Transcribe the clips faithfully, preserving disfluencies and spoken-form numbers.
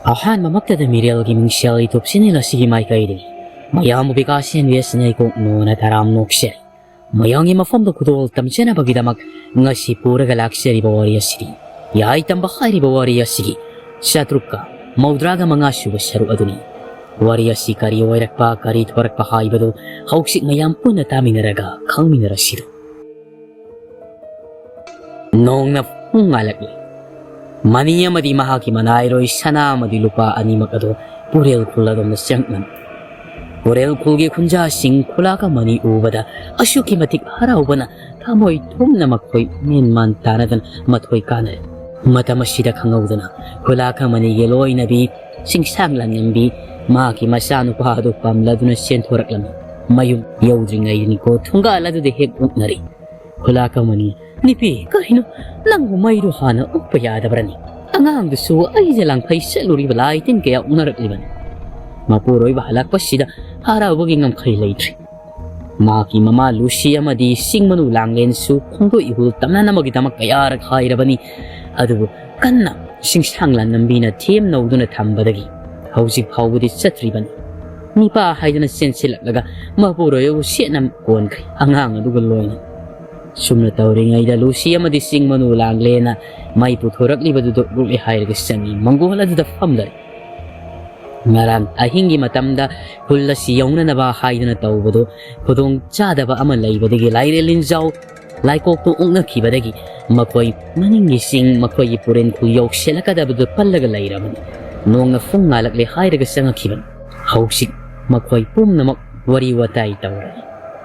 ꯑꯍꯥꯟꯕꯃꯛꯇꯗ ꯃꯤꯔꯦꯜꯒꯤ ꯃꯤꯡꯁꯦꯜ ꯏꯇꯨꯞ channel ꯑꯁꯤꯒꯤ ꯃꯥꯏꯀꯩꯗꯒꯤ ꯃꯌꯥꯝꯕꯨ ꯕꯤꯀꯥꯁ ꯑꯦꯟ ꯕꯤ ꯑꯦꯁ ꯅꯩꯀꯣꯛꯅꯣꯅ ꯇꯔꯥꯝ ꯅꯣꯛꯆꯔꯤ꯫ ꯃꯌꯥꯝꯒꯤ ꯃꯐꯝꯗ ꯈꯨꯗꯣꯜ ꯇꯝꯖꯅꯕꯒꯤꯗꯃꯛ ꯉꯁꯤ ꯄꯨꯔꯒ ꯂꯥꯛꯆꯔꯤꯕ ꯋꯥꯔꯤ ꯑꯁꯤꯗꯤ ꯌꯥꯏ ꯇꯝꯕ ꯍꯥꯏꯔꯤꯕ ꯋꯥꯔꯤ ꯑꯁꯤꯒꯤ ꯆꯥꯇ꯭ꯔꯨꯛꯀ ꯃꯧꯗ꯭ꯔꯥꯒ ꯃꯉꯥ ꯁꯨꯕ ꯁꯔꯨꯛ ꯑꯗꯨꯅꯤ꯫ ꯋꯥꯔꯤ ꯑꯁꯤ ꯀꯔꯤ ꯑꯣꯏꯔꯛꯄ, ꯀꯔꯤ ꯊꯣꯔꯛꯄ ꯍꯥꯏꯕꯗꯨ ꯍꯧꯖꯤꯛ ꯃꯌꯥꯝ ꯄꯨꯟꯅ ꯇꯥꯃꯤꯟꯅꯔꯒ ꯈꯪꯃꯤꯟꯅꯔꯁꯤꯔꯣ꯫ ꯅꯣꯡꯅ ꯄꯨꯡꯉꯥꯜꯂꯛꯂꯦ꯫ ꯃꯅꯤ ꯑꯃꯗꯤ ꯃꯍꯥꯛꯀꯤ ꯃꯅꯥꯏꯔꯣꯏ ꯁꯅꯥ ꯑꯃꯗꯤ ꯂꯨꯄꯥ ꯑꯅꯤꯃꯛ ꯑꯗꯨ ꯄꯨꯔꯦꯜ ꯈꯨꯜ ꯑꯗꯣꯝꯗ ꯆꯪꯂꯝꯃꯤ꯫ ꯄꯨꯔꯦꯜ ꯈꯨꯜꯒꯤ ꯈꯨꯟꯖꯥꯁꯤꯡ ꯈꯨꯂꯥꯛ ꯑꯃꯅꯤ ꯎꯕꯗ ꯑꯁꯨꯛꯀꯤ ꯃꯇꯤꯛ ꯍꯔꯥꯎꯕꯅ ꯊꯃꯣꯏ ꯊꯨꯝꯅ ꯃꯈꯣꯏ ꯃꯦꯟ ꯃꯥꯟ ꯇꯥꯅꯗꯅ ꯃꯊꯣꯏ ꯀꯥꯅꯔꯦ꯫ ꯃꯇꯝ ꯑꯁꯤꯗ ꯈꯪꯍꯧꯗꯅ ꯈꯨꯂꯥꯛ ꯑꯃꯅꯤꯒꯤ ꯂꯣꯏꯅꯕꯤ ꯆꯤꯡꯁꯥꯡ ꯂꯥꯟꯉꯝꯕꯤ ꯃꯍꯥꯛꯀꯤ ꯃꯆꯥꯅꯨꯄꯥ ꯑꯗꯨ ꯄꯥꯝꯂꯗꯨꯅ ꯆꯦꯟꯊꯣꯔꯛꯂꯝꯃꯤ꯫ ꯃꯌꯨꯝ ꯌꯧꯗ꯭ꯔꯤꯉꯩꯗꯅꯤꯀꯣ ꯊꯣꯡꯒꯥꯜ ꯑꯗꯨꯗ ꯍꯦꯛ ꯑꯣꯛꯅꯔꯤ꯫ ꯈꯨꯂꯥꯛ ꯑꯃꯅꯤ, "ꯅꯨꯄꯤ, ꯀꯔꯤꯅꯣ? ꯅꯪꯕꯨ ꯃꯩꯔꯨ ꯍꯥꯟꯅ ꯎꯞꯄ ꯌꯥꯗꯕ꯭ꯔꯅꯤ? ꯑꯉꯥꯡꯗꯨꯁꯨ ꯑꯩꯁꯦ ꯂꯥꯡꯐꯩ ꯆꯠꯂꯨꯔꯤꯕ ꯂꯥꯏ ꯇꯤꯟ ꯀꯌꯥ ꯎꯅꯔꯛꯂꯤꯕꯅꯤ꯫" ꯃꯄꯨꯔꯣꯏꯕ ꯍꯜꯂꯛꯄꯁꯤꯗ ꯍꯔꯥꯎꯕꯒꯤ ꯉꯝꯈꯩ ꯂꯩꯇ꯭ꯔꯤ꯫ ꯃꯍꯥꯛꯀꯤ ꯃꯃꯥ ꯂꯨꯁꯤ ꯑꯃꯗꯤ ꯆꯤꯡ ꯃꯅꯨ ꯂꯥꯡꯂꯦꯟꯁꯨ ꯈꯣꯡꯗꯣꯛ ꯏꯍꯨꯜ ꯇꯝꯅꯅꯕꯒꯤꯗꯃꯛ ꯀꯌꯥꯔꯛ ꯍꯥꯏꯔꯕꯅꯤ꯫ ꯑꯗꯨꯕꯨ ꯀꯟꯅ ꯆꯤꯡꯁꯥꯡ ꯂꯥꯟꯂꯝꯕꯤꯅ ꯊꯦꯝ ꯅꯧꯗꯨꯅ ꯊꯝꯕꯗꯒꯤ ꯍꯧꯖꯤꯛ ꯐꯥꯎꯕꯗꯤ ꯆꯠꯇ꯭ꯔꯤꯕꯅꯤ꯫ ꯅꯤꯄꯥ ꯍꯥꯏꯗꯅ ꯆꯦꯟꯁꯤꯜꯂꯛꯂꯒ ꯃꯄꯨꯔꯣꯏꯕꯕꯨ ꯁꯦꯠꯅ ꯀꯣꯟꯈ꯭ꯔꯦ, ꯑꯉꯥꯡ ꯑꯗꯨꯒ ꯂꯣꯏꯅ꯫ ꯁꯨꯝꯅ ꯇꯧꯔꯤꯉꯩꯗ ꯂꯨꯁꯤ ꯑꯃꯗꯤ ꯆꯤꯡ ꯃꯅꯨ ꯂꯥꯡꯂꯦꯅ ꯃꯩ ꯄꯨꯊꯣꯔꯛꯂꯤꯕꯗꯨ ꯗꯣꯛꯂꯨꯛꯂꯦ ꯍꯥꯏꯔꯒ ꯆꯪꯉꯤ꯫ ꯃꯪꯒꯣꯜ ꯑꯗꯨꯗ ꯐꯝꯂꯔꯦ꯫ ꯉꯔꯥꯡ ꯑꯍꯤꯡꯒꯤ ꯃꯇꯝꯗ ꯈꯨꯜ ꯑꯁꯤ ꯌꯧꯅꯅꯕ ꯍꯥꯏꯗꯨꯅ ꯇꯧꯕꯗꯨ ꯈꯨꯗꯣꯡ ꯆꯥꯗꯕ ꯑꯃ ꯂꯩꯕꯗꯒꯤ ꯂꯥꯏꯔꯦꯜ ꯂꯤꯟꯖꯥꯎ ꯂꯥꯏꯀꯣꯛꯇꯨ ꯑꯣꯛꯅꯈꯤꯕꯗꯒꯤ ꯃꯈꯣꯏ ꯃꯅꯤꯡꯒꯤ ꯆꯤꯡ ꯃꯈꯣꯏꯒꯤ ꯄꯨꯔꯦꯟ ꯈꯨꯜ ꯌꯧꯁꯤꯜꯂꯛꯀꯗꯕꯗꯨ ꯄꯜꯂꯒ ꯂꯩꯔꯕꯅꯤ꯫ ꯅꯣꯡꯅ ꯐꯨꯡ ꯉꯥꯜꯂꯛꯂꯦ ꯍꯥꯏꯔꯒ ꯆꯪꯉꯛꯈꯤꯕꯅꯤ꯫ ꯍꯧꯖꯤꯛ ꯃꯈꯣꯏ ꯄꯨꯝꯅꯃꯛ ꯋꯥꯔꯤ ꯋꯥꯇꯥꯏ ꯇꯧꯔꯦ꯫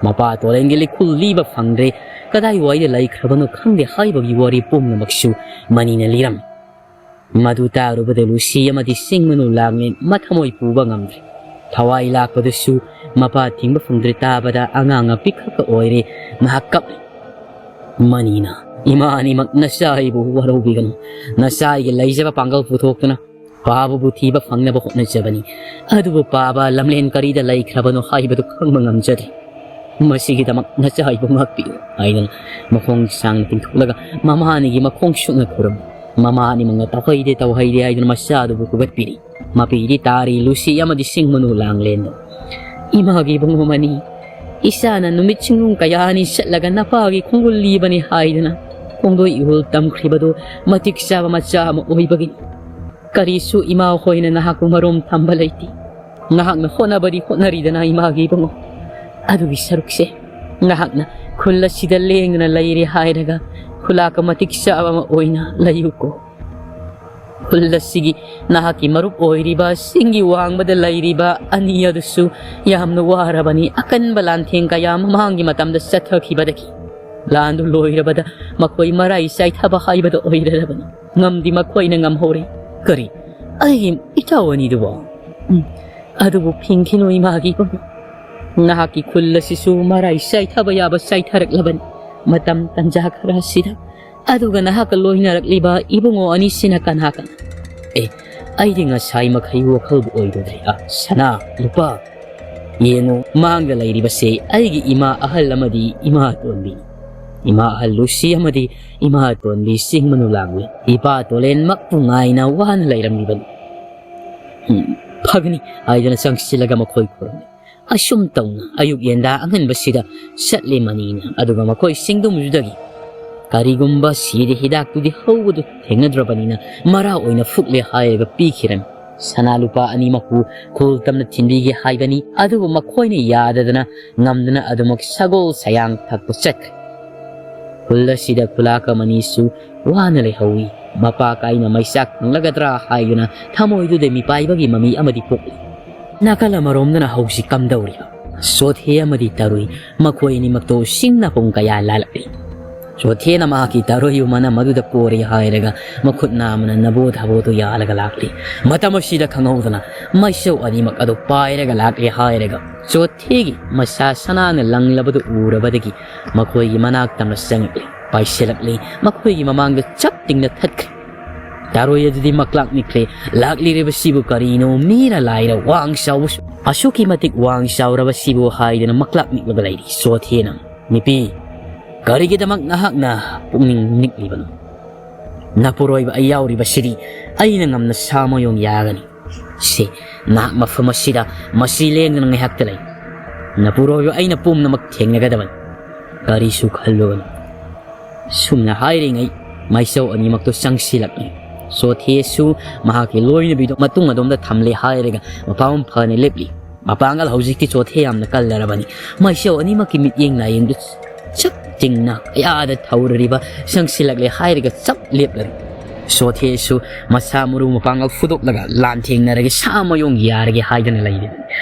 ꯃꯄꯥ ꯇꯣꯔꯦꯟꯒꯤ ꯂꯤꯈꯨꯜ ꯂꯤꯕ ꯐꯪꯗ꯭ꯔꯦ, ꯀꯗꯥꯏꯋꯥꯏꯗ ꯂꯩꯈ꯭ꯔꯕꯅꯣ ꯈꯪꯗꯦ ꯍꯥꯏꯕꯒꯤ ꯋꯥꯔꯤ ꯄꯨꯝꯅꯃꯛꯁꯨ ꯃꯅꯤꯅ ꯂꯤꯔꯝꯃꯤ꯫ ꯃꯗꯨ ꯇꯥꯔꯨꯕꯗ ꯂꯨꯁꯤ ꯑꯃꯗꯤ ꯆꯤꯡ ꯃꯅꯨ ꯂꯥꯡꯂꯦꯟ ꯃꯊꯃꯣꯏ ꯄꯨꯕ ꯉꯝꯗ꯭ꯔꯦ꯫ ꯊꯋꯥꯏ ꯂꯥꯛꯄꯗꯨꯁꯨ ꯃꯄꯥ ꯊꯤꯡꯕ ꯐꯪꯗ꯭ꯔꯦ꯫ ꯇꯥꯕꯗ ꯑꯉꯥꯡ ꯑꯄꯤꯛꯈꯛꯀ ꯑꯣꯏꯔꯦ꯫ ꯃꯍꯥꯛ ꯀꯞꯂꯦ꯫ ꯃꯅꯤꯅ, "ꯏꯃꯥ ꯑꯅꯤꯃꯛ ꯅꯆꯥ ꯑꯩꯕꯨ ꯋꯥꯔꯧꯕꯤꯒꯅꯨ꯫ ꯅꯆꯥ ꯑꯩꯒꯤ ꯂꯩꯖꯕ ꯄꯥꯡꯒꯜ ꯄꯨꯊꯣꯛꯇꯨꯅ ꯄꯥꯕꯕꯨ ꯊꯤꯕ ꯐꯪꯅꯕ ꯍꯣꯠꯅꯖꯕꯅꯤ꯫ ꯑꯗꯨꯕꯨ ꯄꯥꯕ ꯂꯝꯂꯦꯟ ꯀꯔꯤꯗ ꯂꯩꯈ꯭ꯔꯕꯅꯣ ꯍꯥꯏꯕꯗꯨ ꯈꯪꯕ ꯉꯝꯖꯗ꯭ꯔꯦ꯫ ꯃꯁꯤꯒꯤꯗꯃꯛ ꯅꯆꯥ ꯑꯩꯕꯨ ꯉꯥꯛꯄꯤꯌꯨ" ꯍꯥꯏꯗꯨꯅ ꯃꯈꯣꯡ ꯁꯥꯡꯅ ꯇꯤꯡꯊꯣꯛꯂꯒ ꯃꯃꯥ ꯑꯅꯤꯒꯤ ꯃꯈꯣꯡ ꯁꯨꯛꯅ ꯈꯨꯔꯨꯝꯃꯤ꯫ ꯃꯃꯥ ꯑꯅꯤꯃꯛꯅ ꯇꯧꯍꯩꯗꯦ, ꯇꯧꯍꯩꯗꯦ ꯍꯥꯏꯗꯨꯅ ꯃꯆꯥꯗꯨꯕꯨ ꯐꯨꯒꯠꯄꯤꯔꯤ꯫ ꯃꯄꯤꯗꯤ ꯇꯥꯔꯤ ꯂꯨꯁꯤ ꯑꯃꯗꯤ ꯁꯤꯡꯃꯅꯨ ꯂꯥꯡꯂꯦꯟꯗ꯫ "ꯏꯃꯥꯒꯤ ꯏꯕꯨꯡꯉꯣ ꯃꯅꯤ, ꯏꯆꯥꯅ ꯅꯨꯃꯤꯠ ꯆꯤꯡꯒꯨꯝ ꯀꯌꯥꯅꯤ ꯆꯠꯂꯒ ꯅꯄꯥꯒꯤ ꯈꯣꯡꯒꯨꯜ ꯂꯤꯕꯅꯤ ꯍꯥꯏꯗꯨꯅ ꯈꯣꯡꯗꯣꯏ ꯏꯍꯨꯜ ꯇꯝꯈ꯭ꯔꯤꯕꯗꯨ ꯃꯇꯤꯛ ꯆꯥꯕ ꯃꯆꯥ ꯑꯃ ꯑꯣꯏꯕꯒꯤꯅꯤ꯫ ꯀꯔꯤꯁꯨ ꯏꯃꯥ ꯍꯣꯏꯅ ꯅꯍꯥꯛꯄꯨ ꯃꯔꯣꯝ ꯊꯝꯕ ꯂꯩꯇꯦ꯫ ꯅꯍꯥꯛꯅ ꯍꯣꯠꯅꯕꯗꯤ ꯍꯣꯠꯅꯔꯤꯗꯅ ꯏꯃꯥꯒꯤ ꯏꯕꯨꯡꯉꯣ꯫ ꯑꯗꯨꯒꯤ ꯁꯔꯨꯛꯁꯦ ꯅꯍꯥꯛꯅ ꯈꯨꯜ ꯑꯁꯤꯗ ꯂꯦꯡꯗꯅ ꯂꯩꯔꯦ ꯍꯥꯏꯔꯒ ꯈꯨꯂꯥꯛꯀ ꯃꯇꯤꯛ ꯆꯥꯕ ꯑꯃ ꯑꯣꯏꯅ ꯂꯩꯌꯨꯀꯣ꯫ ꯈꯨꯜ ꯑꯁꯤꯒꯤ ꯅꯍꯥꯛꯀꯤ ꯃꯔꯨꯞ ꯑꯣꯏꯔꯤꯕ ꯆꯤꯡꯒꯤ ꯋꯥꯡꯃꯗ ꯂꯩꯔꯤꯕ ꯑꯅꯤ ꯑꯗꯨꯁꯨ ꯌꯥꯝꯅ ꯋꯥꯔꯕꯅꯤ꯫ ꯑꯀꯟꯕ ꯂꯥꯟꯊꯦꯡ ꯀꯌꯥ ꯃꯃꯥꯡꯒꯤ ꯃꯇꯝꯗ ꯆꯠꯊꯈꯤꯕꯗꯒꯤ ꯂꯥꯟꯗꯨ ꯂꯣꯏꯔꯕꯗ ꯃꯈꯣꯏ ꯃꯔꯥꯏ ꯆꯥꯏꯊꯕ ꯍꯥꯏꯕꯗꯨ ꯑꯣꯏꯔꯔꯕꯅꯤ꯫ ꯉꯝꯗꯤ ꯃꯈꯣꯏꯅ ꯉꯝꯍꯧꯔꯦ꯫ ꯀꯔꯤ? ꯑꯩꯒꯤ ꯏꯇꯥꯎ ꯑꯅꯤꯗꯨꯕꯣ?" "ꯎꯝ, ꯑꯗꯨꯕꯨ ꯐꯤꯡꯈꯤꯅꯨ ꯏꯃꯥꯒꯤ ꯏꯕꯨꯡꯉꯣ꯫ ꯅꯍꯥꯛꯀꯤ ꯈꯨꯜ ꯑꯁꯤꯁꯨ ꯃꯔꯥꯏ ꯆꯥꯏꯊꯕ ꯌꯥꯕ ꯆꯥꯏꯊꯔꯛꯂꯕꯅꯤ꯫ ꯃꯇꯝ ꯇꯟꯖꯥ ꯈꯔ ꯑꯁꯤꯗ ꯑꯗꯨꯒ ꯅꯍꯥꯛꯀ ꯂꯣꯏꯅꯔꯛꯂꯤꯕ ꯏꯕꯨꯡꯉꯣ ꯑꯅꯤꯁꯤꯅ ꯀꯅꯥ ꯀꯅꯥ?" "ꯑꯦ, ꯑꯩꯗꯤ ꯉꯁꯥꯏ ꯃꯈꯩ ꯋꯥꯈꯜꯕꯨ ꯑꯣꯏꯔꯨꯗ꯭ꯔꯦ꯫ ꯑ, ꯁꯅꯥ, ꯂꯨꯄꯥ, ꯌꯦꯡꯉꯨ, ꯃꯥꯡꯗ ꯂꯩꯔꯤꯕꯁꯦ ꯑꯩꯒꯤ ꯏꯃꯥ ꯑꯍꯜ ꯑꯃꯗꯤ ꯏꯃꯥ ꯑꯇꯣꯟꯕꯤ, ꯏꯃꯥ ꯑꯍꯜ ꯂꯨꯁꯤ ꯑꯃꯗꯤ ꯏꯃꯥ ꯑꯇꯣꯟꯕꯤ ꯆꯤꯡꯃꯅꯨ ꯂꯥꯡꯂꯦꯟ꯫ ꯏꯄꯥ ꯇꯣꯂꯦꯟꯃꯛꯄꯨ ꯉꯥꯏꯅ ꯋꯥꯅ ꯂꯩꯔꯝꯂꯤꯕꯅꯤ꯫ ꯎꯝ, ꯐꯒꯅꯤ ꯍꯥꯏꯗꯅ ꯆꯪꯁꯤꯜꯂꯒ ꯃꯈꯣꯏ ꯈꯨꯔꯨꯝꯃꯤ꯫ ꯑꯁꯨꯝ ꯇꯧꯅ ꯑꯌꯨꯛ ꯌꯦꯟꯗꯥ ꯑꯉꯟꯕꯁꯤꯗ ꯆꯠꯂꯦ ꯃꯅꯤꯅ꯫ ꯑꯗꯨꯒ ꯃꯈꯣꯏ ꯆꯤꯡꯗꯨꯝꯗꯨꯗꯒꯤ ꯀꯔꯤꯒꯨꯝꯕ ꯁꯤꯔꯦ ꯍꯤꯗꯥꯛꯇꯨꯗꯤ ꯍꯧꯕꯗꯨ ꯊꯦꯡꯅꯗ꯭ꯔꯕꯅꯤꯅ ꯃꯔꯥ ꯑꯣꯏꯅ ꯐꯨꯛꯂꯦ ꯍꯥꯏꯔꯒ ꯄꯤꯈꯤꯔꯝꯃꯤ꯫ ꯁꯅꯥ ꯂꯨꯄꯥ ꯑꯅꯤꯃꯛꯄꯨ ꯈꯨꯜ ꯇꯝꯅ ꯊꯤꯟꯕꯤꯒꯦ ꯍꯥꯏꯕꯅꯤ꯫ ꯑꯗꯨꯕꯨ ꯃꯈꯣꯏꯅ ꯌꯥꯗꯗꯅ ꯉꯝꯗꯅ ꯑꯗꯨꯃꯛ ꯁꯒꯣꯜ ꯁꯌꯥꯡ ꯊꯛꯄ ꯆꯠꯈ꯭ꯔꯦ꯫ ꯈꯨꯜ ꯑꯁꯤꯗ ꯈꯨꯂꯥꯛ ꯑꯃꯅꯤꯁꯨ ꯋꯥꯅ ꯂꯩꯍꯧꯏ꯫ ꯃꯄꯥ ꯀꯥꯏꯅ ꯃꯩꯆꯥꯛ ꯐꯪꯂꯒꯗ꯭ꯔꯥ ꯍꯥꯏꯗꯨꯅ ꯊꯃꯣꯏꯗꯨꯗ ꯃꯤꯄꯥꯏꯕꯒꯤ ꯃꯃꯤ ꯑꯃꯗꯤ ꯄꯣꯛꯂꯤ꯫ ꯅꯥꯀꯜ ꯑꯃꯔꯣꯝꯗꯅ ꯍꯧꯖꯤꯛ ꯀꯝꯗꯧꯔꯤꯕ? ꯆꯣꯊꯦ ꯑꯃꯗꯤ ꯇꯔꯨꯏ, ꯃꯈꯣꯏ ꯑꯅꯤꯃꯛꯇꯣ ꯁꯤꯡ ꯅꯥꯄꯨꯡ ꯀꯌꯥ ꯂꯥꯜꯂꯛꯂꯤ꯫ ꯆꯣꯊꯦꯅ ꯃꯍꯥꯛꯀꯤ ꯇꯔꯨꯏ ꯃꯅꯝ ꯑꯗꯨꯗ ꯄꯣꯔꯦ ꯍꯥꯏꯔꯒ ꯃꯈꯨꯠ ꯅꯥꯝꯃꯅ ꯅꯕꯣ ꯊꯕꯣꯗꯨ ꯌꯥꯜꯂꯒ ꯂꯥꯛꯂꯤ꯫ ꯃꯇꯝ ꯑꯁꯤꯗ ꯈꯪꯍꯧꯗꯅ ꯃꯩꯁꯧ ꯑꯅꯤꯃꯛ ꯑꯗꯨ ꯄꯥꯏꯔꯒ ꯂꯥꯛꯂꯦ ꯍꯥꯏꯔꯒ ꯆꯣꯊꯦꯒꯤ ꯃꯁꯥ ꯁꯅꯥꯅ ꯂꯪꯂꯕꯗꯨ ꯎꯔꯕꯗꯒꯤ ꯃꯈꯣꯏꯒꯤ ꯃꯅꯥꯛ ꯇꯝꯅ ꯆꯪꯂꯛꯂꯤ, ꯄꯥꯏꯁꯤꯜꯂꯛꯂꯤ, ꯃꯈꯣꯏꯒꯤ ꯃꯃꯥꯡꯗ ꯆꯞ ꯇꯤꯡꯅ ꯊꯠꯈ꯭ꯔꯦ꯫ ꯇꯔꯣꯏ ꯑꯗꯨꯗꯤ ꯃꯀ꯭ꯂꯥꯛ ꯅꯤꯛꯈ꯭ꯔꯦ꯫ ꯂꯥꯛꯂꯤꯔꯤꯕꯁꯤꯕꯨ ꯀꯔꯤꯅꯣ? ꯃꯤꯔ ꯂꯥꯏꯔ ꯋꯥꯡ ꯆꯥꯎꯕꯁꯨ, ꯑꯁꯨꯛꯀꯤ ꯃꯇꯤꯛ ꯋꯥꯡ ꯆꯥꯎꯔꯕꯁꯤꯕꯨ ꯍꯥꯏꯗꯅ ꯃꯀ꯭ꯂꯥꯛ ꯅꯤꯛꯂꯒ ꯂꯩꯔꯤ꯫ ꯆꯣꯊꯦꯅ, "ꯅꯨꯄꯤ, ꯀꯔꯤꯒꯤꯗꯃꯛ ꯅꯍꯥꯛꯅ ꯄꯨꯛꯅꯤꯡ ꯅꯤꯛꯂꯤꯕꯅꯣ?" "ꯅꯄꯨꯔꯣꯏꯕ ꯑꯩ ꯌꯥꯎꯔꯤꯕꯁꯤꯗꯤ ꯑꯩꯅ ꯉꯝꯅ ꯁꯥ ꯃꯌꯣꯡ ꯌꯥꯒꯅꯤ꯫ ꯁꯦ, ꯅꯍꯥꯛ ꯃꯐꯝ ꯑꯁꯤꯗ ꯃꯁꯤ ꯂꯦꯡꯗꯅ ꯉꯥꯏꯍꯥꯛꯇ ꯂꯩ꯫ ꯅꯄꯨꯔꯣꯏꯕ ꯑꯩꯅ ꯄꯨꯝꯅꯃꯛ ꯊꯦꯡꯅꯒꯗꯕꯅꯤ꯫ ꯀꯔꯤꯁꯨ ꯈꯜꯂꯨꯒꯅꯨ"꯫ ꯁꯨꯝꯅ ꯍꯥꯏꯔꯤꯉꯩ ꯃꯥꯏꯆꯧ ꯑꯅꯤꯃꯛꯇꯨ ꯆꯪꯁꯤꯜꯂꯛꯂꯤ꯫ ꯆꯣꯊꯦꯁꯨ ꯃꯍꯥꯛꯀꯤ ꯂꯣꯏꯅꯕꯤꯗꯨ ꯃꯇꯨꯡ ꯑꯗꯣꯝꯗ ꯊꯝꯂꯦ ꯍꯥꯏꯔꯒ ꯃꯄꯥꯝ ꯐꯅ ꯂꯦꯞꯂꯤ꯫ ꯃꯄꯥꯡꯒꯜ ꯍꯧꯖꯤꯛꯇꯤ ꯆꯣꯊꯦ ꯌꯥꯝꯅ ꯀꯜꯂꯔꯕꯅꯤ꯫ ꯃꯥꯏꯆꯧ ꯑꯅꯤꯃꯛꯀꯤ ꯃꯤꯠꯌꯦꯡ ꯅꯥꯌꯦꯡꯗꯨ ꯆꯞ ꯇꯤꯡꯅ ꯀꯌꯥꯗ ꯊꯧꯔꯔꯤꯕ ꯆꯪꯁꯤꯜꯂꯛꯂꯦ ꯍꯥꯏꯔꯒ ꯆꯞ ꯂꯦꯞꯂꯔꯤ꯫ ꯆꯣꯊꯦꯁꯨ ꯃꯁꯥ ꯃꯔꯨ ꯃꯄꯥꯡꯒꯜ ꯐꯨꯗꯣꯛꯂꯒ ꯂꯥꯟꯊꯦꯡꯅꯔꯒꯦ, ꯁꯥ ꯃꯌꯣꯡ ꯌꯥꯔꯒꯦ ꯍꯥꯏꯗꯅ ꯂꯩꯔꯤ꯫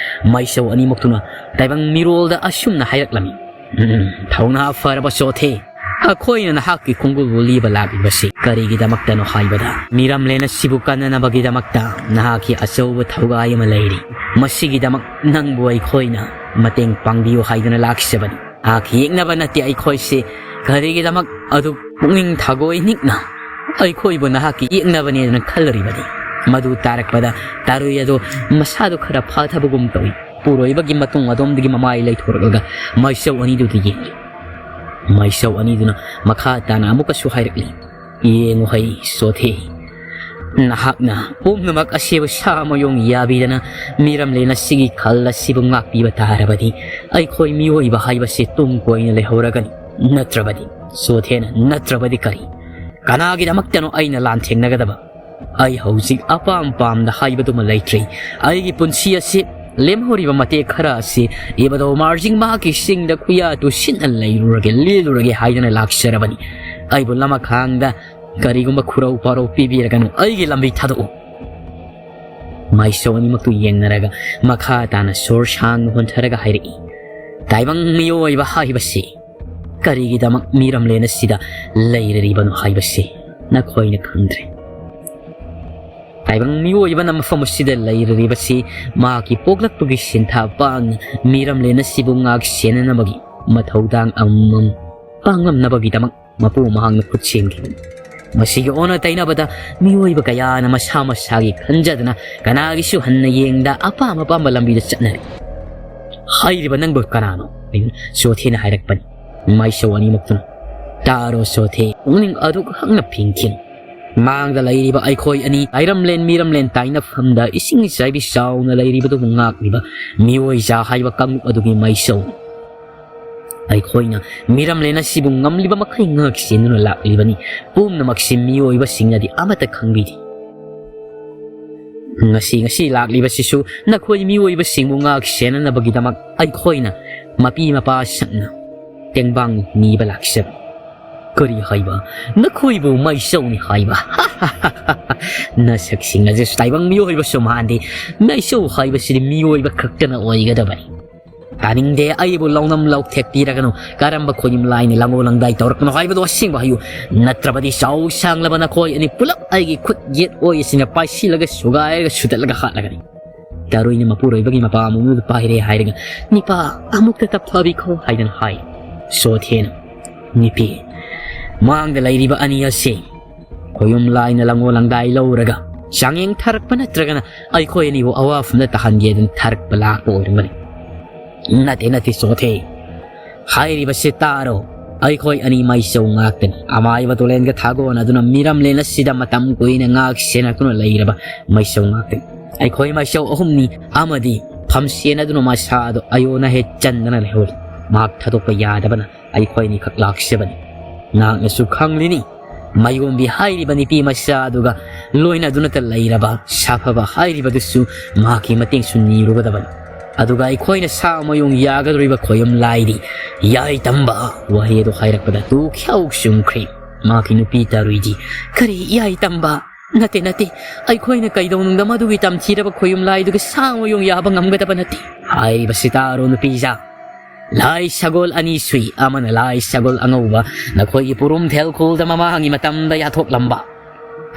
ꯃꯥꯏꯆꯧ ꯑꯅꯤꯃꯛꯇꯨꯅ ꯇꯥꯏꯕꯪ ꯃꯤꯔꯣꯜꯗ ꯑꯁꯨꯝꯅ ꯍꯥꯏꯔꯛꯂꯝꯃꯤ: "ꯎꯝ, ꯊꯧꯅꯥ ꯐꯔꯕ ꯆꯣꯊꯦ, ꯑꯩꯈꯣꯏꯅ ꯅꯍꯥꯛꯀꯤ ꯈꯣꯡꯒꯨꯜꯕꯨ ꯂꯤꯕ ꯂꯥꯛꯂꯤꯕꯁꯤ ꯀꯔꯤꯒꯤꯗꯃꯛꯇꯅꯣ ꯍꯥꯏꯕꯗ, ꯃꯤꯔꯝꯂꯦꯟ ꯑꯁꯤꯕꯨ ꯀꯟꯅꯅꯕꯒꯤꯗꯃꯛꯇ ꯅꯍꯥꯛꯀꯤ ꯑꯆꯧꯕ ꯊꯧꯒꯥꯏ ꯑꯃ ꯂꯩꯔꯤ꯫ ꯃꯁꯤꯒꯤꯗꯃꯛ ꯅꯪꯕꯨ ꯑꯩꯈꯣꯏꯅ ꯃꯇꯦꯡ ꯄꯥꯡꯕꯤꯌꯨ ꯍꯥꯏꯗꯨꯅ ꯂꯥꯛꯆꯕꯅꯤ꯫ ꯅꯍꯥꯛ ꯌꯦꯛꯅꯕ ꯅꯠꯇꯦ ꯑꯩꯈꯣꯏꯁꯤ꯫ ꯀꯔꯤꯒꯤꯗꯃꯛ ꯑꯗꯨ ꯄꯨꯛꯅꯤꯡ ꯊꯒꯣꯏ ꯅꯤꯛꯅ ꯑꯩꯈꯣꯏꯕꯨ ꯅꯍꯥꯛꯀꯤ ꯌꯦꯛꯅꯕꯅꯦꯅ ꯈꯜꯂꯨꯔꯤꯕꯅꯤ?" ꯃꯗꯨ ꯇꯥꯔꯛꯄꯗ ꯇꯥꯔꯨꯏ ꯑꯗꯣ ꯃꯁꯥꯗꯨ ꯈꯔ ꯐꯥꯊꯕꯒꯨꯝ ꯇꯧꯏ꯫ ꯄꯨꯔꯣꯏꯕꯒꯤ ꯃꯇꯨꯡ ꯑꯗꯣꯝꯗꯒꯤ ꯃꯃꯥꯏ ꯂꯩꯊꯣꯔꯛꯂꯒ ꯃꯥꯏꯆꯧ ꯑꯅꯤꯗꯨꯗ ꯌꯦꯡꯂꯤ꯫ ꯃꯥꯏꯆꯧ ꯑꯅꯤꯗꯨꯅ ꯃꯈꯥ ꯇꯥꯅ ꯑꯃꯨꯛꯀꯁꯨ ꯍꯥꯏꯔꯛꯂꯤ: "ꯌꯦꯡꯉꯨ ꯍꯩ ꯆꯣꯊꯦ, ꯅꯍꯥꯛꯅ ꯄꯨꯝꯅꯃꯛ ꯑꯁꯤꯕꯨ ꯁꯥ ꯃꯌꯣꯡ ꯌꯥꯕꯤꯗꯅ ꯃꯤꯔꯝꯂꯦꯟ ꯑꯁꯤꯒꯤ ꯈꯜ ꯑꯁꯤꯕꯨ ꯉꯥꯛꯄꯤꯕ ꯇꯥꯔꯕꯗꯤ ꯑꯩꯈꯣꯏ ꯃꯤꯑꯣꯏꯕ ꯍꯥꯏꯕꯁꯤ ꯇꯨꯡ ꯀꯣꯏꯅ ꯂꯩꯍꯧꯔꯒꯅꯤ꯫ ꯅꯠꯇ꯭ꯔꯕꯗꯤ ꯆꯣꯊꯦꯅ, ꯅꯠꯇ꯭ꯔꯕꯗꯤ ꯀꯔꯤ? ꯀꯅꯥꯒꯤꯗꯃꯛꯇꯅꯣ ꯑꯩꯅ ꯂꯥꯟꯊꯦꯡꯅꯒꯗꯕ? ꯑꯩ ꯍꯧꯖꯤꯛ ꯑꯄꯥꯝ ꯄꯥꯝꯗ ꯍꯥꯏꯕꯗꯨꯃ ꯂꯩꯇ꯭ꯔꯦ꯫ ꯑꯩꯒꯤ ꯄꯨꯟꯁꯤ ꯑꯁꯤ ꯂꯦꯝꯍꯧꯔꯤꯕ ꯃꯇꯦꯛ ꯈꯔ ꯑꯁꯤ ꯏꯕꯗꯧ ꯃꯥꯔꯖꯤꯡ ꯃꯍꯥꯛꯀꯤ ꯆꯤꯡꯗ ꯈꯨꯌꯥ ꯇꯨꯁꯤꯟꯅ ꯂꯩꯔꯨꯔꯒꯦ, ꯂꯦꯜꯂꯨꯔꯒꯦ ꯍꯥꯏꯗꯅ ꯂꯥꯛꯆꯔꯕꯅꯤ꯫ ꯑꯩꯕꯨ ꯂꯃꯈꯥꯡꯗ ꯀꯔꯤꯒꯨꯝꯕ ꯈꯨꯔꯧ ꯄꯥꯔꯧ ꯄꯤꯕꯤꯔꯒꯅꯨ, ꯑꯩꯒꯤ ꯂꯝꯕꯤ ꯊꯥꯗꯣꯛꯎ"꯫ ꯃꯥꯏꯆꯧ ꯑꯅꯤꯃꯛꯇꯨ ꯌꯦꯡꯅꯔꯒ ꯃꯈꯥ ꯇꯥꯅ ꯁꯣꯔ ꯁꯥꯡꯅ ꯍꯣꯟꯊꯔꯒ ꯍꯥꯏꯔꯛꯏ: "ꯇꯥꯏꯕꯪ ꯃꯤꯑꯣꯏꯕ ꯍꯥꯏꯕꯁꯤ ꯀꯔꯤꯒꯤꯗꯃꯛ ꯃꯤꯔꯝꯂꯦꯟ ꯑꯁꯤꯗ ꯂꯩꯔꯔꯤꯕꯅꯣ ꯍꯥꯏꯕꯁꯤ ꯅꯈꯣꯏꯅ ꯈꯪꯗ꯭ꯔꯦ꯫ ꯇꯥꯏꯕꯪ ꯃꯤꯑꯣꯏꯕꯅ ꯃꯐꯝ ꯑꯁꯤꯗ ꯂꯩꯔꯔꯤꯕꯁꯤ ꯃꯍꯥꯛꯀꯤ ꯄꯣꯛꯂꯛꯄꯒꯤ ꯁꯤꯟꯊꯥ ꯄꯥꯡꯅ ꯃꯤꯔꯝꯂꯦꯟ ꯑꯁꯤꯕꯨ ꯉꯥꯛ ꯁꯦꯟꯅꯅꯕꯒꯤ ꯃꯊꯧꯗꯥꯡ ꯑꯃꯃꯝ ꯄꯥꯡꯂꯝꯅꯕꯒꯤꯗꯃꯛ ꯃꯄꯨ ꯃꯍꯥꯛꯅ ꯈꯨꯠ ꯁꯦꯝꯈꯤꯕꯅꯤ꯫ ꯃꯁꯤꯒꯤ ꯑꯣꯟꯅ ꯇꯩꯅꯕꯗ ꯃꯤꯑꯣꯏꯕ ꯀꯌꯥꯅ ꯃꯁꯥ ꯃꯁꯥꯒꯤ ꯈꯟꯖꯗꯅ ꯀꯅꯥꯒꯤꯁꯨ ꯍꯟꯅ ꯌꯦꯡꯗ ꯑꯄꯥꯝ ꯑꯄꯥꯝꯕ ꯂꯝꯕꯤꯗ ꯆꯠꯅꯔꯤ"꯫ "ꯍꯥꯏꯔꯤꯕ ꯅꯪꯕꯨ ꯀꯅꯥꯅꯣ?" ꯆꯣꯊꯦꯅ ꯍꯥꯏꯔꯛꯄꯅꯤ꯫ ꯃꯥꯏꯆꯧ ꯑꯅꯤꯃꯛꯇꯨꯅ, "ꯇꯥꯔꯣ ꯆꯣꯊꯦ, ꯄꯨꯛꯅꯤꯡ ꯑꯗꯨꯛ ꯍꯛꯅ ꯐꯤꯡꯈꯤꯅꯨ꯫ ꯃꯥꯡꯗ ꯂꯩꯔꯤꯕ ꯑꯩꯈꯣꯏ ꯑꯅꯤ ꯂꯥꯏꯔꯝꯂꯦꯟ ꯃꯤꯔꯝꯂꯦꯟ ꯇꯥꯏꯅꯐꯝꯗ ꯏꯁꯤꯡ ꯆꯥꯏꯕꯤ ꯆꯥꯎꯅ ꯂꯩꯔꯤꯕꯗꯨꯕꯨ ꯉꯥꯛꯂꯤꯕ ꯃꯤꯑꯣꯏꯖꯥ ꯍꯥꯏꯕ ꯀꯥꯡꯂꯨꯞ ꯑꯗꯨꯒꯤ ꯃꯥꯏꯁꯧ꯫ ꯑꯩꯈꯣꯏꯅ ꯃꯤꯔꯝꯂꯦꯟ ꯑꯁꯤꯕꯨ ꯉꯝꯂꯤꯕ ꯃꯈꯩ ꯉꯥꯛ ꯁꯦꯟꯗꯨꯅ ꯂꯥꯛꯂꯤꯕꯅꯤ꯫ ꯄꯨꯝꯅꯃꯛꯁꯤ ꯃꯤꯑꯣꯏꯕꯁꯤꯡꯅꯗꯤ ꯑꯃꯠꯇ ꯈꯪꯕꯤꯗꯦ꯫ ꯉꯁꯤ, ꯉꯁꯤ ꯂꯥꯛꯂꯤꯕꯁꯤꯁꯨ ꯅꯈꯣꯏ ꯃꯤꯑꯣꯏꯕꯁꯤꯡꯕꯨ ꯉꯥꯛ ꯁꯦꯟꯅꯅꯕꯒꯤꯗꯃꯛ ꯑꯩꯈꯣꯏꯅ ꯃꯄꯤ ꯃꯄꯥ ꯁꯛꯅ ꯇꯦꯡꯕꯥꯡ ꯅꯤꯕ ꯂꯥꯛꯆꯕꯅꯤ꯫ ꯀꯔꯤ ꯍꯥꯏꯕ? ꯅꯈꯣꯏꯕꯨ ꯃꯥꯏꯆꯧꯅꯤ ꯍꯥꯏꯕ? ꯅꯁꯛꯁꯤꯡ ꯑꯁꯤꯁꯨ ꯇꯥꯏꯕꯪ ꯃꯤꯑꯣꯏꯕꯁꯨ ꯃꯥꯟꯗꯦ꯫ ꯃꯥꯏꯆꯧ ꯍꯥꯏꯕꯁꯤꯗꯤ ꯃꯤꯑꯣꯏꯕ ꯈꯛꯇꯅ ꯑꯣꯏꯒꯗꯕꯅꯤ꯫ ꯇꯥꯅꯤꯡꯗꯦ, ꯑꯩꯕꯨ ꯂꯧꯅꯝ ꯂꯧꯊꯦꯛ ꯄꯤꯔꯒꯅꯨ꯫ ꯀꯔꯝꯕ ꯈꯣꯏꯌꯨꯝ ꯂꯥꯏꯅ ꯂꯥꯡꯒꯣ ꯂꯥꯡꯗꯥꯏ ꯇꯧꯔꯛꯄꯅꯣ ꯍꯥꯏꯕꯗꯨ ꯑꯁꯦꯡꯕ ꯍꯥꯏꯌꯨ꯫ ꯅꯠꯇ꯭ꯔꯕꯗꯤ ꯆꯥꯎ ꯁꯥꯡꯂꯕ ꯅꯈꯣꯏ ꯑꯅꯤ ꯄꯨꯂꯞ ꯑꯩꯒꯤ ꯈꯨꯠ ꯌꯦꯠ ꯑꯣꯏ ꯑꯁꯤꯅ ꯄꯥꯏꯁꯤꯜꯂꯒ ꯁꯨꯒꯥꯏꯔꯒ ꯁꯨꯗꯠꯂꯒ ꯍꯥꯠꯂꯒꯅꯤ꯫ ꯇꯔꯨꯏꯅ ꯃꯄꯨꯔꯣꯏꯕꯒꯤ ꯃꯄꯥ ꯑꯃꯨꯕꯗꯨ ꯄꯥꯏꯔꯦ ꯍꯥꯏꯔꯒ, "ꯅꯤꯄꯥ, ꯑꯃꯨꯛꯇ ꯇꯞꯊꯕꯤꯈꯣ" ꯍꯥꯏꯗꯅ ꯍꯥꯏ꯫ ꯁꯣꯊꯦꯅ, "ꯅꯨꯄꯤ, ꯃꯥꯡꯗ ꯂꯩꯔꯤꯕ ꯑꯅꯤ ꯑꯁꯤ ꯈꯣꯌꯨꯝ ꯂꯥꯏꯅ ꯂꯥꯡꯒꯣ ꯂꯥꯡꯗꯥꯏ ꯂꯧꯔꯒ ꯆꯥꯡꯌꯦꯡ ꯊꯥꯔꯛꯄ ꯅꯠꯇ꯭ꯔꯒꯅ ꯑꯩꯈꯣꯏ ꯑꯅꯤꯕꯨ ꯑꯋꯥꯐꯝꯗ ꯇꯥꯍꯟꯒꯦꯗꯅ ꯊꯥꯔꯛꯄ ꯂꯥꯛꯄ ꯑꯣꯏꯔꯝꯒꯅꯤ?" "ꯅꯠꯇꯦ, ꯅꯠꯇꯦ, ꯁꯣꯊꯦ꯫ ꯍꯥꯏꯔꯤꯕꯁꯤ ꯇꯥꯔꯣ꯫ ꯑꯩꯈꯣꯏ ꯑꯅꯤ ꯃꯥꯏꯆꯧ ꯉꯥꯛꯇꯅꯤ꯫ ꯑꯃꯥꯏꯕ ꯇꯨꯂꯦꯟꯒ ꯊꯥꯒꯣꯟ ꯑꯗꯨꯅ ꯃꯤꯔꯝꯂꯦꯟ ꯑꯁꯤꯗ ꯃꯇꯝ ꯀꯨꯏꯅ ꯉꯥꯛ ꯁꯦꯟꯅꯗꯨꯅ ꯂꯩꯔꯕ ꯃꯥꯏꯆꯧ ꯉꯥꯛꯇꯅꯤ꯫ ꯑꯩꯈꯣꯏ ꯃꯥꯏꯆꯧ ꯑꯍꯨꯝꯅꯤ ꯑꯃꯗꯤ ꯐꯝꯁꯦꯟ ꯑꯗꯨꯅ ꯃꯁꯥ ꯑꯗꯨ ꯑꯌꯣꯟ ꯑꯍꯦ ꯆꯟꯗꯅ ꯂꯩꯍꯧꯔꯤ꯫ ꯃꯍꯥꯛ ꯊꯥꯗꯣꯛꯄ ꯌꯥꯗꯕꯅ ꯑꯩꯈꯣꯏ ꯑꯅꯤꯈꯛ ꯂꯥꯛꯆꯕꯅꯤ꯫ ꯅꯍꯥꯛꯅꯁꯨ ꯈꯪꯂꯤꯅꯤ, ꯃꯥꯏꯌꯣꯟꯕꯤ ꯍꯥꯏꯔꯤꯕ ꯅꯨꯄꯤ ꯃꯆꯥ ꯑꯗꯨꯒ ꯂꯣꯏꯅꯗꯨꯅꯇ ꯂꯩꯔꯕ ꯁꯥꯐꯕ ꯍꯥꯏꯔꯤꯕꯗꯨꯁꯨ ꯃꯍꯥꯛꯀꯤ ꯃꯇꯦꯡꯁꯨ ꯅꯤꯔꯨꯒꯗꯕꯅꯤ꯫ ꯑꯗꯨꯒ ꯑꯩꯈꯣꯏꯅ ꯁꯥ ꯃꯌꯨꯡ ꯌꯥꯒꯗꯧꯔꯤꯕ ꯈꯣꯌꯨꯝ ꯂꯥꯏꯗꯤ ꯌꯥꯏꯇꯝꯕ ꯋꯥꯍꯩ ꯑꯗꯨ ꯍꯥꯏꯔꯛꯄꯗ ꯇꯨ ꯈ꯭ꯌꯥꯎ ꯆꯨꯝꯈ꯭ꯔꯦ꯫ ꯃꯍꯥꯛꯀꯤ ꯅꯨꯄꯤ ꯇꯥꯔꯨꯏꯗꯤ, "ꯀꯔꯤ ꯌꯥꯏꯇꯝꯕ? ꯅꯠꯇꯦ, ꯅꯠꯇꯦ, ꯑꯩꯈꯣꯏꯅ ꯀꯩꯗꯧꯅꯨꯡꯗ ꯃꯗꯨꯒꯤ ꯇꯝꯊꯤꯔꯕ ꯈꯣꯌꯨꯝ ꯂꯥꯏꯗꯨꯒ ꯁꯥ ꯃꯌꯨꯡ ꯌꯥꯕ ꯉꯝꯒꯗꯕ ꯅꯠꯇꯦ꯫" ꯍꯥꯏꯔꯤꯕꯁꯤ ꯇꯥꯔꯣ, ꯅꯨꯄꯤꯖꯥ꯫ ꯂꯥꯏ ꯁꯒꯣꯜ ꯑꯅꯤ ꯁꯨꯏ, ꯑꯃꯅ ꯂꯥꯏ ꯁꯒꯣꯜ ꯑꯉꯧꯕ, ꯅꯈꯣꯏꯒꯤ ꯄꯨꯔꯨꯝ ꯊꯦꯜꯈꯣꯜꯗ ꯃꯃꯥꯡꯒꯤ ꯃꯇꯝꯗ ꯌꯥꯊꯣꯛꯂꯝꯕ,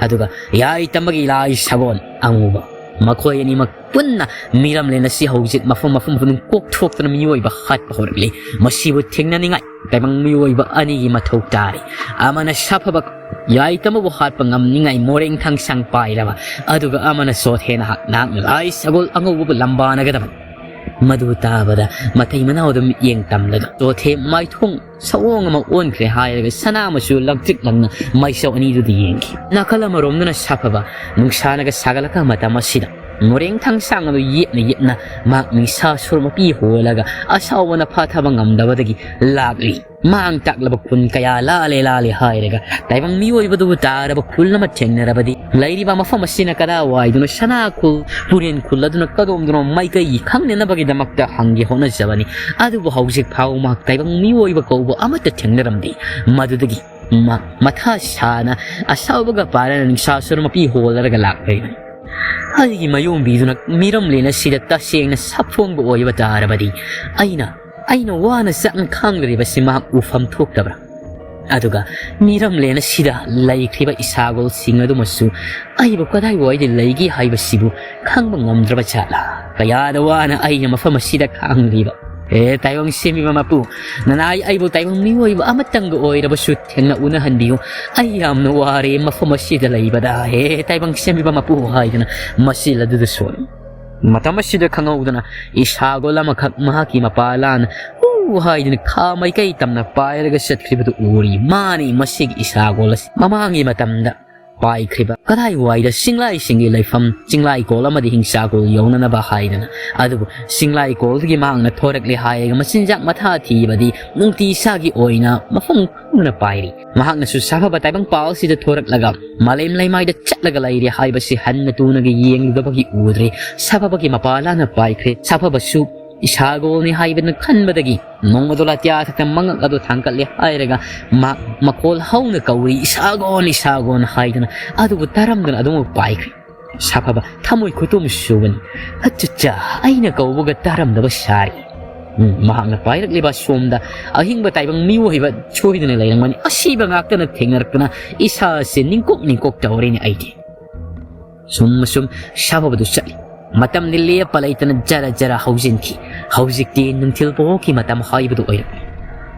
ꯑꯗꯨꯒ ꯌꯥꯏꯇꯝꯕꯒꯤ ꯂꯥꯏ ꯁꯒꯣꯜ ꯑꯉꯧꯕ꯫ ꯃꯈꯣꯏ ꯑꯅꯤꯃꯛ ꯄꯨꯟꯅ ꯃꯤꯔꯝꯂꯦꯟ ꯑꯁꯤ ꯍꯧꯖꯤꯛ ꯃꯐꯝ ꯃꯐꯝ ꯈꯨꯗꯤꯡ ꯀꯣꯛꯊꯣꯛꯇꯨꯅ ꯃꯤꯑꯣꯏꯕ ꯍꯥꯠꯄ ꯍꯧꯔꯛꯂꯤ꯫ ꯃꯁꯤꯕꯨ ꯊꯦꯡꯅꯅꯤꯡꯉꯥꯏ ꯇꯥꯏꯕꯪ ꯃꯤꯑꯣꯏꯕ ꯑꯅꯤꯒꯤ ꯃꯊꯧ ꯇꯥꯔꯤ꯫ ꯑꯃꯅ ꯁꯥꯐꯕ ꯌꯥꯏꯇꯝꯕꯕꯨ ꯍꯥꯠꯄ ꯉꯝꯅꯤꯡꯉꯥꯏ ꯃꯣꯔꯦꯡ ꯊꯥꯡꯁꯥꯡ ꯄꯥꯏꯔꯕ, ꯑꯗꯨꯒ ꯑꯃꯅ ꯁꯣꯊꯦ ꯅꯍꯥꯛ, ꯅꯍꯥꯛꯅ ꯂꯥꯏ ꯁꯒꯣꯜ ꯑꯉꯧꯕꯕꯨ ꯂꯝꯕꯥꯅꯒꯗꯕ꯫ ꯃꯗꯨ ꯇꯥꯕꯗ ꯃꯇꯩ ꯃꯅꯥꯎꯗ ꯃꯤꯠꯌꯦꯡ ꯇꯝꯂꯒ ꯆꯣꯊꯦ ꯃꯥꯏꯊꯣꯡ ꯁꯑꯣꯡ ꯑꯃ ꯑꯣꯟꯈ꯭ꯔꯦ ꯍꯥꯏꯔꯒ ꯁꯅꯥ ꯃꯆꯨ ꯂꯪꯇ꯭ꯔꯤꯛ ꯂꯪꯅ ꯃꯥꯏꯆꯧ ꯑꯅꯤꯗꯨꯗ ꯌꯦꯡꯈꯤ꯫ ꯅꯥꯀꯜ ꯑꯃꯔꯣꯝꯗꯅ ꯁꯥꯐꯕ ꯅꯨꯡꯁꯥꯅꯒ ꯁꯥꯒꯠꯂꯛꯄ ꯃꯇꯝ ꯑꯁꯤꯗ ꯃꯣꯔꯦꯡ ꯊꯥꯡꯁꯥꯡ ꯑꯗꯨ ꯌꯦꯠꯅ ꯌꯦꯠꯅ ꯃꯍꯥꯛ ꯅꯤꯡꯁꯥ ꯁꯣꯔ ꯃꯄꯤ ꯍꯣꯜꯂꯒ ꯑꯁꯥꯎꯕꯅ ꯐꯥꯊꯕ ꯉꯝꯗꯕꯗꯒꯤ ꯂꯥꯛꯂꯤ꯫ ꯃꯥꯡ ꯇꯥꯛꯂꯕ ꯈꯨꯟ ꯀꯌꯥ ꯂꯥꯜꯂꯦ ꯂꯥꯜꯂꯦ ꯍꯥꯏꯔꯒ ꯇꯥꯏꯕꯪ ꯃꯤꯑꯣꯏꯕꯗꯨꯕꯨ ꯇꯥꯔꯕ ꯈꯨꯜ ꯑꯃ ꯊꯦꯡꯅꯔꯕꯗꯤ ꯂꯩꯔꯤꯕ ꯃꯐꯝ ꯑꯁꯤꯅ ꯀꯗꯥꯏꯋꯥꯏꯗꯅꯣ, ꯁꯅꯥ ꯈꯨꯜ, ꯇꯨꯔꯦꯟ ꯈꯨꯜ ꯑꯗꯨꯅ ꯀꯗꯣꯝꯗꯅꯣ ꯃꯥꯏꯀꯩ ꯈꯪꯅꯅꯕꯒꯤꯗꯃꯛꯇ ꯍꯪꯒꯦ ꯍꯣꯠꯅꯖꯕꯅꯤ꯫ ꯑꯗꯨꯕꯨ ꯍꯧꯖꯤꯛ ꯐꯥꯎꯕ ꯃꯍꯥꯛ ꯇꯥꯏꯕꯪ ꯃꯤꯑꯣꯏꯕ ꯀꯧꯕ ꯑꯃꯠꯇ ꯊꯦꯡꯅꯔꯝꯗꯦ꯫ ꯃꯗꯨꯗꯒꯤ ꯃ-, ꯃꯊꯥ ꯁꯥꯅ ꯑꯁꯥꯎꯕꯒ ꯄꯥꯔꯅ ꯅꯤꯡꯁꯥ ꯁꯣꯔ ꯃꯄꯤ ꯍꯣꯜꯂꯔꯒ ꯂꯥꯛꯂꯤꯕꯅꯤ꯫ ꯑꯩꯒꯤ ꯃꯌꯣꯝꯕꯤꯗꯨꯅ ꯃꯤꯔꯝꯂꯦꯟ ꯑꯁꯤꯗ ꯇꯁꯦꯡꯅ ꯁꯥꯐꯣꯡꯕ ꯑꯣꯏꯕ ꯇꯥꯔꯕꯗꯤ ꯑꯩꯅ, ꯑꯩꯅ ꯋꯥꯅ ꯆꯥꯛꯅ ꯈꯥꯡꯂꯤꯕꯁꯤ ꯃꯍꯥꯛ ꯎꯐꯝ ꯊꯣꯛꯇꯕ꯭ꯔꯥ? ꯑꯗꯨꯒ ꯃꯤꯔꯝꯂꯦꯟ ꯑꯁꯤꯗ ꯂꯩꯈ꯭ꯔꯤꯕ ꯏꯁꯥꯒꯣꯜꯁꯤꯡ ꯑꯗꯨꯃꯁꯨ ꯑꯩꯕꯨ ꯀꯗꯥꯏꯋꯥꯏꯗ ꯂꯩꯒꯦ ꯍꯥꯏꯕꯁꯤꯕꯨ ꯈꯪꯕ ꯉꯝꯗ꯭ꯔꯕ ꯖꯥꯠꯂꯥ? ꯀꯌꯥꯗ ꯋꯥꯅ ꯑꯩꯅ ꯃꯐꯝ ꯑꯁꯤꯗ ꯈꯥꯡꯂꯤꯕ꯫ ꯍꯦ ꯇꯥꯏꯕꯪ ꯁꯦꯝꯕꯤꯕ ꯃꯄꯨ, ꯅꯅꯥꯏ ꯑꯩꯕꯨ ꯇꯥꯏꯕꯪ ꯃꯤꯑꯣꯏꯕ ꯑꯃꯇꯪꯒ ꯑꯣꯏꯔꯕꯁꯨ ꯊꯦꯡꯅ ꯎꯅꯍꯟꯕꯤꯌꯨ꯫ ꯑꯩ ꯌꯥꯝꯅ ꯋꯥꯔꯦ ꯃꯐꯝ ꯑꯁꯤꯗ ꯂꯩꯕꯗ꯫ ꯍꯦ ꯇꯥꯏꯕꯪ ꯁꯦꯝꯕꯤꯕ ꯃꯄꯨ ꯍꯥꯏꯗꯨꯅ ꯃꯆꯤꯜ ꯑꯗꯨꯗ ꯁꯣꯜꯂꯤ꯫ ꯃꯇꯝ ꯑꯁꯤꯗ ꯈꯪꯍꯧꯗꯅ ꯏꯁꯥꯒꯣꯜ ꯑꯃꯈꯛ ꯃꯍꯥꯛꯀꯤ ꯃꯄꯥ ꯂꯥꯟꯅ ꯎ ꯍꯥꯏꯗꯨꯅ ꯈꯥ ꯃꯥꯏꯀꯩ ꯇꯝꯅ ꯄꯥꯏꯔꯒ ꯆꯠꯈ꯭ꯔꯤꯕꯗꯨ ꯎꯔꯤ꯫ ꯃꯥꯅꯤ ꯃꯁꯤꯒꯤ ꯏꯁꯥꯒꯣꯜ ꯑꯁꯤ ꯃꯃꯥꯡꯒꯤ ꯃꯇꯝꯗ ꯄꯥꯏꯈ꯭ꯔꯤꯕ ꯀꯗꯥꯏꯋꯥꯏꯗ ꯆꯤꯡꯂꯥꯏꯁꯤꯡꯒꯤ ꯂꯩꯐꯝ ꯆꯤꯡꯂꯥꯏꯀꯣꯜ ꯑꯃꯗꯤ ꯍꯤꯡꯆꯥꯀꯣꯜ ꯌꯧꯅꯅꯕ ꯍꯥꯏꯗꯅ꯫ ꯑꯗꯨꯕꯨ ꯆꯤꯡꯂꯥꯏꯀꯣꯜꯗꯒꯤ ꯃꯍꯥꯛꯅ ꯊꯣꯔꯛꯂꯦ ꯍꯥꯏꯔꯒ ꯃꯆꯤꯟꯖꯥꯛ ꯃꯊꯥ ꯊꯤꯕꯗꯤ ꯅꯨꯡꯇꯤ ꯏꯁꯥꯒꯤ ꯑꯣꯏꯅ ꯃꯐꯝ ꯈꯪꯗꯅ ꯄꯥꯏꯔꯤ꯫ ꯃꯍꯥꯛꯅꯁꯨ ꯁꯥꯐꯕ ꯇꯥꯏꯕꯪꯄꯥꯜꯁꯤꯗ ꯊꯣꯔꯛꯂꯒ ꯃꯥꯂꯦꯝ ꯂꯩꯃꯥꯏꯗ ꯆꯠꯂꯒ ꯂꯩꯔꯦ ꯍꯥꯏꯕꯁꯤ ꯍꯟꯅ ꯇꯨꯅꯒ ꯌꯦꯡꯂꯨꯗꯕꯒꯤ ꯎꯗ꯭ꯔꯦ꯫ ꯁꯥꯐꯕꯒꯤ ꯃꯄꯥ ꯂꯥꯟꯅ ꯄꯥꯏꯈ꯭ꯔꯦ꯫ ꯁꯥꯐꯕꯁꯨ ꯏꯁꯥꯒꯣꯜꯅꯤ ꯍꯥꯏꯕꯅ ꯈꯟꯕꯗꯒꯤ ꯅꯣꯡꯃꯗꯣ ꯂꯥꯇꯤꯌꯥ ꯊꯛꯇ ꯃꯉꯛ ꯑꯗꯨ ꯊꯥꯡꯒꯠꯂꯦ ꯍꯥꯏꯔꯒ ꯃꯥ ꯃꯈꯣꯜ ꯍꯧꯅ ꯀꯧꯔꯤ, "ꯏꯁꯥꯒꯣꯟ, ꯏꯁꯥꯒꯣꯟ" ꯍꯥꯏꯗꯨꯅ꯫ ꯑꯗꯨꯕꯨ ꯇꯥꯔꯝꯗꯅ ꯑꯗꯨꯃꯛ ꯄꯥꯏꯈ꯭ꯔꯦ꯫ ꯁꯥꯐꯕ ꯊꯃꯣꯏ ꯈꯨꯇꯨꯝ ꯁꯨꯕꯅꯤ꯫ "ꯑꯆꯠꯆꯥ, ꯑꯩꯅ ꯀꯧꯕꯒ ꯇꯥꯔꯝꯗꯕ ꯁꯥꯔꯤ꯫ ꯎꯝ, ꯃꯍꯥꯛꯅ ꯄꯥꯏꯔꯛꯂꯤꯕ ꯁꯣꯝꯗ ꯑꯍꯤꯡꯕ ꯇꯥꯏꯕꯪ ꯃꯤꯑꯣꯏꯕ ꯁꯣꯏꯗꯅ ꯂꯩꯔꯝꯒꯅꯤ꯫ ꯑꯁꯤꯕ ꯉꯥꯛꯇꯅ ꯊꯦꯡꯅꯔꯛꯇꯅ ꯏꯁꯥꯁꯦ ꯅꯤꯡꯀꯣꯛ ꯅꯤꯡꯀꯣꯛ ꯇꯧꯔꯦꯅꯦ ꯑꯩꯗꯤ"꯫ ꯁꯨꯝ ꯁꯨꯝ ꯁꯥꯐꯕꯗꯨ ꯆꯠꯂꯤ꯫ ꯃꯇꯝꯗꯤ ꯂꯦꯞꯄ ꯂꯩꯇꯅ ꯖꯔ ꯖꯔ ꯍꯧꯖꯤꯟꯈꯤ꯫ ꯍꯧꯖꯤꯛꯇꯤ ꯅꯨꯡꯊꯤꯜ ꯄꯣꯛꯀꯤ ꯃꯇꯝ ꯍꯥꯏꯕꯗꯨ ꯑꯣꯏꯔꯛꯂꯤ꯫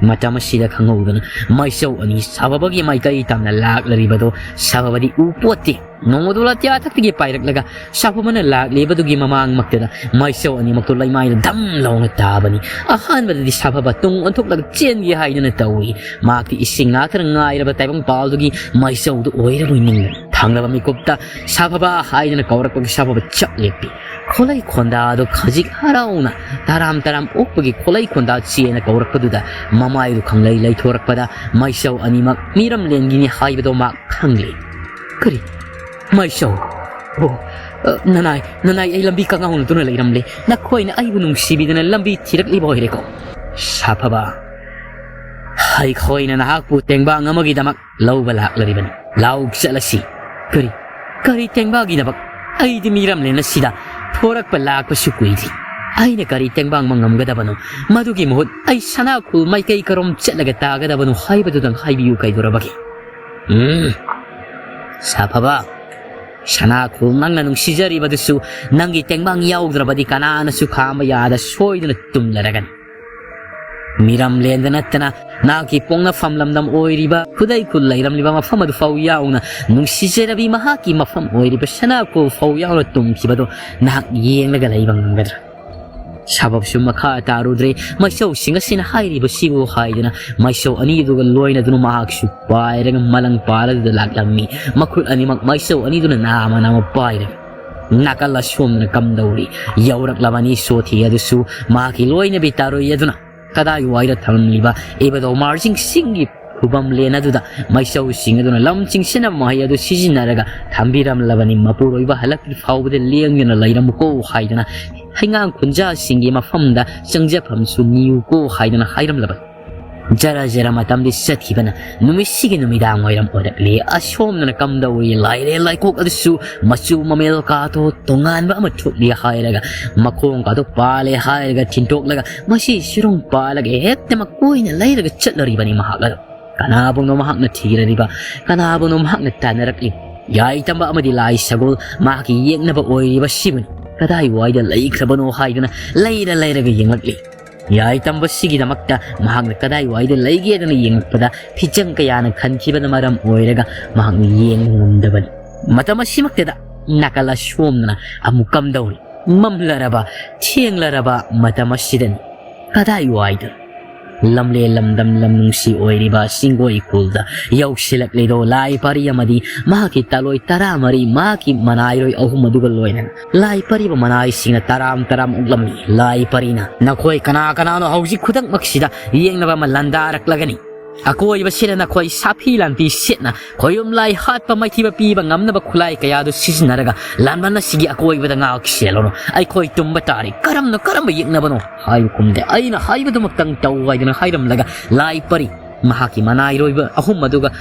ꯃꯇꯝ ꯑꯁꯤꯗ ꯈꯪꯍꯧꯗꯅ ꯃꯥꯏꯆꯧ ꯑꯅꯤ ꯁꯥꯐꯕꯒꯤ ꯃꯥꯏꯀꯩ ꯇꯝꯅ ꯂꯥꯛꯂꯔꯤꯕꯗꯨ ꯁꯥꯐꯕꯗꯤ ꯎ ꯄꯣꯠꯇꯦ꯫ ꯅꯣꯡꯃꯗꯨ ꯑꯇꯤꯌꯥ ꯊꯛꯇꯒꯤ ꯄꯥꯏꯔꯛꯂꯒ ꯁꯥꯐꯕꯅ ꯂꯥꯛꯂꯤꯕꯗꯨꯒꯤ ꯃꯃꯥꯡꯃꯛꯇꯗ ꯃꯩꯁꯧ ꯑꯅꯤꯃꯛꯇꯨ ꯂꯩꯃꯥꯏꯗ ꯙꯝ ꯂꯥꯎꯅ ꯇꯥꯕꯅꯤ꯫ ꯑꯍꯥꯟꯕꯗꯗꯤ ꯁꯥꯐꯕ ꯇꯨꯡ ꯑꯣꯟꯊꯣꯛꯂꯒ ꯆꯦꯟꯒꯦ ꯍꯥꯏꯗꯨꯅ ꯇꯧꯏ꯫ ꯃꯍꯥꯛꯇꯤ ꯏꯁꯤꯡ ꯉꯥꯛꯇꯅ ꯉꯥꯏꯔꯕ ꯇꯥꯏꯕꯪꯄꯥꯜꯗꯨꯒꯤ ꯃꯩꯁꯧꯗꯨ ꯑꯣꯏꯔꯕꯣꯏ ꯅꯤꯡꯕ꯫ ꯊꯪꯂꯕ ꯃꯤꯀꯨꯞꯇ ꯁꯥꯐꯕ ꯍꯥꯏꯗꯨꯅ ꯀꯧꯔꯛꯄꯒꯤ ꯁꯥꯐꯕ ꯆꯞ ꯂꯦꯞꯄꯤ꯫ ꯈꯣꯂꯩ ꯈꯣꯟꯗꯥꯗꯣ ꯈꯖꯤꯛ ꯍꯔꯥꯎꯅ ꯇꯔꯥꯝ ꯇꯔꯥꯝ ꯑꯣꯛꯄꯒꯤ ꯈꯣꯂꯩ ꯈꯣꯟꯗꯥ ꯆꯦꯅ ꯀꯧꯔꯛꯄꯗꯨꯗ ꯃꯃꯥꯏꯗꯨ ꯈꯪꯂꯩ ꯂꯩꯊꯣꯔꯛꯄꯗ ꯃꯩꯁꯧ ꯑꯅꯤꯃꯛ ꯃꯤꯔꯝꯂꯦꯟꯒꯤꯅꯤ ꯍꯥꯏꯕꯗꯣ ꯃꯍꯥꯛ ꯈꯪꯂꯦ꯫ "ꯀꯔꯤ? ꯃꯩꯁꯧ? ꯑꯣ, ꯑ, ꯅꯅꯥꯏ, ꯅꯅꯥꯏ, ꯑꯩ ꯂꯝꯕꯤ ꯀꯉꯥꯎꯅꯗꯨꯅ ꯂꯩꯔꯝꯂꯦ꯫ ꯅꯈꯣꯏꯅ ꯑꯩꯕꯨ ꯅꯨꯡꯁꯤꯕꯤꯗꯅ ꯂꯝꯕꯤ ꯊꯤꯔꯛꯂꯤꯕ ꯑꯣꯏꯔꯦꯀꯣ?" "ꯁꯥꯐꯕ, ꯑꯩꯈꯣꯏꯅ ꯅꯍꯥꯛꯄꯨ ꯇꯦꯡꯕꯥꯡ ꯑꯃꯒꯤꯗꯃꯛ ꯂꯧꯕ ꯂꯥꯛꯂꯔꯤꯕꯅꯤ꯫ ꯂꯥꯎ ꯆꯠꯂꯁꯤ꯫" "ꯀꯔꯤ? ꯀꯔꯤ ꯇꯦꯡꯕꯥꯡꯒꯤꯗꯃꯛ? ꯑꯩꯗꯤ ꯃꯤꯔꯝꯂꯦꯟ ꯑꯁꯤꯗ ꯊꯣꯔꯛꯄ ꯂꯥꯛꯄꯁꯨ ꯀꯨꯏꯗ꯭ꯔꯤ꯫ ꯑꯩꯅ ꯀꯔꯤ ꯇꯦꯡꯕꯥꯡ ꯃꯪꯉꯝꯒꯗꯕꯅꯣ? ꯃꯗꯨꯒꯤ ꯃꯍꯨꯠ ꯑꯩ ꯁꯅꯥꯈꯨꯜ ꯃꯥꯏꯀꯩ ꯀꯔꯣꯝ ꯆꯠꯂꯒ ꯇꯥꯒꯗꯕꯅꯣ ꯍꯥꯏꯕꯗꯨꯗꯪ ꯍꯥꯏꯕꯤꯌꯨ ꯀꯩꯗꯧꯔꯕꯒꯦ?" "ꯎꯝ, ꯁꯥꯐꯕ, ꯁꯅꯥꯈꯨꯜ ꯅꯪꯅ ꯅꯨꯡꯁꯤꯖꯔꯤꯕꯗꯨꯁꯨ ꯅꯪꯒꯤ ꯇꯦꯡꯕꯥꯡ ꯌꯥꯎꯗ꯭ꯔꯕꯗꯤ ꯀꯅꯥꯅꯁꯨ ꯈꯥꯝꯕ ꯌꯥꯗ ꯁꯣꯏꯗꯅ ꯇꯨꯝꯂꯔꯒꯅꯤ꯫ ꯃꯤꯔꯝꯂꯦꯟꯗ ꯅꯠꯇꯅ ꯅꯍꯥꯛꯀꯤ ꯄꯣꯛꯅꯐꯝ ꯂꯝꯗꯝ ꯑꯣꯏꯔꯤꯕ ꯈꯨꯗꯩ ꯈꯨꯜ ꯂꯩꯔꯝꯂꯤꯕ ꯃꯐꯝ ꯑꯗꯨ ꯐꯥꯎ ꯌꯥꯎꯅ ꯅꯨꯡꯁꯤꯖꯔꯕꯤ ꯃꯍꯥꯛꯀꯤ ꯃꯐꯝ ꯑꯣꯏꯔꯤꯕ ꯁꯅꯥꯈꯨꯜ ꯐꯥꯎ ꯌꯥꯎꯅ ꯇꯨꯝꯈꯤꯕꯗꯨ ꯅꯍꯥꯛ ꯌꯦꯡꯂꯒ ꯂꯩꯕ ꯉꯝꯒꯗ꯭ꯔꯥ?" ꯁꯥꯐꯕꯁꯨ ꯃꯈꯥ ꯇꯥꯔꯨꯗ꯭ꯔꯦ꯫ ꯃꯩꯁꯧꯁꯤꯡ ꯑꯁꯤꯅ ꯍꯥꯏꯔꯤꯕꯁꯤꯕꯨ ꯍꯥꯏꯗꯨꯅ ꯃꯩꯁꯧ ꯑꯅꯤꯗꯨꯒ ꯂꯣꯏꯅꯗꯨꯅ ꯃꯍꯥꯛꯁꯨ ꯄꯥꯏꯔꯒ ꯃꯂꯪ ꯄꯥꯜꯂꯗꯨꯗ ꯂꯥꯛꯂꯝꯃꯤ꯫ ꯃꯈꯨꯠ ꯑꯅꯤꯃꯛ ꯃꯩꯁꯧ ꯑꯅꯤꯗꯨꯅ ꯅꯥꯃ ꯅꯥꯃ ꯄꯥꯏꯔꯒ ꯅꯥꯀꯜ ꯑꯁꯣꯝꯗꯅ ꯀꯝꯗꯧꯔꯤ? ꯌꯧꯔꯛꯂꯕꯅꯤ ꯁꯣꯊꯤ ꯑꯗꯨꯁꯨ ꯃꯍꯥꯛꯀꯤ ꯂꯣꯏꯅꯕꯤ ꯇꯥꯔꯣꯏ ꯑꯗꯨꯅ ꯀꯗꯥꯏꯋꯥꯏꯗ ꯊꯝꯂꯝꯂꯤꯕ ꯏꯕꯗꯧ ꯃꯥꯔꯖꯤꯡ ꯁꯤꯡꯒꯤ ꯈꯨꯕꯝꯂꯦꯟ ꯑꯗꯨꯗ ꯃꯩꯁꯧꯁꯤꯡ ꯑꯗꯨꯅ ꯂꯝ ꯆꯤꯡꯁꯤꯟꯅꯕ ꯃꯍꯩ ꯑꯗꯨ ꯁꯤꯖꯤꯟꯅꯔꯒ ꯊꯝꯕꯤꯔꯝꯂꯕꯅꯤ꯫ ꯃꯄꯨꯔꯣꯏꯕ ꯍꯜꯂꯛꯇ꯭ꯔꯤ ꯐꯥꯎꯕꯗ ꯂꯦꯡꯗꯅ ꯂꯩꯔꯝꯃꯨꯀꯣ ꯍꯥꯏꯗꯨꯅ ꯍꯩꯉꯥꯡ ꯈꯨꯟꯖꯥꯁꯤꯡꯒꯤ ꯃꯐꯝꯗ ꯆꯪꯖꯐꯝꯁꯨ ꯅꯤꯌꯨꯀꯣ ꯍꯥꯏꯗꯨꯅ ꯍꯥꯏꯔꯝꯂꯕꯅꯤ꯫ ꯖꯔ ꯖꯔ ꯃꯇꯝꯗꯤ ꯆꯠꯈꯤꯕꯅ ꯅꯨꯃꯤꯠꯁꯤꯒꯤ ꯅꯨꯃꯤꯗꯥꯡ ꯋꯥꯏꯔꯝ ꯑꯣꯏꯔꯛꯂꯦ꯫ ꯑꯁꯣꯝꯗꯅ ꯀꯝꯗꯧꯔꯤ? ꯂꯥꯏꯔꯦ ꯂꯥꯏꯀꯣꯛ ꯑꯗꯨꯁꯨ ꯃꯆꯨ ꯃꯃꯦꯜ ꯀꯥꯗꯣ ꯇꯣꯉꯥꯟꯕ ꯑꯃ ꯊꯣꯛꯂꯤ ꯍꯥꯏꯔꯒ ꯃꯈꯣꯡ ꯀꯥꯗꯣ ꯄꯥꯜꯂꯦ ꯍꯥꯏꯔꯒ ꯊꯤꯟꯇꯣꯛꯂꯒ ꯃꯁꯤ ꯁꯤꯔꯣꯡ ꯄꯥꯜꯂꯒ ꯍꯦꯛꯇ ꯃꯀꯣꯏꯅ ꯂꯩꯔꯒ ꯆꯠꯂꯔꯤꯕꯅꯤ ꯃꯍꯥꯛ ꯑꯗꯣ꯫ ꯀꯅꯥꯕꯨꯅꯣ ꯃꯍꯥꯛꯅ ꯊꯤꯔꯔꯤꯕ? ꯀꯅꯥꯕꯨꯅꯣ ꯃꯍꯥꯛꯅ ꯇꯥꯟꯅꯔꯛꯂꯤ? ꯌꯥꯏꯇꯝꯕ ꯑꯃꯗꯤ ꯂꯥꯏ ꯁꯒꯣꯜ ꯃꯍꯥꯛꯀꯤ ꯌꯦꯛꯅꯕ ꯑꯣꯏꯔꯤꯕ ꯁꯤꯕꯨꯅꯤ꯫ ꯀꯗꯥꯏꯋꯥꯏꯗ ꯂꯩꯈ꯭ꯔꯕꯅꯣ ꯍꯥꯏꯗꯨꯅ ꯂꯩꯔ ꯂꯩꯔꯒ ꯌꯦꯡꯂꯛꯂꯤ꯫ ꯌꯥꯏꯇꯝꯕꯁꯤꯒꯤꯗꯃꯛꯇ ꯃꯍꯥꯛꯅ ꯀꯗꯥꯏꯋꯥꯏꯗ ꯂꯩꯒꯦꯗꯅ ꯌꯦꯡꯂꯛꯄꯗ ꯐꯤꯖꯪ ꯀꯌꯥꯅ ꯈꯟꯈꯤꯕꯅ ꯃꯔꯝ ꯑꯣꯏꯔꯒ ꯃꯍꯥꯛꯅ ꯌꯦꯡꯕ ꯉꯝꯗꯕꯅꯤ꯫ ꯃꯇꯝ ꯑꯁꯤꯃꯛꯇꯗ ꯅꯥꯀꯜ ꯑꯁꯣꯝꯗꯅ ꯑꯃꯨꯛ ꯀꯝꯗꯧꯔꯤ? ꯃꯝꯂꯔꯕ, ꯊꯦꯡꯂꯔꯕ ꯃꯇꯝ ꯑꯁꯤꯗꯅꯤ꯫ ꯀꯗꯥꯏ ꯋꯥꯏꯗ? ꯂꯝꯂꯦꯟ ꯂꯝꯗꯝ ꯂꯝ ꯅꯨꯡꯁꯤ ꯑꯣꯏꯔꯤꯕ ꯆꯤꯡꯒꯣꯏ ꯏꯀꯣꯜꯗ ꯌꯧꯁꯤꯜꯂꯛꯂꯤꯗꯣ ꯂꯥꯏ ꯄꯔꯤ ꯑꯃꯗꯤ ꯃꯍꯥꯛꯀꯤ ꯇꯥꯂꯣꯏ ꯇꯔꯥꯃꯔꯤ, ꯃꯍꯥꯛꯀꯤ ꯃꯅꯥꯏꯔꯣꯏ ꯑꯍꯨꯝ ꯑꯗꯨꯒ ꯂꯣꯏꯅꯅ꯫ ꯂꯥꯏ ꯄꯔꯤꯕ ꯃꯅꯥꯏꯁꯤꯡꯅ ꯇꯔꯥꯝ ꯇꯔꯥꯝ ꯑꯣꯛꯂꯝꯃꯤ꯫ ꯂꯥꯏ ꯄꯔꯤꯅ, "ꯅꯈꯣꯏ ꯀꯅꯥ ꯀꯅꯥꯅꯣ ꯍꯧꯖꯤꯛ ꯈꯨꯗꯛꯃꯛꯁꯤꯗ ꯌꯦꯡꯅꯕ ꯑꯃ ꯂꯥꯟꯗꯥꯔꯛꯂꯒꯅꯤ꯫ ꯑꯀꯣꯏꯕꯁꯤꯗ ꯅꯈꯣꯏ ꯁꯥꯐꯤ ꯂꯥꯟꯐꯤ ꯁꯤꯠꯅ ꯈꯣꯌꯨꯝ ꯂꯥꯏ ꯍꯥꯠꯄ ꯃꯥꯏꯊꯤꯕ ꯄꯤꯕ ꯉꯝꯅꯕ ꯈꯨꯠꯂꯥꯏ ꯀꯌꯥꯗꯨ ꯁꯤꯖꯤꯟꯅꯔꯒ ꯂꯥꯟꯕꯟ ꯑꯁꯤꯒꯤ ꯑꯀꯣꯏꯕꯗ ꯉꯥꯏꯍꯥꯛ ꯆꯦꯜꯂꯨꯔꯣ꯫ ꯑꯩꯈꯣꯏ ꯇꯨꯝꯕ ꯇꯥꯔꯤ꯫ ꯀꯔꯝꯅ ꯀꯔꯝꯕ ꯌꯦꯛꯅꯕꯅꯣ?" ꯍꯥꯏꯕ ꯈꯨꯝꯗꯦ꯫ "ꯑꯩꯅ ꯍꯥꯏꯕꯗꯨꯃꯛꯇꯪ ꯇꯧ" ꯍꯥꯏꯗꯨꯅ ꯍꯥꯏꯔꯝꯂꯒ ꯂꯥꯏ ꯄꯔꯤ ꯃꯍꯥꯛꯀꯤ ꯃꯅꯥꯏꯔꯣꯏꯕ ꯑꯍꯨꯝ ꯑꯗꯨꯒ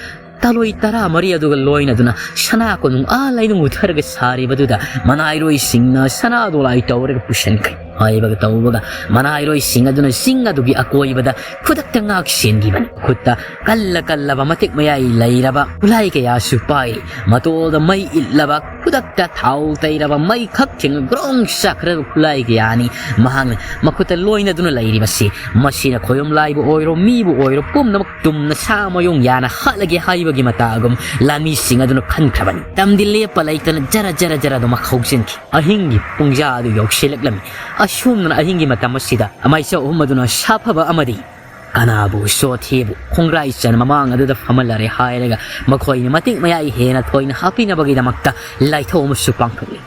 ꯇꯥꯂꯣꯏ ꯇꯔꯥꯃꯔꯤ ꯑꯗꯨꯒ ꯂꯣꯏꯅꯗꯨꯅ ꯁꯅꯥ ꯀꯣꯅꯨꯡ ꯑꯥ ꯂꯩꯅꯨꯡ ꯎꯊꯔꯒ ꯁꯥꯔꯤꯕꯗꯨꯗ ꯃꯅꯥꯏꯔꯣꯏꯁꯤꯡꯅ ꯁꯅꯥ ꯗꯣꯂꯥꯏ ꯇꯧꯔꯒ ꯄꯨꯁꯤꯟꯈ꯭ꯔꯦ꯫ ꯍꯥꯏꯕꯒ ꯇꯧꯕꯒ ꯃꯅꯥꯏꯔꯣꯏꯁꯤꯡ ꯑꯗꯨꯅ ꯆꯤꯡ ꯑꯗꯨꯒꯤ ꯑꯀꯣꯏꯕꯗ ꯈꯨꯗꯛꯇ ꯉꯥꯛ ꯁꯦꯟꯈꯤꯕꯅꯤ꯫ ꯈꯨꯠꯇ ꯀꯜꯂ ꯀꯜꯂꯕ ꯃꯇꯤꯛ ꯃꯌꯥꯏ ꯂꯩꯔꯕ ꯈꯨꯠꯂꯥꯏ ꯀꯌꯥꯁꯨ ꯄꯥꯏꯔꯤ꯫ ꯃꯇꯣꯜꯗ ꯃꯩ ꯏꯠꯂꯕ, ꯈꯨꯗꯛꯇ ꯊꯥꯎ ꯇꯩꯔꯕ, ꯃꯩ ꯈꯛ ꯊꯦꯡꯅ ꯒ꯭ꯔꯣꯡ ꯆꯥꯛꯈ꯭ꯔꯕ ꯈꯨꯠꯂꯥꯏ ꯀꯌꯥꯅꯤ ꯃꯍꯥꯛꯅ ꯃꯈꯨꯠꯇ ꯂꯣꯏꯅꯗꯨꯅ ꯂꯩꯔꯤꯕꯁꯤ꯫ ꯃꯁꯤꯅ ꯈꯣꯌꯨꯝ ꯂꯥꯏꯕꯨ ꯑꯣꯏꯔꯣ, ꯃꯤꯕꯨ ꯑꯣꯏꯔꯣ, ꯄꯨꯝꯅꯃꯛ ꯇꯨꯝꯅ ꯁꯥ ꯃꯌꯨꯡ ꯌꯥꯅ ꯍꯥꯠꯂꯒꯦ ꯍꯥꯏꯕꯒꯤ ꯃꯇꯥꯒꯨꯝ ꯂꯥꯟꯃꯤꯁꯤꯡ ꯑꯗꯨꯅ ꯈꯟꯈ꯭ꯔꯕꯅꯤ꯫ ꯃꯇꯝꯗꯤ ꯂꯦꯞꯄ ꯂꯩꯇꯅ ꯖꯔ ꯖꯔ ꯖꯔ ꯑꯗꯨꯃꯛ ꯍꯧꯖꯤꯟꯈꯤ꯫ ꯑꯍꯤꯡꯒꯤ ꯄꯨꯡꯖꯥ ꯑꯗꯨ ꯌꯧꯁꯤꯜꯂꯛꯂꯝꯃꯤ꯫ ꯑꯁꯨꯝꯅ ꯑꯍꯤꯡꯒꯤ ꯃꯇꯝ ꯑꯁꯤꯗ ꯃꯥꯏꯆꯧ ꯑꯍꯨꯝ ꯑꯗꯨꯅ ꯁꯥꯐꯕ ꯑꯃꯗꯤ ꯀꯅꯥꯕꯨ ꯁꯣꯊꯦꯕꯨ ꯈꯣꯡꯒ꯭ꯔꯥꯏ ꯆꯟ ꯃꯃꯥꯡ ꯑꯗꯨꯗ ꯐꯝꯍꯜꯂꯔꯦ ꯍꯥꯏꯔꯒ ꯃꯈꯣꯏꯅ ꯃꯇꯤꯛ ꯃꯌꯥꯏ ꯍꯦꯟꯅ ꯊꯣꯏꯅ ꯍꯥꯞꯄꯤꯅꯕꯒꯤꯗꯃꯛꯇ ꯂꯥꯏꯊꯧ ꯑꯃꯁꯨ ꯄꯥꯡꯊꯣꯛꯂꯤ꯫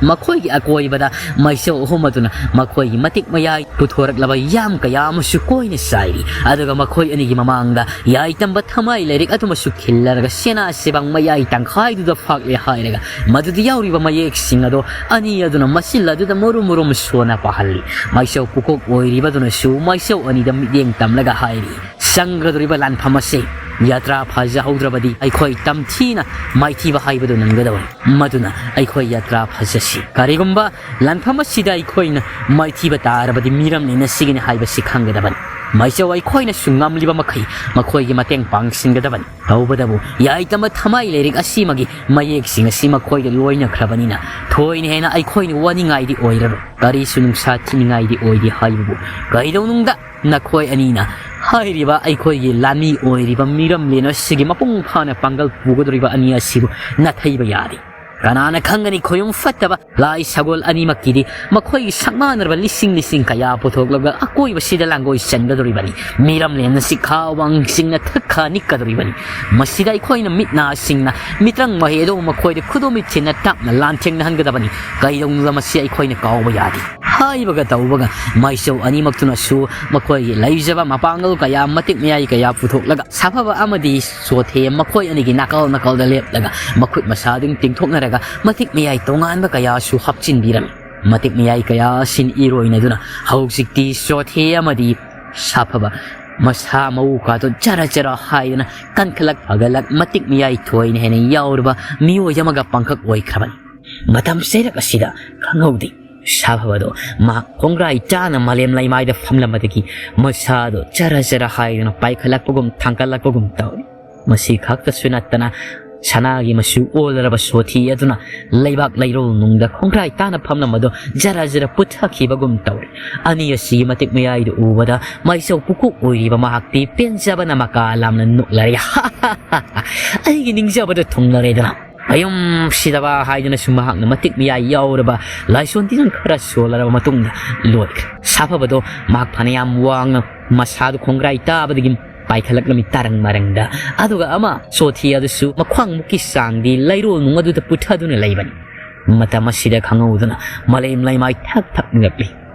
ꯃꯈꯣꯏꯒꯤ ꯑꯀꯣꯏꯕꯗ ꯃꯥꯏꯆꯧ ꯑꯍꯨꯝ ꯑꯗꯨꯅ ꯃꯈꯣꯏꯒꯤ ꯃꯇꯤꯛ ꯃꯌꯥꯏ ꯄꯨꯊꯣꯔꯛꯂꯕ ꯌꯥꯝ ꯀꯌꯥ ꯑꯃꯁꯨ ꯀꯣꯏꯅ ꯆꯥꯏꯔꯤ꯫ ꯑꯗꯨꯒ ꯃꯈꯣꯏ ꯑꯅꯤꯒꯤ ꯃꯃꯥꯡꯗ ꯌꯥꯏꯇꯝꯕ ꯊꯃꯥꯏ ꯂꯥꯏꯔꯤꯛ ꯑꯗꯨꯃꯁꯨ ꯈꯤꯜꯂꯔꯒ ꯁꯦꯅꯥ ꯁꯦꯕꯥꯡ ꯃꯌꯥꯏ ꯇꯪꯈꯥꯏꯗꯨꯗ ꯐꯥꯛꯂꯦ ꯍꯥꯏꯔꯒ ꯃꯗꯨꯗ ꯌꯥꯎꯔꯤꯕ ꯃꯌꯦꯛꯁꯤꯡ ꯑꯗꯣ ꯑꯅꯤ ꯑꯗꯨꯅ ꯃꯆꯤꯜ ꯑꯗꯨꯗ ꯃꯔꯨꯝ ꯃꯔꯨꯝ ꯁꯣꯟꯅ ꯄꯥꯍꯜꯂꯤ꯫ ꯃꯥꯏꯆꯧ ꯄꯨꯀꯣꯛ ꯑꯣꯏꯔꯤꯕꯗꯨꯅꯁꯨ ꯃꯥꯏꯆꯧ ꯑꯅꯤꯗ ꯃꯤꯠꯌꯦꯡ ꯇꯝꯂꯒ ꯍꯥꯏꯔꯤ, "ꯆꯪꯒꯗꯧꯔꯤꯕ ꯂꯥꯟꯐꯝ ꯑꯁꯤ ꯌꯥꯇ꯭ꯔꯥ ꯐꯖꯍꯧꯗ꯭ꯔꯕꯗꯤ ꯑꯩꯈꯣꯏ ꯇꯝꯊꯤꯅ ꯃꯥꯏꯊꯤꯕ ꯍꯥꯏꯕꯗꯨ ꯅꯪꯒꯗꯧꯔꯤ꯫ ꯃꯗꯨꯅ ꯑꯩꯈꯣꯏ ꯌꯥꯇ꯭ꯔꯥ ꯐꯖꯁꯤ꯫ ꯀꯔꯤꯒꯨꯝꯕ ꯂꯥꯟꯐꯝ ꯑꯁꯤꯗ ꯑꯩꯈꯣꯏꯅ ꯃꯥꯏꯊꯤꯕ ꯇꯥꯔꯕꯗꯤ ꯃꯤꯔꯝ ꯂꯩꯅꯁꯤꯒꯅꯤ ꯍꯥꯏꯕꯁꯤ ꯈꯪꯒꯗꯕꯅꯤ꯫ ꯃꯥꯏꯆꯧ ꯑꯩꯈꯣꯏꯅꯁꯨ ꯉꯝꯂꯤꯕ ꯃꯈꯩ ꯃꯈꯣꯏꯒꯤ ꯃꯇꯦꯡ ꯄꯥꯡꯁꯤꯟꯒꯗꯕꯅꯤ꯫ ꯇꯧꯕꯇꯕꯨ ꯌꯥꯏꯇꯃ ꯊꯃꯥꯏ ꯂꯥꯏꯔꯤꯛ ꯑꯁꯤꯃꯒꯤ ꯃꯌꯦꯛꯁꯤꯡ ꯑꯁꯤ ꯃꯈꯣꯏꯗ ꯂꯣꯏꯅꯈ꯭ꯔꯕꯅꯤꯅ ꯊꯣꯏꯅ ꯍꯦꯟꯅ ꯑꯩꯈꯣꯏꯅ ꯋꯥꯅꯤꯡꯉꯥꯏꯗꯤ ꯑꯣꯏꯔꯔꯣꯏ꯫ ꯀꯔꯤꯁꯨ ꯅꯨꯡꯁꯥ ꯊꯤꯅꯤꯡꯉꯥꯏꯗꯤ ꯑꯣꯏꯗꯦ ꯍꯥꯏꯕꯕꯨ ꯀꯩꯗꯧꯅꯨꯡꯗ ꯅꯈꯣꯏ ꯑꯅꯤꯅ ꯍꯥꯏꯔꯤꯕ ꯑꯩꯈꯣꯏꯒꯤ ꯂꯥꯟꯃꯤ ꯑꯣꯏꯔꯤꯕ ꯃꯤꯔꯝꯂꯦꯟ ꯑꯁꯤꯒꯤ ꯃꯄꯨꯡ ꯐꯥꯅ ꯄꯥꯡꯒꯜ ꯄꯨꯒꯗꯧꯔꯤꯕ ꯑꯅꯤ ꯑꯁꯤꯕꯨ ꯅꯥꯊꯩꯕ ꯌꯥꯗꯦ꯫ ꯀꯅꯥꯅ ꯈꯪꯒꯅꯤ ꯈꯣꯌꯨꯝ ꯐꯠꯇꯕ ꯂꯥꯏ ꯁꯒꯣꯜ ꯑꯅꯤꯃꯛꯀꯤꯗꯤ ꯃꯈꯣꯏꯒꯤ ꯁꯛꯃꯥꯟꯅꯔꯕ ꯂꯤꯁꯤꯡ ꯂꯤꯁꯤꯡ ꯀꯌꯥ ꯄꯨꯊꯣꯛꯂꯒ ꯑꯀꯣꯏꯕꯁꯤꯗ ꯂꯥꯡꯒꯣꯏ ꯆꯟꯒꯗꯧꯔꯤꯕꯅꯤ꯫ ꯃꯤꯔꯝꯂꯦꯟ ꯑꯁꯤ ꯈꯥ ꯋꯥꯡ ꯆꯤꯡꯅ ꯊꯛ ꯈꯥ ꯅꯤꯛꯀꯗꯧꯔꯤꯕꯅꯤ꯫ ꯃꯁꯤꯗ ꯑꯩꯈꯣꯏꯅ ꯃꯤꯠ ꯅꯥꯁꯤꯡꯅ ꯃꯤꯇ꯭ꯔꯪ ꯃꯍꯩ ꯑꯗꯨ ꯃꯈꯣꯏꯗ ꯈꯨꯗꯣꯝꯕꯤꯠ ꯊꯤꯟꯅ ꯇꯞꯅ ꯂꯥꯟꯊꯦꯡꯅꯍꯟꯒꯗꯕꯅꯤ꯫ ꯀꯩꯗꯧꯅꯨꯡꯗ ꯃꯁꯤ ꯑꯩꯈꯣꯏꯅ ꯀꯥꯎꯕ ꯌꯥꯗꯦ꯫ ꯍꯥꯏꯕꯒ ꯇꯧꯕꯒ ꯃꯥꯏꯆꯧ ꯑꯅꯤꯃꯛꯇꯨꯅꯁꯨ ꯃꯈꯣꯏꯒꯤ ꯂꯩꯖꯕ ꯃꯄꯥꯡꯒꯜ ꯀꯌꯥ, ꯃꯇꯤꯛ ꯃꯌꯥꯏ ꯀꯌꯥ ꯄꯨꯊꯣꯛꯂꯒ ꯁꯥꯐꯕ ꯑꯃꯗꯤ ꯆꯣꯊꯦ ꯃꯈꯣꯏ ꯑꯅꯤꯒꯤ ꯅꯥꯀꯜ ꯅꯥꯀꯜꯗ ꯂꯦꯞꯂꯒ ꯃꯈꯨꯠ ꯃꯁꯥ ꯑꯗꯨꯝ ꯇꯤꯡꯊꯣꯛꯅꯔꯒ ꯃꯇꯤꯛ ꯃꯌꯥꯏ ꯇꯣꯉꯥꯟꯕ ꯀꯌꯥꯁꯨ ꯍꯥꯞꯆꯤꯟꯕꯤꯔꯝꯃꯤ꯫ ꯃꯇꯤꯛ ꯃꯌꯥꯏ ꯀꯌꯥ ꯑꯁꯤꯅ ꯏꯔꯣꯏꯅꯗꯨꯅ ꯍꯧꯖꯤꯛꯇꯤ ꯆꯣꯊꯦ ꯑꯃꯗꯤ ꯁꯥꯐꯕ ꯃꯁꯥ ꯃꯎ ꯀꯥꯗꯣ ꯆꯔ ꯆꯔ ꯍꯥꯏꯗꯅ ꯀꯟꯈꯠꯂꯛ ꯐꯒꯠꯂꯛ ꯃꯇꯤꯛ ꯃꯌꯥꯏ ꯊꯣꯏꯅ ꯍꯦꯟꯅ ꯌꯥꯎꯔꯕ ꯃꯤꯑꯣꯏ ꯑꯃꯒ ꯄꯥꯡꯈꯛ ꯑꯣꯏꯈ꯭ꯔꯕꯅꯤ꯫ ꯃꯇꯝ ꯆꯩꯔꯛ ꯑꯁꯤꯗ ꯈꯪꯍꯧꯗꯦ꯫ ꯁꯥꯐꯕꯗꯣ ꯃꯍꯥꯛ ꯈꯣꯡꯒ꯭ꯔꯥꯏ ꯆꯥꯅ ꯃꯥꯂꯦꯝ ꯂꯩꯃꯥꯏꯗ ꯐꯝꯂꯝꯕꯗꯒꯤ ꯃꯁꯥꯗꯣ ꯆꯔ ꯆꯔ ꯍꯥꯏꯗꯨꯅ ꯄꯥꯏꯈꯠꯂꯛꯄꯒꯨꯝ ꯊꯥꯡꯒꯠꯂꯛꯄꯒꯨꯝ ꯇꯧꯔꯤ꯫ ꯃꯁꯤ ꯈꯛꯇꯁꯨ ꯅꯠꯇꯅ ꯁꯅꯥꯒꯤ ꯃꯆꯨ ꯑꯣꯜꯂꯔꯕ ꯁꯣꯊꯤ ꯑꯗꯨꯅ ꯂꯩꯕꯥꯛ ꯂꯩꯔꯣꯜ ꯅꯨꯡꯗ ꯈꯣꯡꯒ꯭ꯔꯥꯏ ꯇꯥꯅ ꯐꯝꯂꯝꯕꯗꯣ ꯖꯔ ꯖꯔ ꯄꯨꯊꯈꯤꯕꯒꯨꯝ ꯇꯧꯔꯤ꯫ ꯑꯅꯤ ꯑꯁꯤꯒꯤ ꯃꯇꯤꯛ ꯃꯌꯥꯏꯗꯨ ꯎꯕꯗ ꯃꯥꯏꯆꯧ ꯄꯨꯀꯣꯛ ꯑꯣꯏꯔꯤꯕ ꯃꯍꯥꯛꯇꯤ ꯄꯦꯟꯖꯕꯅ ꯃꯀꯥ ꯂꯥꯝꯅ ꯅꯣꯛꯂꯔꯦ꯫ "ꯑꯩꯒꯤ ꯅꯤꯡꯖꯕꯗ ꯊꯨꯡꯂꯔꯦꯗꯅ꯫ ꯀꯌꯨꯝ ꯁꯤꯗꯕ" ꯍꯥꯏꯗꯨꯅꯁꯨ ꯃꯍꯥꯛꯅ ꯃꯇꯤꯛ ꯃꯌꯥꯏ ꯌꯥꯎꯔꯕ ꯂꯥꯏꯁꯣꯟ ꯇꯤꯟꯖꯣꯟ ꯈꯔ ꯁꯣꯜꯂꯔꯕ ꯃꯇꯨꯡꯗ ꯂꯣꯏꯈ꯭ꯔꯦ꯫ ꯁꯥꯐꯕꯗꯣ ꯃꯍꯥꯛ ꯐꯅꯌꯥꯝ ꯋꯥꯡꯅ ꯃꯁꯥꯗꯨ ꯈꯣꯡꯒ꯭ꯔꯥꯏ ꯇꯥꯕꯗꯒꯤ ꯄꯥꯏꯈꯠꯂꯛꯂꯝꯃꯤ ꯇꯥꯔꯪ ꯃꯔꯪꯗ꯫ ꯑꯗꯨꯒ ꯑꯃ ꯁꯣꯊꯤ ꯑꯗꯨꯁꯨ ꯃꯈ꯭ꯋꯥꯡꯃꯨꯛꯀꯤ ꯆꯥꯡꯗꯤ ꯂꯩꯔꯣꯜ ꯅꯨꯡ ꯑꯗꯨꯗ ꯄꯨꯊꯗꯨꯅ ꯂꯩꯕꯅꯤ꯫ ꯃꯇꯝ ꯑꯁꯤꯗ ꯈꯪꯍꯧꯗꯅ ꯃꯥꯂꯦꯝ ꯂꯩꯃꯥꯏ ꯊꯛ ꯊꯛ ꯅꯤꯛꯂꯛꯂꯤ꯫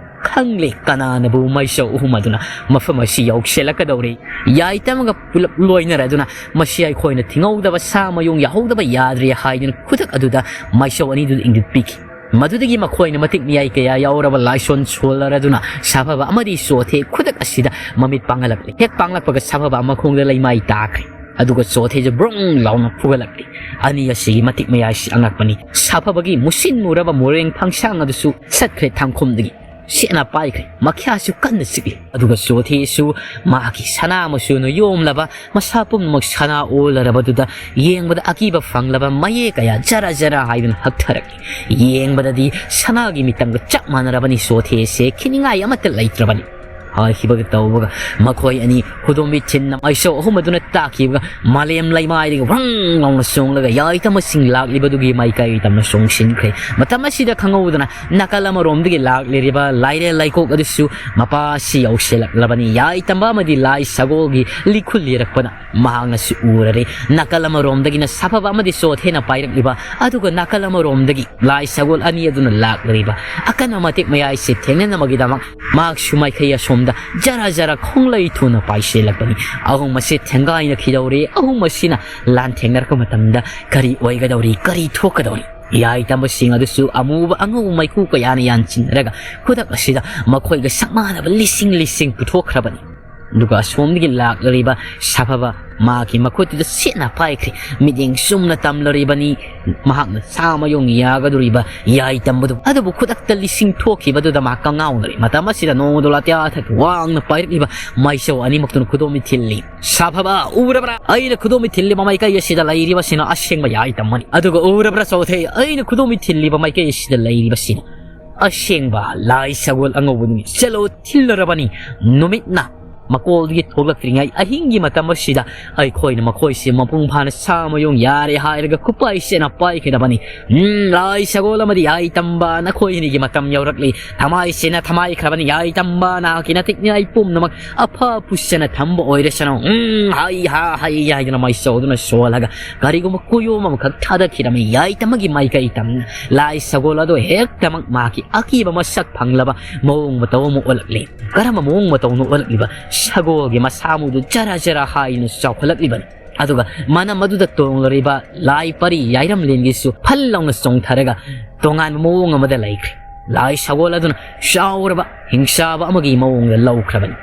ꯈꯪꯂꯦ ꯀꯅꯥꯅꯕꯨ ꯃꯥꯏꯆꯧ ꯑꯍꯨꯝ ꯑꯗꯨꯅ ꯃꯐꯝ ꯑꯁꯤ ꯌꯧꯁꯤꯜꯂꯛꯀꯗꯧꯔꯦ꯫ ꯌꯥꯏꯇꯃꯒ ꯄꯨꯂꯞ ꯂꯣꯏꯅꯔꯗꯨꯅ ꯃꯁꯤ ꯑꯩꯈꯣꯏꯅ ꯊꯤꯡꯍꯧꯗꯕ ꯁꯥ ꯃꯌꯨꯡ ꯌꯥꯍꯧꯗꯕ ꯌꯥꯗ꯭ꯔꯦ ꯍꯥꯏꯗꯨꯅ ꯈꯨꯗꯛ ꯑꯗꯨꯗ ꯃꯥꯏꯆꯧ ꯑꯅꯤꯗꯨꯗ ꯏꯪꯒꯤꯠ ꯄꯤꯈꯤ꯫ ꯃꯗꯨꯗꯒꯤ ꯃꯈꯣꯏꯅ ꯃꯇꯤꯛ ꯃꯌꯥꯏ ꯀꯌꯥ ꯌꯥꯎꯔꯕ ꯂꯥꯏꯁꯣꯟ ꯁꯣꯜꯂꯔꯗꯨꯅ ꯁꯥꯐꯕ ꯑꯃꯗꯤ ꯆꯣꯊꯦ ꯈꯨꯗꯛ ꯑꯁꯤꯗ ꯃꯃꯤꯠ ꯄꯥꯡꯍꯜꯂꯛꯂꯦ꯫ ꯍꯦꯛ ꯄꯥꯡꯂꯛꯄꯒ ꯁꯥꯐꯕ ꯃꯈꯣꯡꯗ ꯂꯩꯃꯥꯏ ꯇꯥꯈ꯭ꯔꯦ꯫ ꯑꯗꯨꯒ ꯆꯣꯊꯦꯁꯨ ꯕ꯭ꯔꯨꯡ ꯂꯥꯎꯅ ꯐꯨꯒꯠꯂꯛꯂꯤ꯫ ꯑꯅꯤ ꯑꯁꯤꯒꯤ ꯃꯇꯤꯛ ꯃꯌꯥꯏꯁꯤ ꯑꯉꯛꯄꯅꯤ꯫ ꯁꯥꯐꯕꯒꯤ ꯃꯨꯁꯤꯟ ꯃꯨꯔꯕ ꯃꯣꯔꯦꯡ ꯐꯪꯁꯥꯡ ꯑꯗꯨꯁꯨ ꯆꯠꯈ꯭ꯔꯦ ꯊꯥꯡꯈꯨꯝꯗꯒꯤ꯫ ꯁꯦꯠꯅ ꯄꯥꯏꯈ꯭ꯔꯦ꯫ ꯃꯈ꯭ꯌꯥꯁꯨ ꯀꯟꯅ ꯆꯤꯛꯂꯤ꯫ ꯑꯗꯨꯒ ꯆꯣꯊꯦꯁꯨ ꯃꯍꯥꯛꯀꯤ ꯁꯅꯥ ꯃꯆꯨꯅ ꯌꯣꯝꯂꯕ, ꯃꯁꯥ ꯄꯨꯝꯅꯃꯛ ꯁꯅꯥ ꯑꯣꯜꯂꯔꯕꯗꯨꯗ ꯌꯦꯡꯕꯗ ꯑꯀꯤꯕ ꯐꯪꯂꯕ ꯃꯌꯦꯛ ꯀꯌꯥ ꯖꯔ ꯖꯔ ꯍꯥꯏꯗꯨꯅ ꯍꯛꯊꯔꯛꯏ꯫ ꯌꯦꯡꯕꯗꯗꯤ ꯁꯅꯥꯒꯤ ꯃꯤꯇꯝꯒ ꯆꯞ ꯃꯥꯟꯅꯔꯕꯅꯤ ꯆꯣꯊꯦꯁꯦ, ꯈꯤꯅꯤꯡꯉꯥꯏ ꯑꯃꯠꯇ ꯂꯩꯇ꯭ꯔꯕꯅꯤ꯫ ꯍꯥꯏꯈꯤꯕꯒ ꯇꯧꯕꯒ ꯃꯈꯣꯏ ꯑꯅꯤ ꯈꯨꯗꯣꯝꯕꯤ ꯊꯤꯟꯅ ꯃꯩꯁꯧ ꯑꯍꯨꯝ ꯑꯗꯨꯅ ꯇꯥꯛꯈꯤꯕꯒ ꯃꯥꯂꯦꯝ ꯂꯩꯃꯥꯏꯗꯒꯤ ꯋ꯭ꯔꯪ ꯂꯥꯎꯅ ꯆꯣꯡꯂꯒ ꯌꯥꯏꯇꯝꯕꯁꯤꯡ ꯂꯥꯛꯂꯤꯕꯗꯨꯒꯤ ꯃꯥꯏꯀꯩ ꯇꯝꯅ ꯆꯣꯡꯁꯤꯟꯈ꯭ꯔꯦ꯫ ꯃꯇꯝ ꯑꯁꯤꯗ ꯈꯪꯍꯧꯗꯅ ꯅꯥꯀꯜ ꯑꯃꯔꯣꯝꯗꯒꯤ ꯂꯥꯛꯂꯤꯔꯤꯕ ꯂꯥꯏꯔꯦꯜ ꯂꯩꯀꯣꯛ ꯑꯗꯨꯁꯨ ꯃꯄꯥ ꯑꯁꯤ ꯌꯧꯁꯤꯜꯂꯛꯂꯕꯅꯤ꯫ ꯌꯥꯏꯇꯝꯕ ꯑꯃꯗꯤ ꯂꯥꯏ ꯁꯒꯣꯜꯒꯤ ꯂꯤꯈꯨꯜ ꯂꯤꯔꯛꯄꯅ ꯃꯍꯥꯛꯅꯁꯨ ꯎꯔꯔꯦ꯫ ꯅꯥꯀꯜ ꯑꯃꯔꯣꯝꯗꯒꯤꯅ ꯁꯥꯐꯕ ꯑꯃꯗꯤ ꯆꯣꯊꯦꯅ ꯄꯥꯏꯔꯛꯂꯤꯕ, ꯑꯗꯨꯒ ꯅꯥꯀꯜ ꯑꯃꯔꯣꯝꯗꯒꯤ ꯂꯥꯏ ꯁꯒꯣꯜ ꯑꯅꯤ ꯑꯗꯨꯅ ꯂꯥꯛꯂꯤꯕ ꯑꯀꯟꯕ ꯃꯇꯦꯛ ꯃꯌꯥꯏꯁꯦ ꯊꯦꯡꯅꯅꯕꯒꯤꯗꯃꯛ ꯃꯍꯥꯛꯁꯨ ꯃꯥꯏꯀꯩ ꯑꯁꯣꯝꯗ ꯖꯔ ꯖꯔ ꯈꯣꯡꯂꯩ ꯊꯨꯅ ꯄꯥꯏꯁꯤꯜꯂꯛꯄꯅꯤ꯫ ꯑꯍꯨꯝ ꯑꯁꯤ ꯊꯦꯡꯒꯥꯏꯅꯈꯤꯗꯧꯔꯦ꯫ ꯑꯍꯨꯝ ꯑꯁꯤꯅ ꯂꯥꯟꯊꯦꯡꯅꯔꯛꯄ ꯃꯇꯝꯗ ꯀꯔꯤ ꯑꯣꯏꯒꯗꯧꯔꯤ, ꯀꯔꯤ ꯊꯣꯛꯀꯗꯧꯔꯤ? ꯌꯥꯏꯇꯝꯕꯁꯤꯡ ꯑꯗꯨꯁꯨ ꯑꯃꯨꯕ ꯑꯉꯧꯕ ꯃꯩꯈꯨ ꯀꯌꯥꯅ ꯌꯥꯟꯁꯤꯟꯅꯔꯒ ꯈꯨꯗꯛ ꯑꯁꯤꯗ ꯃꯈꯣꯏꯒ ꯁꯛꯃꯥꯟꯅꯕ ꯂꯤꯁꯤꯡ ꯂꯤꯁꯤꯡ ꯄꯨꯊꯣꯛꯈ꯭ꯔꯕꯅꯤ꯫ ꯑꯗꯨꯒ ꯑꯁꯣꯝꯗꯒꯤ ꯂꯥꯛꯂꯤꯕ ꯁꯥꯐꯕ ꯃꯍꯥꯛꯀꯤ ꯃꯈꯨꯠꯇꯨꯗ ꯁꯦꯠꯅ ꯄꯥꯏꯈ꯭ꯔꯦ꯫ ꯃꯤꯠꯌꯦꯡ ꯆꯨꯝꯅ ꯇꯝꯂꯔꯤꯕꯅꯤ꯫ ꯃꯍꯥꯛꯅ ꯁꯥ ꯃꯌꯣꯡ ꯌꯥꯒꯗꯧꯔꯤꯕ ꯌꯥꯏꯇꯝꯕꯗꯨ ꯑꯗꯨꯕꯨ ꯈꯨꯗꯛꯇ ꯂꯤꯁꯤꯡ ꯊꯣꯛꯈꯤꯕꯗꯨꯗ ꯃꯍꯥꯛ ꯀꯉꯥꯎꯅꯔꯦ꯫ ꯃꯇꯝ ꯑꯁꯤꯗ ꯅꯣꯡꯃꯗꯣ ꯂꯥꯇ꯭ꯌꯥ ꯊꯛ ꯋꯥꯡꯅ ꯄꯥꯏꯔꯛꯂꯤꯕ ꯃꯩꯁꯧ ꯑꯅꯤꯃꯛꯇꯨꯅ ꯈꯨꯗꯣꯝꯕꯤ ꯊꯤꯜꯂꯤ꯫ ꯁꯥꯐꯕ, ꯎꯔꯕ꯭ꯔꯥ? ꯑꯩꯅ ꯈꯨꯗꯣꯝꯕꯤ ꯊꯤꯜꯂꯤꯕ ꯃꯥꯏꯀꯩ ꯑꯁꯤꯗ ꯂꯩꯔꯤꯕꯁꯤꯅ ꯑꯁꯦꯡꯕ ꯌꯥꯏꯇꯝꯕꯅꯤ꯫ ꯑꯗꯨꯒ ꯎꯔꯕ꯭ꯔꯥ ꯆꯣꯊꯦ? ꯑꯩꯅ ꯈꯨꯗꯣꯝꯕꯤ ꯊꯤꯜꯂꯤꯕ ꯃꯥꯏꯀꯩ ꯑꯁꯤꯗ ꯂꯩꯔꯤꯕꯁꯤꯅ ꯑꯁꯦꯡꯕ ꯂꯥꯏ ꯁꯒꯣꯜ ꯑꯉꯧꯕꯗꯨꯅꯤ꯫ ꯆꯠꯂꯣ, ꯊꯤꯜꯂꯔꯕꯅꯤ꯫ ꯅꯨꯃꯤꯠꯅ ꯃꯀꯣꯜꯗꯒꯤ ꯊꯣꯛꯂꯛꯇ꯭ꯔꯤꯉꯩ ꯑꯍꯤꯡꯒꯤ ꯃꯇꯝ ꯑꯁꯤꯗ ꯑꯩꯈꯣꯏꯅ ꯃꯈꯣꯏꯁꯦ ꯃꯄꯨꯡ ꯐꯥꯅ ꯁꯥ ꯃꯌꯣꯡ ꯌꯥꯔꯦ ꯍꯥꯏꯔꯒ ꯈꯨꯄꯥꯏ ꯁꯦꯠꯅ ꯄꯥꯏꯈꯤꯗꯕꯅꯤ꯫ ꯎꯝ, ꯂꯥꯏ ꯁꯒꯣꯜ ꯑꯃꯗꯤ ꯌꯥꯏꯇꯝꯕ, ꯅꯈꯣꯏ ꯑꯅꯤꯒꯤ ꯃꯇꯝ ꯌꯧꯔꯛꯂꯤ꯫ ꯊꯃꯥꯏ ꯁꯦꯟꯅ ꯊꯃꯥꯏꯈ꯭ꯔꯕꯅꯤ꯫ ꯌꯥꯏꯇꯝꯕ, ꯅꯍꯥꯛꯀꯤ ꯅꯇꯤꯛ ꯅꯤꯡꯉꯥꯏ ꯄꯨꯝꯅꯃꯛ ꯑꯐ ꯄꯨꯁꯅ ꯊꯝꯕ ꯑꯣꯏꯔꯁꯅꯨ꯫ ꯎꯝ, ꯍꯥꯏ ꯍꯥ ꯍꯥꯏ ꯍꯥꯏꯗꯨꯅ ꯃꯩꯁꯧꯗꯨꯅ ꯁꯣꯜꯂꯒ ꯀꯔꯤꯒꯨꯝꯕ ꯀꯨꯌꯣꯝ ꯑꯃꯈꯛ ꯊꯥꯗꯈꯤꯔꯝꯃꯤ꯫ ꯌꯥꯏꯇꯝꯕꯒꯤ ꯃꯥꯏꯀꯩ ꯇꯝꯅ ꯂꯥꯏ ꯁꯒꯣꯜ ꯑꯗꯣ ꯍꯦꯛꯇꯃꯛ ꯃꯍꯥꯛꯀꯤ ꯑꯀꯤꯕ ꯃꯁꯛ ꯐꯪꯂꯕ ꯃꯑꯣꯡ ꯃꯇꯧ ꯑꯃ ꯑꯣꯜꯂꯛꯂꯤ꯫ ꯀꯔꯝꯕ ꯃꯑꯣꯡ ꯃꯇꯧꯅꯣ ꯑꯣꯜꯂꯛꯂꯤꯕ? ꯁꯒꯣꯜꯒꯤ ꯃꯁꯥꯃꯨꯗꯨ ꯖꯔ ꯖꯔ ꯍꯥꯏꯅ ꯆꯥꯎꯈꯠꯂꯛꯂꯤꯕꯅꯤ꯫ ꯑꯗꯨꯒ ꯃꯅꯝ ꯑꯗꯨꯗ ꯇꯣꯡꯂꯔꯤꯕ ꯂꯥꯏ ꯄꯔꯤ ꯌꯥꯏꯔꯝꯂꯦꯟꯒꯤꯁꯨ ꯐꯜ ꯂꯥꯎꯅ ꯆꯣꯡꯊꯔꯒ ꯇꯣꯉꯥꯟꯕ ꯃꯑꯣꯡ ꯑꯃꯗ ꯂꯩꯈ꯭ꯔꯦ꯫ ꯂꯥꯏ ꯁꯒꯣꯜ ꯑꯗꯨꯅ ꯆꯥꯎꯔꯕ ꯍꯤꯡꯆꯥꯕ ꯑꯃꯒꯤ ꯃꯑꯣꯡꯗ ꯂꯧꯈ꯭ꯔꯕꯅꯤ꯫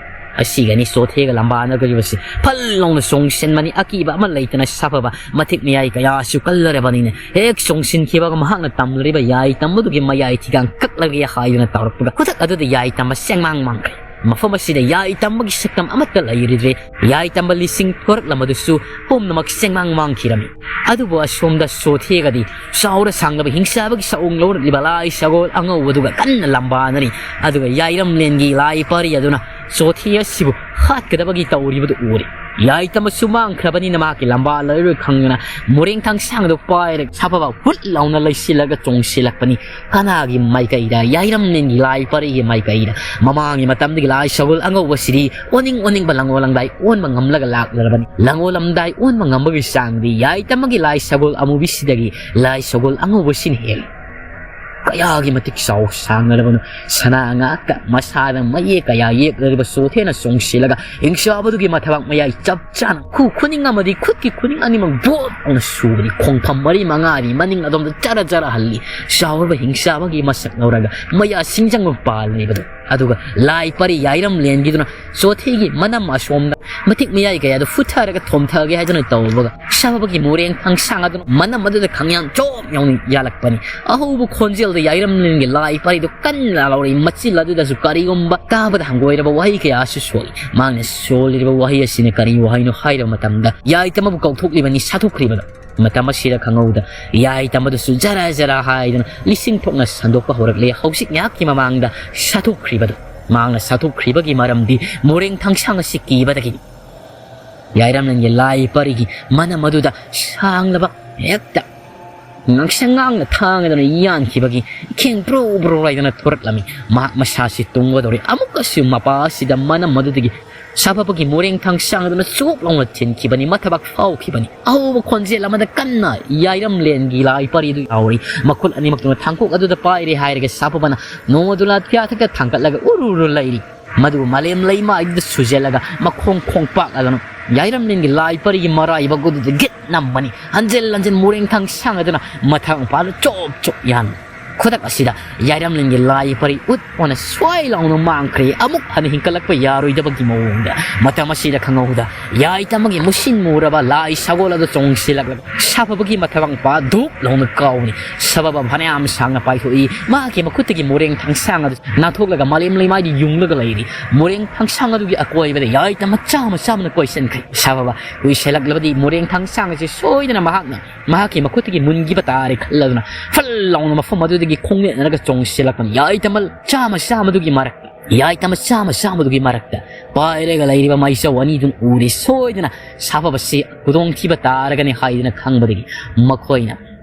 ꯑꯁꯤꯒꯅꯤ ꯆꯣꯊꯦꯒ ꯂꯝꯕꯥꯅꯒꯗꯧꯔꯤꯕꯁꯤ꯫ ꯐꯜ ꯂꯥꯎꯅ ꯆꯣꯡꯁꯤꯟꯕꯅꯤ꯫ ꯑꯀꯤꯕ ꯑꯃ ꯂꯩꯇꯅ ꯁꯥꯐꯕ ꯃꯊꯤꯛ ꯃꯌꯥꯏ ꯀꯌꯥꯁꯨ ꯀꯜꯂꯔꯕꯅꯤꯅ ꯍꯦꯛ ꯆꯣꯡꯁꯤꯟꯈꯤꯕꯒ ꯃꯍꯥꯛꯅ ꯇꯝꯂꯤꯕ ꯌꯥꯏ ꯇꯝꯕꯗꯨꯒꯤ ꯃꯌꯥꯏ ꯊꯤꯒꯥꯡ ꯀꯛꯂꯒꯦ ꯍꯥꯏꯗꯨꯅ ꯇꯧꯔꯛꯄꯒ ꯈꯨꯗꯛ ꯑꯗꯨꯗ ꯌꯥꯏ ꯇꯝꯕ ꯆꯦꯡꯃꯥꯡ ꯃꯥꯡꯈ꯭ꯔꯦ꯫ ꯃꯐꯝ ꯑꯁꯤꯗ ꯌꯥꯏ ꯇꯝꯕꯒꯤ ꯁꯛꯇꯝ ꯑꯃꯠꯇ ꯂꯩꯔꯨꯗ꯭ꯔꯦ꯫ ꯌꯥꯏ ꯇꯝꯕ ꯂꯤꯁꯤꯡ ꯊꯣꯔꯛꯂꯝꯕꯗꯨꯁꯨ ꯄꯨꯝꯅꯃꯛ ꯆꯦꯡꯃꯥꯡ ꯃꯥꯡꯈꯤꯔꯝꯃꯤ꯫ ꯑꯗꯨꯕꯨ ꯑꯁꯣꯝꯗ ꯆꯣꯊꯦꯒꯗꯤ ꯆꯥꯎꯔ ꯁꯥꯡꯂꯕ ꯍꯤꯡꯆꯥꯕꯒꯤ ꯁꯑꯣꯡ ꯂꯧꯔꯛꯂꯤꯕ ꯂꯥꯏ ꯁꯒꯣꯜ ꯑꯉꯧꯕꯗꯨꯒ ꯀꯟꯅ ꯂꯝꯕꯥꯅꯔꯤ꯫ ꯑꯗꯨꯒ ꯌꯥꯏꯔꯝꯂꯦꯟꯒꯤ ꯂꯥꯏ ꯄꯥꯔꯤ ꯑꯗꯨꯅ ꯆꯣꯊꯦ ꯑꯁꯤꯕꯨ ꯍꯥꯠꯀꯗꯕꯒꯤ ꯇꯧꯔꯤꯕꯗꯨ ꯎꯔꯦ꯫ ꯌꯥꯏ ꯇꯝꯕꯁꯨ ꯃꯥꯡꯈ꯭ꯔꯕꯅꯤꯅ ꯃꯍꯥꯛꯀꯤ ꯂꯝꯕꯥ ꯂꯩꯔꯣꯏ ꯈꯪꯗꯅ ꯃꯣꯔꯦꯡ ꯊꯥꯡꯁꯥꯡꯗꯨ ꯄꯥꯏꯔꯒ ꯁꯥꯐꯕ ꯍꯨꯠ ꯂꯥꯎꯅ ꯂꯩꯁꯤꯜꯂꯒ ꯆꯣꯡꯁꯤꯜꯂꯛꯄꯅꯤ꯫ ꯀꯅꯥꯒꯤ ꯃꯥꯏꯀꯩꯗ? ꯌꯥꯏꯔꯝꯂꯦꯟꯒꯤ ꯂꯥꯏ ꯄꯥꯔꯤꯒꯤ ꯃꯥꯏꯀꯩꯗ꯫ ꯃꯃꯥꯡꯒꯤ ꯃꯇꯝꯗꯒꯤ ꯂꯥꯏ ꯁꯒꯣꯜ ꯑꯉꯧꯕꯁꯤꯗꯤ ꯑꯣꯟꯅꯤꯡ ꯑꯣꯟꯅꯤꯡꯕ ꯂꯪꯒꯣꯜ ꯂꯝꯗꯥꯏ ꯑꯣꯟꯕ ꯉꯝꯂꯒ ꯂꯥꯛꯂꯔꯕꯅꯤ꯫ ꯂꯪꯒꯣꯜ ꯂꯝꯗꯥꯏ ꯑꯣꯟꯕ ꯉꯝꯕꯒꯤ ꯆꯥꯡꯗꯤ ꯌꯥꯏ ꯇꯝꯕꯒꯤ ꯂꯥꯏ ꯁꯒꯣꯜ ꯑꯃꯨꯕꯤꯁꯤꯗꯒꯤ ꯂꯥꯏ ꯁꯒꯣꯜ ꯑꯉꯧꯕꯁꯤꯅ ꯍꯦꯜꯂꯤ꯫ ꯀꯌꯥꯒꯤ ꯃꯇꯤꯛ ꯆꯥꯎ ꯁꯥꯡꯅꯔꯕꯅꯣ! ꯁꯅꯥ ꯉꯥꯛꯇ ꯃꯁꯥꯗ ꯃꯌꯦꯛ ꯀꯌꯥ ꯌꯦꯛꯂꯔꯤꯕ ꯆꯣꯊꯦꯅ ꯆꯣꯡꯁꯤꯜꯂꯒ ꯍꯤꯡꯆꯥꯕꯗꯨꯒꯤ ꯃꯊꯕꯥꯛ ꯃꯌꯥꯏ ꯆꯞ ꯆꯥꯅ ꯈꯨ ꯈꯨꯅꯤꯡ ꯑꯃꯗꯤ ꯈꯨꯠꯀꯤ ꯈꯨꯅꯤꯡ ꯑꯅꯤꯃꯛ ꯕꯣꯠ ꯂꯥꯎꯅ ꯁꯨꯕꯅꯤ꯫ ꯈꯣꯡꯐꯝ ꯃꯔꯤ ꯃꯉꯥꯗꯤ ꯃꯅꯤꯡ ꯑꯗꯣꯝꯗ ꯖꯔ ꯖꯔ ꯍꯜꯂꯤ꯫ ꯆꯥꯎꯔꯕ ꯍꯤꯡꯆꯥꯕꯒꯤ ꯃꯁꯛ ꯂꯧꯔꯒ ꯃꯌꯥ ꯁꯤꯡꯖꯪꯕ ꯄꯥꯜꯂꯤꯕꯗꯨ꯫ ꯑꯗꯨꯒ ꯂꯥꯏ ꯄꯔꯤ ꯌꯥꯏꯔꯝꯂꯦꯟꯒꯤꯗꯨꯅ ꯆꯣꯊꯦꯒꯤ ꯃꯅꯝ ꯑꯁꯣꯝꯗ ꯃꯊꯤꯛ ꯃꯌꯥꯏ ꯀꯌꯥꯗꯨ ꯐꯨꯊꯔꯒ ꯊꯣꯝꯊꯒꯦ ꯍꯥꯏꯗꯨꯅ ꯇꯧꯕꯒ ꯁꯥꯐꯕꯒꯤ ꯃꯣꯔꯦꯡ ꯊꯥꯡꯁꯥꯡ ꯑꯗꯨꯅ ꯃꯅꯝ ꯑꯗꯨꯗ ꯈꯪꯌꯥꯟ ꯆꯣꯞ ꯌꯥꯎꯅ ꯌꯥꯜꯂꯛꯄꯅꯤ꯫ ꯑꯍꯧꯕ ꯈꯣꯟꯖꯦꯜꯗ ꯌꯥꯏꯔꯝꯂꯦꯟꯒꯤ ꯂꯥꯏ ꯄꯔꯤꯗꯨ ꯀꯟꯅ ꯂꯥꯎꯔꯛꯏ꯫ ꯃꯆꯤꯜ ꯑꯗꯨꯗꯁꯨ ꯀꯔꯤꯒꯨꯝꯕ ꯇꯥꯕꯗ ꯍꯪꯒꯣꯏꯔꯕ ꯋꯥꯍꯩ ꯀꯌꯥꯁꯨ ꯁꯣꯜꯂꯤ꯫ ꯃꯍꯥꯛꯅ ꯁꯣꯜꯂꯤꯕ ꯋꯥꯍꯩ ꯑꯁꯤꯅ ꯀꯔꯤ ꯋꯥꯍꯩꯅꯣ ꯍꯥꯏꯔꯕ ꯃꯇꯝꯗ ꯌꯥꯏ ꯇꯝꯕꯕꯨ ꯀꯧꯊꯣꯛꯂꯤꯕꯅꯤ ꯁꯥꯊꯣꯛꯈ꯭ꯔꯤꯕꯗꯣ꯫ ꯃꯇꯝ ꯑꯁꯤꯗ ꯈꯪꯍꯧꯗ ꯌꯥꯏ ꯇꯝꯕꯗꯨꯁꯨ ꯖꯔ ꯖꯔ ꯍꯥꯏꯗꯨꯅ ꯂꯤꯁꯤꯡ ꯊꯣꯛꯅ ꯁꯟꯗꯣꯛꯄ ꯍꯧꯔꯛꯂꯦ꯫ ꯍꯧꯖꯤꯛ ꯉꯥꯏꯍꯥꯛꯀꯤ ꯃꯃꯥꯡꯗ ꯁꯥꯊꯣꯛꯈ꯭ꯔꯤꯕꯗꯨ꯫ ꯃꯍꯥꯛꯅ ꯁꯥꯊꯣꯛꯈ꯭ꯔꯤꯕꯒꯤ ꯃꯔꯝꯗꯤ ꯃꯣꯔꯦꯡ ꯊꯥꯡꯁꯥꯡ ꯑꯁꯤ ꯀꯤꯕꯗꯒꯤꯅꯤ꯫ ꯌꯥꯏꯔꯝꯂꯦꯟꯒꯤ ꯂꯥꯏ ꯄꯔꯤꯒꯤ ꯃꯅꯝ ꯑꯗꯨꯗ ꯁꯥꯡꯂꯕ ꯍꯦꯛꯇ ꯉꯥꯡꯁꯪ ꯉꯥꯡꯅ ꯊꯥꯡꯗꯅ ꯌꯥꯟꯈꯤꯕꯒꯤ ꯏꯈꯦꯡ ꯕ꯭ꯔꯣ ꯕ꯭ꯔꯣ ꯍꯥꯏꯗꯅ ꯊꯣꯔꯛꯂꯝꯃꯤ꯫ ꯃꯍꯥꯛ ꯃꯁꯥꯁꯤ ꯇꯨꯡꯒꯗꯧꯔꯤ꯫ ꯑꯃꯨꯛꯀꯁꯨ ꯃꯄꯥ ꯑꯁꯤꯗ ꯃꯅꯝ ꯑꯗꯨꯗꯒꯤ ꯁꯥꯐꯕꯒꯤ ꯃꯣꯔꯦꯡ ꯊꯥꯡꯁꯥꯡ ꯑꯗꯨꯅ ꯆꯨꯞ ꯂꯥꯎꯅ ꯊꯤꯟꯈꯤꯕꯅꯤ꯫ ꯃꯊꯕꯥꯛ ꯐꯥꯎꯈꯤꯕꯅꯤ꯫ ꯑꯍꯧꯕ ꯈꯣꯟꯖꯦꯜ ꯑꯃꯗ ꯀꯟꯅ ꯌꯥꯏꯔꯝꯂꯦꯟꯒꯤ ꯂꯥꯏ ꯄꯔꯤꯗꯨ ꯌꯥꯎꯔꯤ꯫ ꯃꯈꯨꯠ ꯑꯅꯤꯃꯛꯇꯨꯅ ꯊꯥꯡꯀꯣꯛ ꯑꯗꯨꯗ ꯄꯥꯏꯔꯦ ꯍꯥꯏꯔꯒ ꯁꯥꯐꯕꯅ ꯅꯣꯡꯃꯗꯨ ꯂꯥꯠ ꯀꯌꯥꯊꯛꯇ ꯊꯥꯡꯒꯠꯂꯒ ꯎꯔꯨ ꯎꯔꯨ ꯂꯩꯔꯤ꯫ ꯃꯗꯨ ꯃꯥꯂꯦꯝ ꯂꯩꯃꯥꯏꯗꯨꯗ ꯁꯨꯖꯜꯂꯒ ꯃꯈꯣꯡ ꯈꯣꯡꯄꯥꯛ ꯑꯗꯨꯅ ꯌꯥꯏꯔꯝꯂꯦꯟꯒꯤ ꯂꯥꯏ ꯄꯔꯤꯒꯤ ꯃꯔꯥꯏꯕꯛ ꯑꯗꯨꯗ ꯒꯤꯠ ꯅꯝꯕꯅꯤ꯫ ꯍꯟꯖꯤꯜ ꯍꯟꯖꯤꯜ ꯃꯣꯔꯦꯡ ꯊꯥꯡꯁꯥꯡ ꯑꯗꯨꯅ ꯃꯊꯛ ꯃꯄꯥꯗ ꯆꯣꯞ ꯆꯣꯞ ꯌꯥꯟꯕ꯫ ꯈꯨꯗꯛ ꯑꯁꯤꯗ ꯌꯥꯏꯔꯝꯂꯦꯟꯒꯤ ꯂꯥꯏ ꯄꯔꯤ ꯎꯠ ꯑꯣꯏꯅ ꯁ꯭ꯋꯥꯏ ꯂꯥꯎꯅ ꯃꯥꯡꯈ꯭ꯔꯦ, ꯑꯃꯨꯛ ꯍꯟꯅ ꯍꯤꯡꯀꯠꯂꯛꯄ ꯌꯥꯔꯣꯏꯗꯕꯒꯤ ꯃꯑꯣꯡꯗ꯫ ꯃꯇꯝ ꯑꯁꯤꯗ ꯈꯪꯍꯧꯗ ꯌꯥꯏꯇꯃꯒꯤ ꯃꯨꯁꯤꯟ ꯃꯨꯔꯕ ꯂꯥꯏ ꯁꯒꯣꯜ ꯑꯗꯨ ꯆꯣꯡꯁꯤꯜꯂꯛꯂꯒ ꯁꯥꯐꯕꯒꯤ ꯃꯊꯕꯥꯛ ꯃꯄꯥ ꯙꯨꯞ ꯂꯥꯎꯅ ꯀꯥꯎꯕꯅꯤ꯫ ꯁꯥꯐꯕ ꯐꯅꯌꯥꯝ ꯁꯥꯡꯅ ꯄꯥꯏꯊꯣꯛꯏ꯫ ꯃꯍꯥꯛꯀꯤ ꯃꯈꯨꯠꯇꯒꯤ ꯃꯣꯔꯦꯡ ꯊꯥꯡꯁꯥꯡ ꯑꯗꯨ ꯅꯥꯟꯊꯣꯛꯂꯒ ꯃꯥꯂꯦꯝ ꯂꯩꯃꯥꯏꯗ ꯌꯨꯡꯂꯒ ꯂꯩꯔꯤ꯫ ꯃꯣꯔꯦꯡ ꯊꯥꯡꯁꯥꯡ ꯑꯗꯨꯒꯤ ꯑꯀꯣꯏꯕꯗ ꯌꯥꯏꯇꯃ ꯆꯥꯝꯃ ꯆꯥꯝꯃꯅ ꯀꯣꯏꯁꯤꯟꯈ꯭ꯔꯦ꯫ ꯁꯥꯐꯕ ꯀꯨꯏꯁꯜꯂꯛꯂꯕꯗꯤ ꯃꯣꯔꯦꯡ ꯊꯥꯡꯁꯥꯡ ꯑꯁꯤ ꯁꯣꯏꯗꯅ ꯃꯍꯥꯛꯅ ꯃꯍꯥꯛꯀꯤ ꯃꯈꯨꯠꯇꯒꯤ ꯃꯨꯟꯈꯤꯕ ꯇꯥꯔꯦ ꯈꯜꯂꯗꯨꯅ ꯐꯜ ꯂꯥꯎꯅ ꯃꯐꯝ ꯑꯗꯨꯗꯒꯤ ꯈꯣꯡꯅꯦꯠꯅꯔꯒ ꯆꯣꯡꯁꯤꯜꯂꯛꯄꯅꯤ꯫ ꯌꯥꯏꯇꯃ ꯆꯥꯝꯃ ꯆꯥꯝꯃꯗꯨꯒꯤ ꯃꯔꯛꯇ, ꯌꯥꯏꯇꯃ ꯆꯥꯝꯃ ꯆꯥꯝꯃꯗꯨꯒꯤ ꯃꯔꯛꯇ ꯄꯥꯏꯔꯒ ꯂꯩꯔꯤꯕ ꯃꯥꯏꯆꯧ ꯑꯅꯤꯗꯨꯅ ꯎꯔꯦ꯫ ꯁꯣꯏꯗꯅ ꯁꯥꯐꯕꯁꯤ ꯈꯨꯗꯣꯡꯊꯤꯕ ꯇꯥꯔꯒꯅꯤ ꯍꯥꯏꯗꯨꯅ ꯈꯪꯕꯗꯒꯤ ꯃꯈꯣꯏꯅ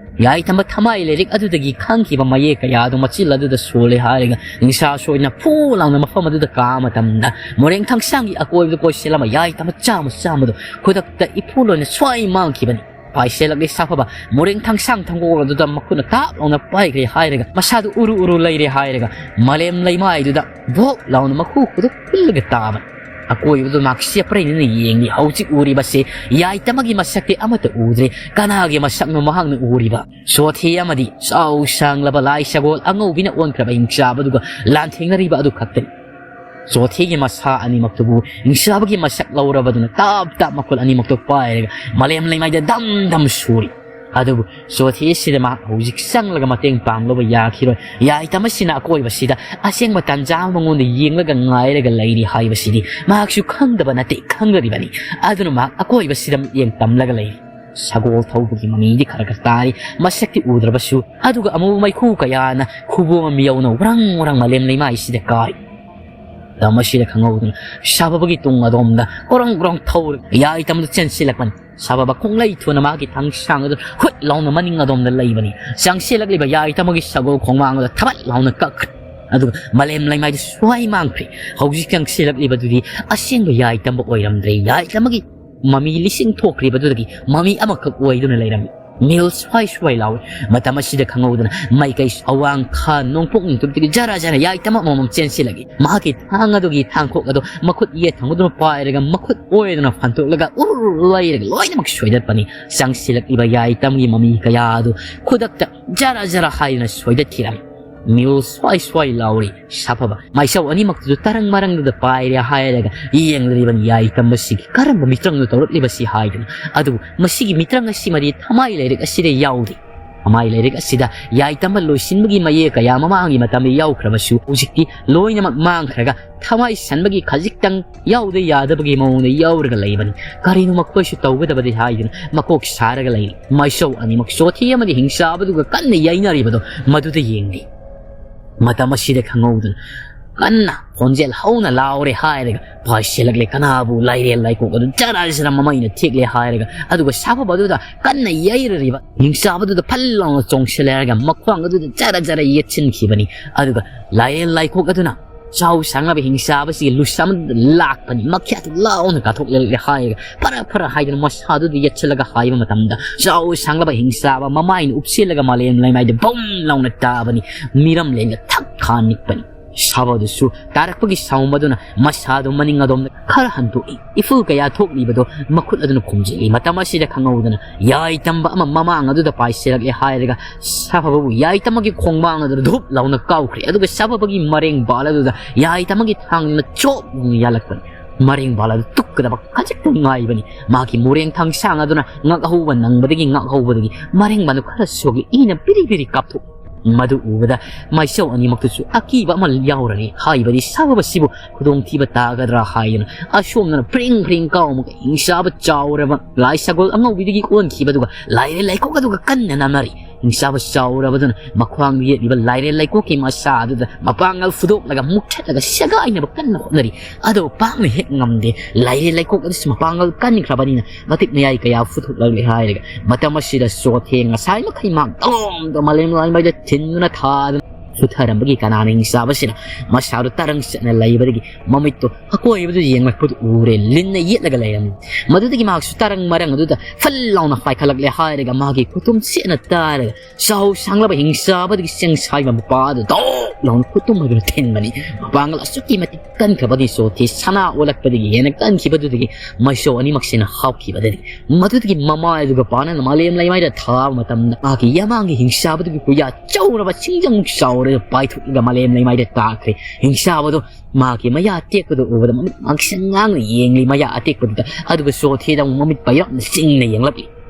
ꯌꯥꯏꯇꯝꯕ ꯊꯃꯥꯏ ꯂꯥꯏꯔꯤꯛ ꯑꯗꯨꯗꯒꯤ ꯈꯪꯈꯤꯕ ꯃꯌꯦꯛ ꯀꯌꯥ ꯑꯗꯨ ꯃꯆꯤꯜ ꯑꯗꯨꯗ ꯁꯣꯜꯂꯦ ꯍꯥꯏꯔꯒ ꯅꯤꯡꯁꯥ ꯁꯣꯏꯗꯅ ꯐꯨ ꯂꯥꯎꯅ ꯃꯐꯝ ꯑꯗꯨꯗ ꯀꯥ ꯃꯇꯝꯗ ꯃꯣꯔꯦꯡ ꯊꯥꯡꯁꯥꯡꯒꯤ ꯑꯀꯣꯏꯕꯗ ꯀꯣꯏꯁꯤꯜꯂꯝꯕ ꯌꯥꯏꯇꯝꯕ ꯆꯥꯝꯃ ꯆꯥꯝꯃꯗꯨ ꯈꯨꯗꯛꯇ ꯏꯐꯨ ꯂꯣꯏꯅ ꯁ꯭ꯋꯥꯏ ꯃꯥꯡꯈꯤꯕꯅꯤ꯫ ꯄꯥꯏꯁꯦꯜꯂꯛꯂꯤ ꯁꯥꯐꯕ ꯃꯣꯔꯦꯡ ꯊꯥꯡꯁꯥꯡ ꯊꯪꯒꯣꯜ ꯑꯗꯨꯗ ꯃꯈꯨꯠꯅ ꯇꯥꯞ ꯂꯥꯎꯅ ꯄꯥꯏꯈ꯭ꯔꯦ ꯍꯥꯏꯔꯒ ꯃꯁꯥꯗꯨ ꯎꯔꯨ ꯎꯔꯨ ꯂꯩꯔꯦ ꯍꯥꯏꯔꯒ ꯃꯥꯂꯦꯝ ꯂꯩꯃꯥꯏꯗꯨꯗ ꯚꯣꯛ ꯂꯥꯎꯅ ꯃꯈꯨ ꯈꯨꯗꯨ ꯈꯨꯜꯂꯒ ꯇꯥꯕꯅꯤ꯫ ꯑꯀꯣꯏꯕꯗꯨ ꯃꯍꯥꯛ ꯆꯦꯞꯄ꯭ꯔꯩꯅꯅ ꯌꯦꯡꯂꯤ꯫ ꯍꯧꯖꯤꯛ ꯎꯔꯤꯕꯁꯤ ꯌꯥꯏꯇꯃꯒꯤ ꯃꯁꯛꯇꯤ ꯑꯃꯠꯇ ꯎꯗ꯭ꯔꯦ꯫ ꯀꯅꯥꯒꯤ ꯃꯁꯛꯅꯣ ꯃꯍꯥꯛꯅ ꯎꯔꯤꯕ? ꯆꯣꯊꯦ ꯑꯃꯗꯤ ꯆꯥꯎ ꯁꯥꯡꯂꯕ ꯂꯥꯏ ꯁꯒꯣꯜ ꯑꯉꯧꯕꯤꯅ ꯑꯣꯟꯈ꯭ꯔꯕ ꯍꯤꯡꯆꯥꯕꯗꯨꯒ ꯂꯥꯟꯊꯦꯡꯅꯔꯤꯕ ꯑꯗꯨ ꯈꯛꯇꯅꯤ꯫ ꯆꯣꯊꯦꯒꯤ ꯃꯁꯥ ꯑꯅꯤꯃꯛꯇꯨꯕꯨ ꯍꯤꯡꯆꯥꯕꯒꯤ ꯃꯁꯛ ꯂꯧꯔꯕꯗꯨꯅ ꯇꯥꯞ ꯇꯥꯞ ꯃꯈꯨꯜ ꯑꯅꯤꯃꯛꯇꯨ ꯄꯥꯏꯔꯒ ꯃꯥꯂꯦꯝ ꯂꯩꯃꯥꯏꯗ ꯗꯝ ꯗꯝ ꯁꯨꯔꯤ꯫ ꯑꯗꯨꯕꯨ ꯆꯣꯊꯦ ꯑꯁꯤꯗ ꯃꯍꯥꯛ ꯍꯧꯖꯤꯛ ꯆꯪꯂꯒ ꯃꯇꯦꯡ ꯄꯥꯡꯂꯨꯕ ꯌꯥꯈꯤꯔꯣꯏ꯫ ꯌꯥꯏꯇꯝ ꯑꯁꯤꯅ ꯑꯀꯣꯏꯕꯁꯤꯗ ꯑꯁꯦꯡꯕ ꯇꯥꯟꯖꯥ ꯃꯉꯣꯟꯗ ꯌꯦꯡꯂꯒ ꯉꯥꯏꯔꯒ ꯂꯩꯔꯤ ꯍꯥꯏꯕꯁꯤꯗꯤ ꯃꯍꯥꯛꯁꯨ ꯈꯪꯗꯕ ꯅꯠꯇꯦ, ꯈꯪꯂꯔꯤꯕꯅꯤ꯫ ꯑꯗꯨꯅ ꯃꯍꯥꯛ ꯑꯀꯣꯏꯕꯁꯤꯗ ꯃꯤꯠꯌꯦꯡ ꯇꯝꯂꯒ ꯂꯩꯔꯤ꯫ ꯁꯒꯣꯜ ꯊꯧꯕꯒꯤ ꯃꯃꯤꯗꯤ ꯈꯔ ꯈꯔ ꯇꯥꯔꯤ, ꯃꯁꯛꯇꯤ ꯎꯗ꯭ꯔꯕꯁꯨ꯫ ꯑꯗꯨꯒ ꯑꯃꯨꯕ ꯃꯩꯈꯨ ꯀꯌꯥꯅ ꯈꯨꯕꯣꯝ ꯑꯃ ꯌꯧꯅ ꯋ꯭ꯔꯪ ꯋ꯭ꯔꯪ ꯃꯥꯂꯦꯝ ꯂꯩꯃꯥꯏꯁꯤꯗ ꯀꯥꯔꯤ꯫ ꯃꯇꯝ ꯑꯁꯤꯗ ꯈꯪꯍꯧꯗꯅ ꯁꯥꯐꯕꯒꯤ ꯇꯨꯡ ꯑꯗꯣꯝꯗ ꯀ꯭ꯔꯣꯡ ꯀ꯭ꯔꯣꯡ ꯊꯧꯔꯒ ꯌꯥꯏꯇꯝꯗ ꯆꯦꯟꯁꯤꯜꯂꯛꯄꯅꯤ꯫ ꯁꯥꯐꯕ ꯈꯣꯡꯂꯩ ꯊꯨꯅ ꯃꯥꯒꯤ ꯊꯥꯡꯁꯥꯡ ꯑꯗꯨ ꯍꯨꯠ ꯂꯥꯎꯅ ꯃꯅꯤꯡ ꯑꯗꯣꯝꯗ ꯂꯩꯕꯅꯤ꯫ ꯆꯪꯁꯤꯜꯂꯛꯂꯤꯕ ꯌꯥꯏꯇꯃꯒꯤ ꯁꯒꯣꯜ ꯈꯣꯡꯃꯥꯡ ꯑꯗꯨ ꯊꯕꯠ ꯂꯥꯎꯅ ꯀꯛꯈ꯭ꯔꯦ꯫ ꯑꯗꯨꯒ ꯃꯥꯂꯦꯝ ꯂꯩꯃꯥꯏꯗ ꯁ꯭ꯋꯥꯏ ꯃꯥꯡꯈ꯭ꯔꯦ꯫ ꯍꯧꯖꯤꯛ ꯆꯪꯁꯤꯜꯂꯛꯂꯤꯕꯗꯨꯗꯤ ꯑꯁꯦꯡꯕ ꯌꯥꯏꯇꯝꯕ ꯑꯣꯏꯔꯝꯗ꯭ꯔꯦ꯫ ꯌꯥꯏꯇꯝꯕꯒꯤ ꯃꯃꯤ ꯂꯤꯁꯤꯡ ꯊꯣꯛꯈ꯭ꯔꯤꯕꯗꯨꯗꯒꯤ ꯃꯃꯤ ꯑꯃꯈꯛ ꯑꯣꯏꯗꯨꯅ ꯂꯩꯔꯝꯃꯤ꯫ ꯃꯤꯍꯨꯜ ꯁ꯭ꯋꯥꯏ ꯁ꯭ꯋꯥꯏ ꯂꯥꯎꯏ꯫ ꯃꯇꯝ ꯑꯁꯤꯗ ꯈꯪꯍꯧꯗꯅ ꯃꯥꯏꯀꯩ ꯑꯋꯥꯡ ꯈꯥ ꯅꯣꯡꯄꯣꯛ ꯅꯣꯡꯆꯨꯞꯇꯒꯤ ꯖꯔ ꯖꯔ ꯌꯥꯏꯇꯝ ꯑꯃꯃꯝ ꯆꯦꯟꯁꯤꯜꯂꯛꯏ꯫ ꯃꯍꯥꯛꯀꯤ ꯊꯥꯡ ꯑꯗꯨꯒꯤ ꯊꯥꯡꯈꯣꯛ ꯑꯗꯨ ꯃꯈꯨꯠ ꯌꯦꯠ ꯊꯪꯕꯗꯨꯅ ꯄꯥꯏꯔꯒ ꯃꯈꯨꯠ ꯑꯣꯏꯗꯨꯅ ꯐꯟꯇꯣꯛꯂꯒ ꯎꯔ ꯂꯩꯔꯒ ꯂꯣꯏꯅꯃꯛ ꯁꯣꯏꯗꯠꯄꯅꯤ꯫ ꯆꯪꯁꯤꯜꯂꯛꯂꯤꯕ ꯌꯥꯏꯇꯝꯒꯤ ꯃꯃꯤ ꯀꯌꯥ ꯑꯗꯨ ꯈꯨꯗꯛꯇ ꯖꯔ ꯖꯔ ꯍꯥꯏꯗꯨꯅ ꯁꯣꯏꯗꯠꯈꯤꯔꯝꯃꯤ꯫ ꯃꯤꯍꯨꯜ ꯁ꯭ꯋꯥꯏ ꯁ꯭ꯋꯥꯏ ꯂꯥꯎꯔꯤ꯫ ꯁꯥꯐꯕ ꯃꯥꯏꯁꯧ ꯑꯅꯤꯃꯛꯇꯨꯁꯨ ꯇꯔꯪ ꯃꯔꯪꯗꯨꯗ ꯄꯥꯏꯔꯦ ꯍꯥꯏꯔꯒ ꯌꯦꯡꯂꯤꯕꯅꯤ ꯌꯥꯏꯇꯝ ꯑꯁꯤꯒꯤ ꯀꯔꯝꯕ ꯃꯤꯇ꯭ꯔꯪꯅꯣ ꯇꯧꯔꯛꯂꯤꯕꯁꯤ ꯍꯥꯏꯗꯨꯅ꯫ ꯑꯗꯨꯕꯨ ꯃꯁꯤꯒꯤ ꯃꯤꯇ꯭ꯔꯪ ꯑꯁꯤꯃꯗꯤ ꯊꯃꯥꯏ ꯂꯥꯏꯔꯤꯛ ꯑꯁꯤꯗ ꯌꯥꯎꯗꯦ꯫ ꯊꯃꯥꯏ ꯂꯥꯏꯔꯤꯛ ꯑꯁꯤꯗ ꯌꯥꯏꯇꯝ ꯂꯣꯏꯁꯤꯟꯕꯒꯤ ꯃꯌꯦꯛ ꯀꯌꯥ ꯃꯃꯥꯡꯒꯤ ꯃꯇꯝꯗ ꯌꯥꯎꯈ꯭ꯔꯕꯁꯨ ꯍꯧꯖꯤꯛꯇꯤ ꯂꯣꯏꯅꯃꯛ ꯃꯥꯡꯈ꯭ꯔꯒ ꯊꯃꯥꯏ ꯁꯟꯕꯒꯤ ꯈꯖꯤꯛꯇꯪ ꯌꯥꯎꯗ ꯌꯥꯗꯕꯒꯤ ꯃꯑꯣꯡꯗ ꯌꯥꯎꯔꯒ ꯂꯩꯕꯅꯤ꯫ ꯀꯔꯤꯅꯣ ꯃꯈꯣꯏꯁꯨ ꯇꯧꯒꯗꯕꯗꯤ ꯍꯥꯏꯗꯨꯅ ꯃꯀꯣꯛ ꯁꯥꯔꯒ ꯂꯩꯔꯤ꯫ ꯃꯥꯏꯁꯧ ꯑꯅꯤꯃꯛ ꯆꯣꯊꯦ ꯑꯃꯗꯤ ꯍꯤꯡꯆꯥꯕꯗꯨꯒ ꯀꯟꯅ ꯌꯩꯅꯔꯤꯕꯗꯣ ꯃꯗꯨꯗ ꯌꯦꯡꯂꯤ꯫ ꯃꯇꯝ ꯑꯁꯤꯗ ꯈꯪꯍꯧꯗꯅ ꯀꯟꯅ ꯈꯣꯟꯖꯦꯜ ꯍꯧꯅ ꯂꯥꯎꯔꯦ ꯍꯥꯏꯔꯒ ꯄꯥꯏꯁꯤꯜꯂꯛꯂꯦ꯫ ꯀꯅꯥꯕꯨ ꯂꯥꯏꯔꯦꯜ ꯂꯥꯏꯀꯣꯛ ꯑꯗꯨ ꯖꯔ ꯖꯔ ꯃꯃꯩꯅ ꯊꯦꯛꯂꯦ ꯍꯥꯏꯔꯒ, ꯑꯗꯨꯒ ꯁꯥꯐꯕ ꯑꯗꯨꯗ ꯀꯟꯅ ꯌꯩꯔꯔꯤꯕ ꯍꯤꯡꯆꯥꯕꯗꯨꯗ ꯐꯜ ꯂꯥꯎꯅ ꯆꯣꯡꯁꯤꯜꯂꯦ ꯍꯥꯏꯔꯒ ꯃꯈ꯭ꯋꯥꯡ ꯑꯗꯨꯗ ꯖꯔ ꯖꯔ ꯌꯦꯠꯁꯤꯟꯈꯤꯕꯅꯤ꯫ ꯑꯗꯨꯒ ꯂꯥꯏꯔꯦꯜ ꯂꯥꯏꯀꯣꯛ ꯑꯗꯨꯅ ꯆꯥꯎ ꯁꯥꯡꯂꯕ ꯍꯤꯡꯆꯥꯕꯁꯤꯒꯤ ꯂꯨꯁꯝꯗꯨꯗ ꯂꯥꯛꯄꯅꯤ꯫ ꯃꯈ꯭ꯌꯥꯠꯇꯨ ꯂꯥꯎꯅ ꯀꯥꯊꯣꯛꯂꯦ ꯍꯥꯏꯔꯒ ꯐꯔ ꯐꯔ ꯍꯥꯏꯗꯨꯅ ꯃꯁꯥꯗꯨꯗ ꯌꯦꯠꯁꯤꯜꯂꯒ ꯍꯥꯏꯕ ꯃꯇꯝꯗ ꯆꯥꯎ ꯁꯥꯡꯂꯕ ꯍꯤꯡꯆꯥꯕ ꯃꯃꯥꯏꯅ ꯎꯞꯁꯤꯜꯂꯒ ꯃꯥꯂꯦꯝ ꯂꯩꯃꯥꯏꯗ ꯕꯨꯝ ꯂꯥꯎꯅ ꯇꯥꯕꯅꯤ꯫ ꯃꯤꯔꯝꯂꯦꯟꯒ ꯊꯛ ꯈꯥ ꯅꯤꯛꯄꯅꯤ꯫ ꯁꯥꯐꯕꯗꯨꯁꯨ ꯇꯥꯔꯛꯄꯒꯤ ꯁꯥꯎꯝ ꯑꯗꯨꯅ ꯃꯁꯥꯗꯨ ꯃꯅꯤꯡ ꯑꯗꯣꯝꯗ ꯈꯔ ꯍꯟꯗꯣꯛꯏ꯫ ꯏꯐꯨꯜ ꯀꯌꯥ ꯊꯣꯛꯂꯤꯕꯗꯣ ꯃꯈꯨꯠ ꯑꯗꯨꯅ ꯈꯨꯝꯖꯤꯜꯂꯤ꯫ ꯃꯇꯝ ꯑꯁꯤꯗ ꯈꯪꯍꯧꯗꯅ ꯌꯥꯏꯇꯝ ꯑꯃ ꯃꯃꯥꯡ ꯑꯗꯨꯗ ꯄꯥꯏꯁꯤꯜꯂꯛꯂꯦ ꯍꯥꯏꯔꯒ ꯁꯥꯐꯕꯕꯨ ꯌꯥꯏꯇꯝꯒꯤ ꯈꯣꯡꯕꯥꯡ ꯑꯗꯨꯗ ꯙꯨꯞ ꯂꯥꯎꯅ ꯀꯥꯎꯈ꯭ꯔꯦ꯫ ꯑꯗꯨꯒ ꯁꯥꯐꯕꯒꯤ ꯃꯔꯦꯡ ꯕꯥꯜ ꯑꯗꯨꯗ ꯌꯥꯏꯇꯝꯒꯤ ꯊꯥꯡꯅ ꯆꯣꯞ ꯂꯥꯎꯅ ꯌꯥꯜꯂꯛꯄꯅꯤ꯫ ꯃꯔꯦꯡ ꯕꯥꯜ ꯑꯗꯨ ꯇꯨꯞꯀꯗꯕ ꯈꯖꯤꯛꯇꯪ ꯉꯥꯏꯕꯅꯤ꯫ ꯃꯍꯥꯛꯀꯤ ꯃꯨꯔꯦꯡ ꯊꯥꯡꯁꯥꯡ ꯑꯗꯨꯅ ꯉꯛꯍꯧꯕ ꯅꯪꯕꯗꯒꯤ ꯉꯛꯍꯧꯕꯗꯒꯤ ꯃꯔꯦꯡ ꯕꯥꯜ ꯑꯗꯨ ꯈꯔ ꯁꯣꯛꯏ꯫ ꯏꯅ ꯄꯤꯔꯤ ꯄꯤꯔꯤ ꯀꯥꯞꯊꯣꯛꯏ꯫ ꯃꯗꯨ ꯎꯕꯗ ꯃꯥꯏꯆꯧ ꯑꯅꯤꯃꯛꯇꯁꯨ ꯑꯀꯤꯕ ꯑꯃ ꯌꯥꯎꯔꯔꯦ꯫ ꯍꯥꯏꯕꯗꯤ ꯁꯥꯐꯕꯁꯤꯕꯨ ꯈꯨꯗꯣꯡꯊꯤꯕ ꯇꯥꯒꯗ꯭ꯔꯥ ꯍꯥꯏꯗꯨꯅ ꯑꯁꯣꯝꯗꯅ ꯐ꯭ꯔꯤꯡ ꯐ꯭ꯔꯤꯡ ꯀꯥꯎꯃꯒ ꯍꯤꯡꯆꯥꯕ ꯆꯥꯎꯔꯕ ꯂꯥꯏ ꯁꯒꯣꯜ ꯑꯉꯧꯕꯤꯗꯒꯤ ꯑꯣꯟꯈꯤꯕꯗꯨꯒ ꯂꯥꯏꯔꯦꯜ ꯂꯩꯀꯣꯛ ꯑꯗꯨꯒ ꯀꯟꯅ ꯅꯥꯟꯅꯔꯤ꯫ ꯍꯤꯡꯆꯥꯕ ꯆꯥꯎꯔꯕꯗꯨꯅ ꯃꯈ꯭ꯋꯥꯡꯗ ꯌꯦꯠꯂꯤꯕ ꯂꯥꯏꯔꯦꯜ ꯂꯩꯀꯣꯛꯀꯤ ꯃꯁꯥ ꯑꯗꯨꯗ ꯃꯄꯥꯡꯒꯜ ꯐꯨꯗꯣꯛꯂꯒ ꯃꯨꯛꯊꯠꯂꯒ ꯁꯦꯒꯥꯏꯅꯕ ꯀꯟꯅ ꯍꯣꯠꯅꯔꯤ꯫ ꯑꯗꯨꯕꯨ ꯄꯥꯛꯅ ꯍꯦꯛ ꯉꯝꯗꯦ꯫ ꯂꯥꯏꯔꯦꯜ ꯂꯩꯀꯣꯛ ꯑꯗꯨꯁꯨ ꯃꯄꯥꯡꯒꯜ ꯀꯟꯈ꯭ꯔꯕꯅꯤꯅ ꯃꯇꯤꯛ ꯃꯌꯥꯏ ꯀꯌꯥ ꯐꯨꯊꯣꯛꯂꯛꯂꯦ ꯍꯥꯏꯔꯒ ꯃꯇꯝ ꯑꯁꯤꯗ ꯆꯣꯊꯦ ꯉꯁꯥꯏ ꯃꯈꯩ ꯃꯥꯡ ꯇꯣꯝꯗ ꯃꯥꯂꯦꯝ ꯂꯥꯏꯃꯩꯗ ꯊꯤꯟꯗꯨꯅ ꯊꯥꯗꯨꯅ ꯆꯨꯊꯔꯝꯕꯒꯤ ꯀꯅꯥꯅ ꯍꯤꯡꯆꯥꯕꯁꯤꯅ ꯃꯁꯥꯗꯨ ꯇꯔꯪ ꯆꯠꯅ ꯂꯩꯕꯗꯒꯤ ꯃꯃꯤꯠꯇꯨ ꯑꯀꯣꯏꯕꯗꯨ ꯌꯦꯡꯂꯛꯄꯗꯨ ꯎꯔꯦ꯫ ꯂꯤꯟꯅ ꯌꯦꯠꯂꯒ ꯂꯩꯔꯝꯃꯤ꯫ ꯃꯗꯨꯗꯒꯤ ꯃꯍꯥꯛꯁꯨ ꯇꯔꯪ ꯃꯔꯪ ꯑꯗꯨꯗ ꯐꯜ ꯂꯥꯎꯅ ꯄꯥꯏꯈꯠꯂꯛꯂꯦ ꯍꯥꯏꯔꯒ ꯃꯥꯒꯤ ꯈꯨꯇꯨꯝ ꯁꯦꯠꯅ ꯇꯥꯔꯒ ꯆꯥꯎ ꯁꯥꯡꯂꯕ ꯍꯤꯡꯆꯥꯕꯗꯒꯤ ꯆꯦꯡ ꯁꯥꯏꯕ ꯃꯄꯥ ꯑꯗꯨ ꯗꯧ ꯂꯥꯎꯅ ꯈꯨꯇꯨꯝ ꯑꯗꯨꯅ ꯊꯤꯟꯕꯅꯤ꯫ ꯃꯄꯥꯡꯒꯜ ꯑꯁꯨꯛꯀꯤ ꯃꯇꯤꯛ ꯀꯟꯈ꯭ꯔꯕꯅꯤ ꯆꯣꯊꯦ꯫ ꯁꯅꯥ ꯑꯣꯜꯂꯛꯄꯗꯒꯤ ꯍꯦꯟꯅ ꯀꯟꯈꯤꯕꯗꯨꯗꯒꯤ ꯃꯩꯁꯧ ꯑꯅꯤꯃꯛꯁꯤꯅ ꯍꯥꯎꯈꯤꯕꯗꯒꯤ ꯃꯗꯨꯗꯒꯤ ꯃꯃꯥꯏ ꯑꯗꯨꯒ ꯄꯥꯅꯅ ꯃꯥꯂꯦꯝ ꯂꯩꯃꯥꯏꯗ ꯊꯥꯕ ꯃꯇꯝꯗ ꯃꯍꯥꯛꯀꯤ ꯌꯥꯃꯥꯡꯒꯤ ꯍꯤꯡꯆꯥꯕꯗꯨꯒꯤ ꯈꯨꯌꯥ ꯆꯥꯎꯔꯕ ꯆꯤꯡꯖꯪ ꯆꯥꯎꯔꯒ ꯄꯥꯏꯊꯣꯛꯂꯒ ꯃꯥꯂꯦꯝ ꯂꯩꯃꯥꯏꯗ ꯇꯥꯈ꯭ꯔꯦ꯫ ꯍꯤꯡꯆꯥꯕꯗꯨ ꯃꯍꯥꯛꯀꯤ ꯃꯌꯥ ꯑꯇꯦꯛꯄꯗꯨ ꯎꯕꯗ ꯃꯃꯤꯠ ꯉꯥꯡꯁꯪ ꯉꯥꯡꯅ ꯌꯦꯡꯂꯤ ꯃꯌꯥ ꯑꯇꯦꯛꯄꯗꯨꯗ, ꯑꯗꯨꯒ ꯆꯣꯊꯦꯗ ꯑꯃꯨꯛ ꯃꯃꯤꯠ ꯄꯩꯔꯞꯅ ꯆꯤꯡꯅ ꯌꯦꯡꯂꯛꯂꯤ꯫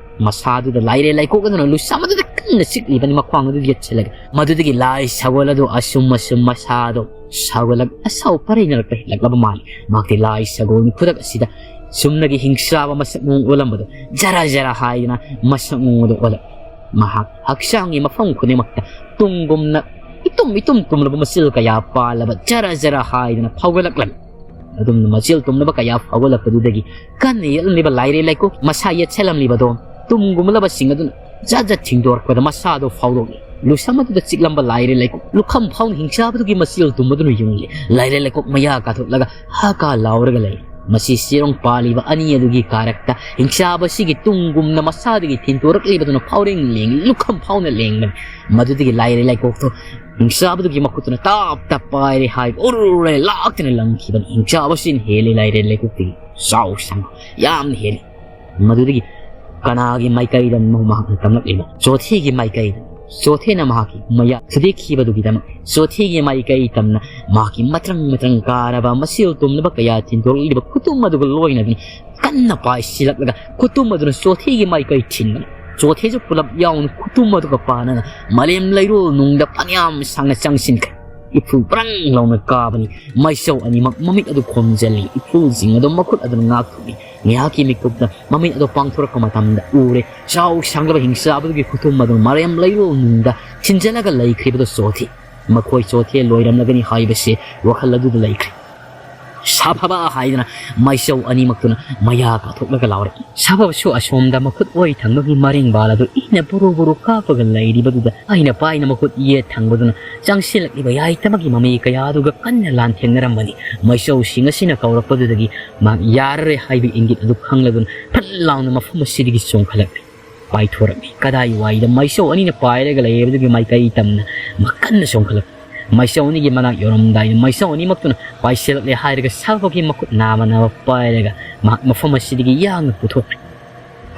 ꯃꯁꯥꯗꯨꯗ ꯂꯥꯏꯔꯦ ꯂꯩꯀꯣꯛ ꯑꯗꯨꯅ ꯂꯨꯁꯥ ꯃꯗꯨꯗ ꯀꯟꯅ ꯆꯤꯛꯂꯤꯕꯅꯤ ꯃꯈ꯭ꯋꯥꯡ ꯑꯗꯨ ꯌꯦꯠꯁꯤꯜꯂꯒ꯫ ꯃꯗꯨꯗꯒꯤ ꯂꯥꯏ ꯁꯒꯣꯜ ꯑꯗꯨ ꯑꯁꯨꯝ ꯑꯁꯨꯝ ꯃꯁꯥꯗꯣ ꯁꯒꯣꯜꯂꯛ ꯑꯁꯥꯎ ꯄꯔꯩꯅꯔꯛꯄ ꯍꯦꯜꯂꯛꯂꯕ ꯃꯥꯜꯂꯤ꯫ ꯃꯍꯥꯛꯇꯤ ꯂꯥꯏ ꯁꯒꯣꯜꯒꯤ ꯈꯨꯗꯛ ꯑꯁꯤꯗ ꯆꯨꯝꯅꯒꯤ ꯍꯤꯡꯆꯥꯕ ꯃꯁꯛ ꯃꯑꯣꯡ ꯑꯣꯜꯂꯝꯕꯗꯣ ꯖꯔ ꯖꯔ ꯍꯥꯏꯗꯅ ꯃꯁꯛ ꯃꯑꯣꯡ ꯑꯗꯨ ꯑꯣꯜꯂꯛ꯫ ꯃꯍꯥꯛ ꯍꯛꯆꯥꯡꯒꯤ ꯃꯐꯝ ꯈꯨꯗꯤꯡꯃꯛꯇ ꯇꯨꯡꯒꯨꯝꯅ ꯏꯇꯨꯝ ꯏꯇꯨꯝ ꯇꯨꯝꯂꯕ ꯃꯆꯤꯜ ꯀꯌꯥ ꯄꯥꯜꯂꯕ ꯖꯔ ꯖꯔ ꯍꯥꯏꯗꯅ ꯐꯥꯎꯒꯠꯂꯛꯂꯝꯃꯤ꯫ ꯑꯗꯨꯝꯅ ꯃꯆꯤꯜ ꯇꯨꯝꯂꯕ ꯀꯌꯥ ꯐꯥꯎꯒꯠꯂꯛꯄꯗꯨꯗꯒꯤ ꯀꯟꯅ ꯌꯦꯠꯂꯝꯂꯤꯕ ꯂꯥꯏꯔꯦ ꯂꯩꯀꯣꯛ ꯃꯁꯥ ꯌꯦꯠꯁꯜꯂꯝꯂꯤꯕꯗꯣ ꯇꯨꯝꯒꯨꯝꯂꯕꯁꯤꯡ ꯑꯗꯨꯅ ꯖꯠ ꯖꯠ ꯊꯤꯡꯗꯣꯔꯛꯄꯗ ꯃꯁꯥꯗꯣ ꯐꯥꯎꯗꯣꯛꯂꯦ꯫ ꯂꯨꯁꯝ ꯑꯗꯨꯗ ꯆꯤꯛꯂꯝꯕ ꯂꯥꯏꯔꯦ ꯂꯩꯀꯣꯛ ꯂꯨꯈꯝ ꯐꯥꯎꯅ ꯍꯤꯡꯆꯥꯕꯗꯨꯒꯤ ꯃꯆꯤꯜ ꯇꯨꯝꯕꯗꯨꯅ ꯌꯨꯡꯂꯦ꯫ ꯂꯥꯏꯔꯦ ꯂꯩꯀꯣꯛ ꯃꯌꯥ ꯀꯥꯊꯣꯛꯂꯒ ꯍꯥ ꯀꯥ ꯂꯥꯎꯔꯒ ꯂꯩ꯫ ꯃꯁꯤ ꯆꯦꯔꯣꯡ ꯄꯥꯜꯂꯤꯕ ꯑꯅꯤ ꯑꯗꯨꯒꯤ ꯀꯥꯔꯛꯇ ꯍꯤꯡꯆꯥꯕꯁꯤꯒꯤ ꯇꯨꯡꯒꯨꯝꯅ ꯃꯁꯥꯗꯒꯤ ꯊꯤꯟꯗꯣꯔꯛꯂꯤꯕꯗꯨꯅ ꯐꯥꯎꯔꯦꯡ ꯂꯦꯡ ꯂꯨꯈꯝ ꯐꯥꯎꯅ ꯂꯦꯡꯕꯅꯤ꯫ ꯃꯗꯨꯗꯒꯤ ꯂꯥꯏꯔꯦ ꯂꯩꯀꯣꯛꯇꯣ ꯍꯤꯡꯆꯥꯕꯗꯨꯒꯤ ꯃꯈꯨꯠꯇꯨꯅ ꯇꯥꯞ ꯇꯥꯞ ꯄꯥꯏꯔꯦ ꯍꯥꯏ ꯎꯔꯨꯔꯦ ꯂꯥꯛꯇꯅ ꯂꯪꯈꯤꯕꯅꯤ꯫ ꯍꯤꯡꯆꯥꯕꯁꯤꯅ ꯍꯦꯜꯂꯤ ꯂꯥꯏꯔꯦ ꯂꯩꯀꯣꯛꯇꯒꯤ ꯆꯥꯎ ꯁꯥꯡ ꯌꯥꯝꯅ ꯍꯦꯜꯂꯤ꯫ ꯃꯗꯨꯗꯒꯤ ꯀꯅꯥꯒꯤ ꯃꯥꯏꯀꯩꯗꯅꯣ ꯃꯍꯥꯛꯅ ꯇꯝꯂꯛꯂꯤꯕ? ꯆꯣꯊꯦꯒꯤ ꯃꯥꯏꯀꯩꯗ꯫ ꯆꯣꯊꯦꯅ ꯃꯍꯥꯛꯀꯤ ꯃꯌꯥ ꯊꯨꯗꯦꯛꯈꯤꯕꯗꯨꯒꯤꯗꯃꯛ ꯆꯣꯊꯦꯒꯤ ꯃꯥꯏꯀꯩ ꯇꯝꯅ ꯃꯍꯥꯛꯀꯤ ꯃꯇ꯭ꯔꯪ ꯃꯇ꯭ꯔꯪ ꯀꯥꯔꯕ ꯃꯆꯤꯜ ꯇꯨꯝꯂꯕ ꯀꯌꯥ ꯊꯤꯟꯗꯣꯔꯛꯂꯤꯕ ꯈꯨꯇꯨꯝ ꯑꯗꯨꯒ ꯂꯣꯏꯅꯗꯨꯅ ꯀꯟꯅ ꯄꯥꯏꯁꯤꯜꯂꯛꯂꯒ ꯈꯨꯇꯨꯝ ꯑꯗꯨꯅ ꯆꯣꯊꯦꯒꯤ ꯃꯥꯏꯀꯩ ꯊꯤꯟꯕꯅꯤ꯫ ꯆꯣꯊꯦꯁꯨ ꯄꯨꯂꯞ ꯌꯥꯎꯅ ꯈꯨꯇꯨꯝ ꯑꯗꯨꯒ ꯄꯥꯅꯅ ꯃꯥꯂꯦꯝ ꯂꯩꯔꯣꯜ ꯅꯨꯡꯗ ꯐꯅꯌꯥꯝ ꯁꯥꯡꯅ ꯆꯪꯁꯤꯟꯈ꯭ꯔꯦ꯫ ꯏꯐꯨꯜ ꯄ꯭ꯔꯪ ꯂꯥꯎꯅ ꯀꯥꯕꯅꯤ꯫ ꯃꯩꯁꯧ ꯑꯅꯤꯃꯛ ꯃꯃꯤꯠ ꯑꯗꯨ ꯈꯨꯝꯖꯤꯜꯂꯤ꯫ ꯏꯐꯨꯜꯁꯤꯡ ꯑꯗꯨ ꯃꯈꯨꯠ ꯑꯗꯨꯅ ꯉꯥꯛꯊꯣꯛꯏ꯫ ꯉꯥꯏꯍꯥꯛꯀꯤ ꯃꯤꯀꯨꯞꯇ ꯃꯃꯤꯠ ꯑꯗꯨ ꯄꯥꯡꯊꯣꯔꯛꯄ ꯃꯇꯝꯗ ꯎꯔꯦ꯫ ꯆꯥꯎ ꯁꯥꯡꯂꯕ ꯍꯤꯡꯆꯥꯕꯗꯨꯒꯤ ꯈꯨꯇꯨꯝ ꯑꯗꯨ ꯃꯥꯂꯦꯝ ꯂꯩꯔꯣꯜ ꯅꯨꯡꯗ ꯊꯤꯟꯖꯤꯜꯂꯒ ꯂꯩꯈ꯭ꯔꯤꯕꯗꯨ ꯆꯣꯊꯦ꯫ ꯃꯈꯣꯏ ꯆꯣꯊꯦ ꯂꯣꯏꯔꯝꯂꯒꯅꯤ ꯍꯥꯏꯕꯁꯤ ꯋꯥꯈꯜ ꯑꯗꯨꯗ ꯂꯩꯈ꯭ꯔꯦ꯫ "ꯁꯥꯐꯕ!" ꯍꯥꯏꯗꯨꯅ ꯃꯥꯏꯆꯧ ꯑꯅꯤꯃꯛꯇꯨꯅ ꯃꯌꯥ ꯀꯥꯊꯣꯛꯂꯒ ꯂꯥꯎꯔꯛꯏ꯫ ꯁꯥꯐꯕꯁꯨ ꯑꯁꯣꯝꯗ ꯃꯈꯨꯠ ꯑꯣꯏ ꯊꯪꯕꯒꯤ ꯃꯔꯦꯡꯕꯥꯜ ꯑꯗꯨ ꯏꯅ ꯕꯨꯔꯨ ꯕꯨꯔꯨ ꯀꯥꯞꯄꯒ ꯂꯩꯔꯤꯕꯗꯨꯗ ꯑꯩꯅ ꯄꯥꯏꯅ ꯃꯈꯨꯠ ꯌꯦꯠ ꯊꯪꯕꯗꯨꯅ ꯆꯪꯁꯤꯜꯂꯛꯂꯤꯕ ꯌꯥꯏꯇꯃꯒꯤ ꯃꯃꯤ ꯀꯌꯥ ꯑꯗꯨꯒ ꯀꯟꯅ ꯂꯥꯟꯊꯦꯡꯅꯔꯝꯕꯅꯤ꯫ ꯃꯥꯏꯆꯧꯁꯤꯡ ꯑꯁꯤꯅ ꯀꯧꯔꯛꯄꯗꯨꯗꯒꯤ ꯃꯍꯥꯛ ꯌꯥꯔꯔꯣꯏ ꯍꯥꯏꯕ ꯏꯪꯒꯤꯠ ꯑꯗꯨ ꯈꯪꯂꯗꯨꯅ ꯐꯠ ꯂꯥꯎꯅ ꯃꯐꯝ ꯑꯁꯤꯗꯒꯤ ꯆꯣꯡꯈꯠꯂꯛꯂꯤ꯫ ꯄꯥꯏꯊꯣꯔꯛꯂꯤ꯫ ꯀꯗꯥꯏꯋꯥꯏꯗ ꯃꯥꯏꯆꯧ ꯑꯅꯤꯅ ꯄꯥꯏꯔꯒ ꯂꯩꯔꯤꯕꯗꯨꯒꯤ ꯃꯥꯏꯀꯩ ꯇꯝꯅ ꯃꯈꯟꯅ ꯆꯣꯡꯈꯠꯂꯛꯂꯤ꯫ ꯃꯥꯏꯆꯧ ꯑꯅꯤꯒꯤ ꯃꯅꯥꯛ ꯌꯧꯔꯝꯗꯥꯏꯗ ꯃꯥꯏꯆꯧ ꯑꯅꯤꯃꯛꯇꯨꯅ ꯄꯥꯏꯁꯤꯜꯂꯛꯂꯦ ꯍꯥꯏꯔꯒ ꯁꯥꯐꯕꯒꯤ ꯃꯈꯨꯠ ꯅꯥꯝꯃ ꯅꯥꯝꯃ ꯄꯥꯏꯔꯒ ꯃꯍꯥꯛ ꯃꯐꯝ ꯑꯁꯤꯗꯒꯤ ꯌꯥꯡꯅ ꯄꯨꯊꯣꯛꯈ꯭ꯔꯦ꯫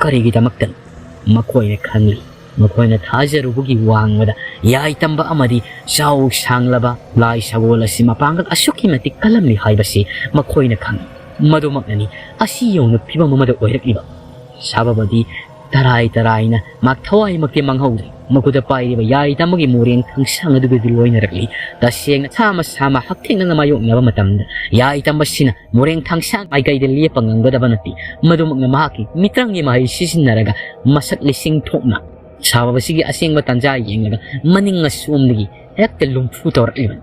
ꯀꯔꯤꯒꯤꯗꯃꯛꯇꯅꯣ? ꯃꯈꯣꯏꯅ ꯈꯪꯂꯤ꯫ ꯃꯈꯣꯏꯅ ꯊꯥꯖꯔꯨꯕꯒꯤ ꯋꯥꯡꯃꯗ ꯌꯥꯏꯇꯝꯕ ꯑꯃꯗꯤ ꯆꯥꯎ ꯁꯥꯡꯂꯕ ꯂꯥꯏ ꯁꯒꯣꯜ ꯑꯁꯤ ꯃꯄꯥꯡꯒꯜ ꯑꯁꯨꯛꯀꯤ ꯃꯇꯤꯛ ꯀꯜꯂꯝꯂꯤ ꯍꯥꯏꯕꯁꯤ ꯃꯈꯣꯏꯅ ꯈꯪꯏ꯫ ꯃꯗꯨꯃꯛꯅꯅꯤ ꯑꯁꯤ ꯌꯧꯅ ꯐꯤꯕꯝ ꯑꯃꯗ ꯑꯣꯏꯔꯛꯂꯤꯕ꯫ ꯁꯥꯕꯕꯗꯤ ꯇꯔꯥꯏ ꯇꯔꯥꯏꯅ ꯃꯍꯥꯛ ꯊꯋꯥꯏꯃꯛꯇꯤ ꯃꯥꯡꯍꯧꯗ꯭ꯔꯦ꯫ ꯃꯈꯨꯠꯇ ꯄꯥꯏꯔꯤꯕ ꯌꯥꯏꯇꯝꯕꯒꯤ ꯃꯣꯔꯦꯡ ꯊꯥꯡꯁꯥꯡ ꯑꯗꯨꯒꯗꯤ ꯂꯣꯏꯅꯔꯛꯂꯤ꯫ ꯇꯁꯦꯡꯅ ꯁꯥꯃ ꯁꯥꯃ ꯍꯛꯊꯦꯡꯅꯅ ꯃꯥꯌꯣꯛꯅꯕ ꯃꯇꯝꯗ ꯌꯥꯏꯇꯝꯕꯁꯤꯅ ꯃꯣꯔꯦꯡ ꯊꯥꯡꯁꯥꯡ ꯃꯥꯏꯀꯩꯗ ꯂꯦꯞꯄ ꯉꯝꯒꯗꯕ ꯅꯠꯇꯦ꯫ ꯃꯗꯨꯃꯛꯅ ꯃꯍꯥꯛꯀꯤ ꯃꯤꯇ꯭ꯔꯪꯒꯤ ꯃꯍꯩ ꯁꯤꯖꯤꯟꯅꯔꯒ ꯃꯁꯛ ꯂꯤꯁꯤꯡ ꯊꯣꯛꯅ ꯁꯥꯕꯕꯁꯤꯒꯤ ꯑꯁꯦꯡꯕ ꯇꯥꯟꯖꯥ ꯌꯦꯡꯂꯒ ꯃꯅꯤꯡ ꯑꯁꯣꯝꯗꯒꯤ ꯍꯦꯛꯇ ꯂꯨꯝꯐꯨ ꯇꯧꯔꯛꯂꯤꯕꯅꯤ꯫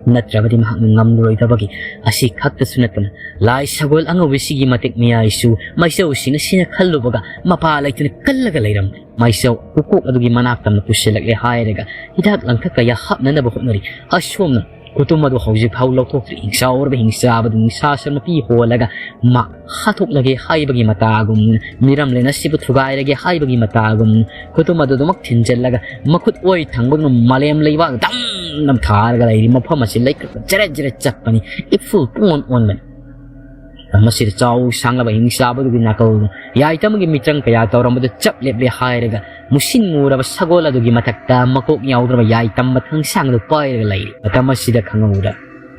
ꯅꯠꯇ꯭ꯔꯕꯗꯤ ꯃꯍꯥꯛꯅ ꯉꯝꯂꯔꯣꯏꯗꯕꯒꯤ꯫ ꯑꯁꯤ ꯈꯛꯇꯁꯨ ꯅꯠꯇꯅ ꯂꯥꯏ ꯁꯒꯣꯜ ꯑꯉꯧꯕꯁꯤꯒꯤ ꯃꯇꯤꯛ ꯃꯌꯥꯏꯁꯨ ꯃꯥꯏꯆꯧꯁꯤꯡ ꯑꯁꯤꯅ ꯈꯜꯂꯨꯕꯒ ꯃꯄꯥ ꯂꯩꯇꯅ ꯀꯜꯂꯒ ꯂꯩꯔꯝꯂꯦ꯫ ꯃꯥꯏꯆꯧ ꯄꯨꯀꯣꯛ ꯑꯗꯨꯒꯤ ꯃꯅꯥꯛ ꯇꯝꯅ ꯄꯨꯁꯤꯜꯂꯛꯂꯦ ꯍꯥꯏꯔꯒ ꯍꯤꯗꯥꯛ ꯂꯥꯡꯊꯛ ꯀꯌꯥ ꯍꯥꯞꯅꯅꯕ ꯍꯣꯠꯅꯔꯤ꯫ ꯑꯁꯣꯝꯅ ꯈꯨꯇꯨꯝ ꯑꯗꯨ ꯍꯧꯖꯤꯛ ꯐꯥꯎ ꯂꯧꯊꯣꯛꯇ꯭ꯔꯤ꯫ ꯍꯤꯡꯆꯥꯎꯔꯕ ꯍꯤꯡꯆꯥꯕꯗꯨ ꯅꯤꯡꯁꯥ ꯁꯔ ꯃꯄꯤ ꯍꯣꯜꯂꯒ ꯃꯥ ꯍꯥꯠꯇꯣꯛꯂꯒꯦ ꯍꯥꯏꯕꯒꯤ ꯃꯇꯥꯒꯨꯝ, ꯃꯤꯔꯝꯂꯦꯟ ꯑꯁꯤꯕꯨ ꯊꯨꯒꯥꯏꯔꯒꯦ ꯍꯥꯏꯕꯒꯤ ꯃꯇꯥꯒꯨꯝ, ꯈꯨꯇꯨꯝ ꯑꯗꯨ ꯑꯗꯨꯃꯛ ꯊꯤꯟꯖꯤꯜꯂꯒ ꯃꯈꯨꯠ ꯑꯣꯏ ꯊꯪꯕꯗꯨꯅ ꯃꯥꯂꯦꯝ ꯂꯩꯕꯥꯛ ꯗꯝ ꯗꯝ ꯊꯥꯔꯒ ꯂꯩꯔꯤ꯫ ꯃꯐꯝ ꯑꯁꯤ ꯂꯩꯀ꯭ꯔꯛ ꯖꯔꯦꯠ ꯖꯔꯦꯠ ꯆꯠꯄꯅꯤ꯫ ꯏꯐꯨꯜ ꯄꯨꯡꯑꯣꯟ ꯑꯣꯟꯕꯅꯤ꯫ ꯃꯁꯤꯗ ꯆꯥꯎ ꯁꯥꯡꯂꯕ ꯍꯤꯡꯆꯥꯕꯗꯨꯒꯤ ꯅꯥꯀꯜꯗ ꯌꯥꯏꯇꯝꯒꯤ ꯃꯤꯇ꯭ꯔꯪ ꯀꯌꯥ ꯇꯧꯔꯝꯕꯗꯨ ꯆꯞ ꯂꯦꯞꯂꯦ ꯍꯥꯏꯔꯒ ꯃꯨꯁꯤꯟ ꯃꯨꯔꯕ ꯁꯒꯣꯜ ꯑꯗꯨꯒꯤ ꯃꯊꯛꯇ ꯃꯀꯣꯛ ꯌꯥꯎꯗ꯭ꯔꯕ ꯌꯥꯏꯇꯝꯕ ꯊꯥꯡꯁꯥꯡ ꯑꯗꯨ ꯄꯥꯏꯔꯒ ꯂꯩꯔꯤ꯫ ꯃꯇꯝ ꯑꯁꯤꯗ ꯈꯪꯍꯧꯗ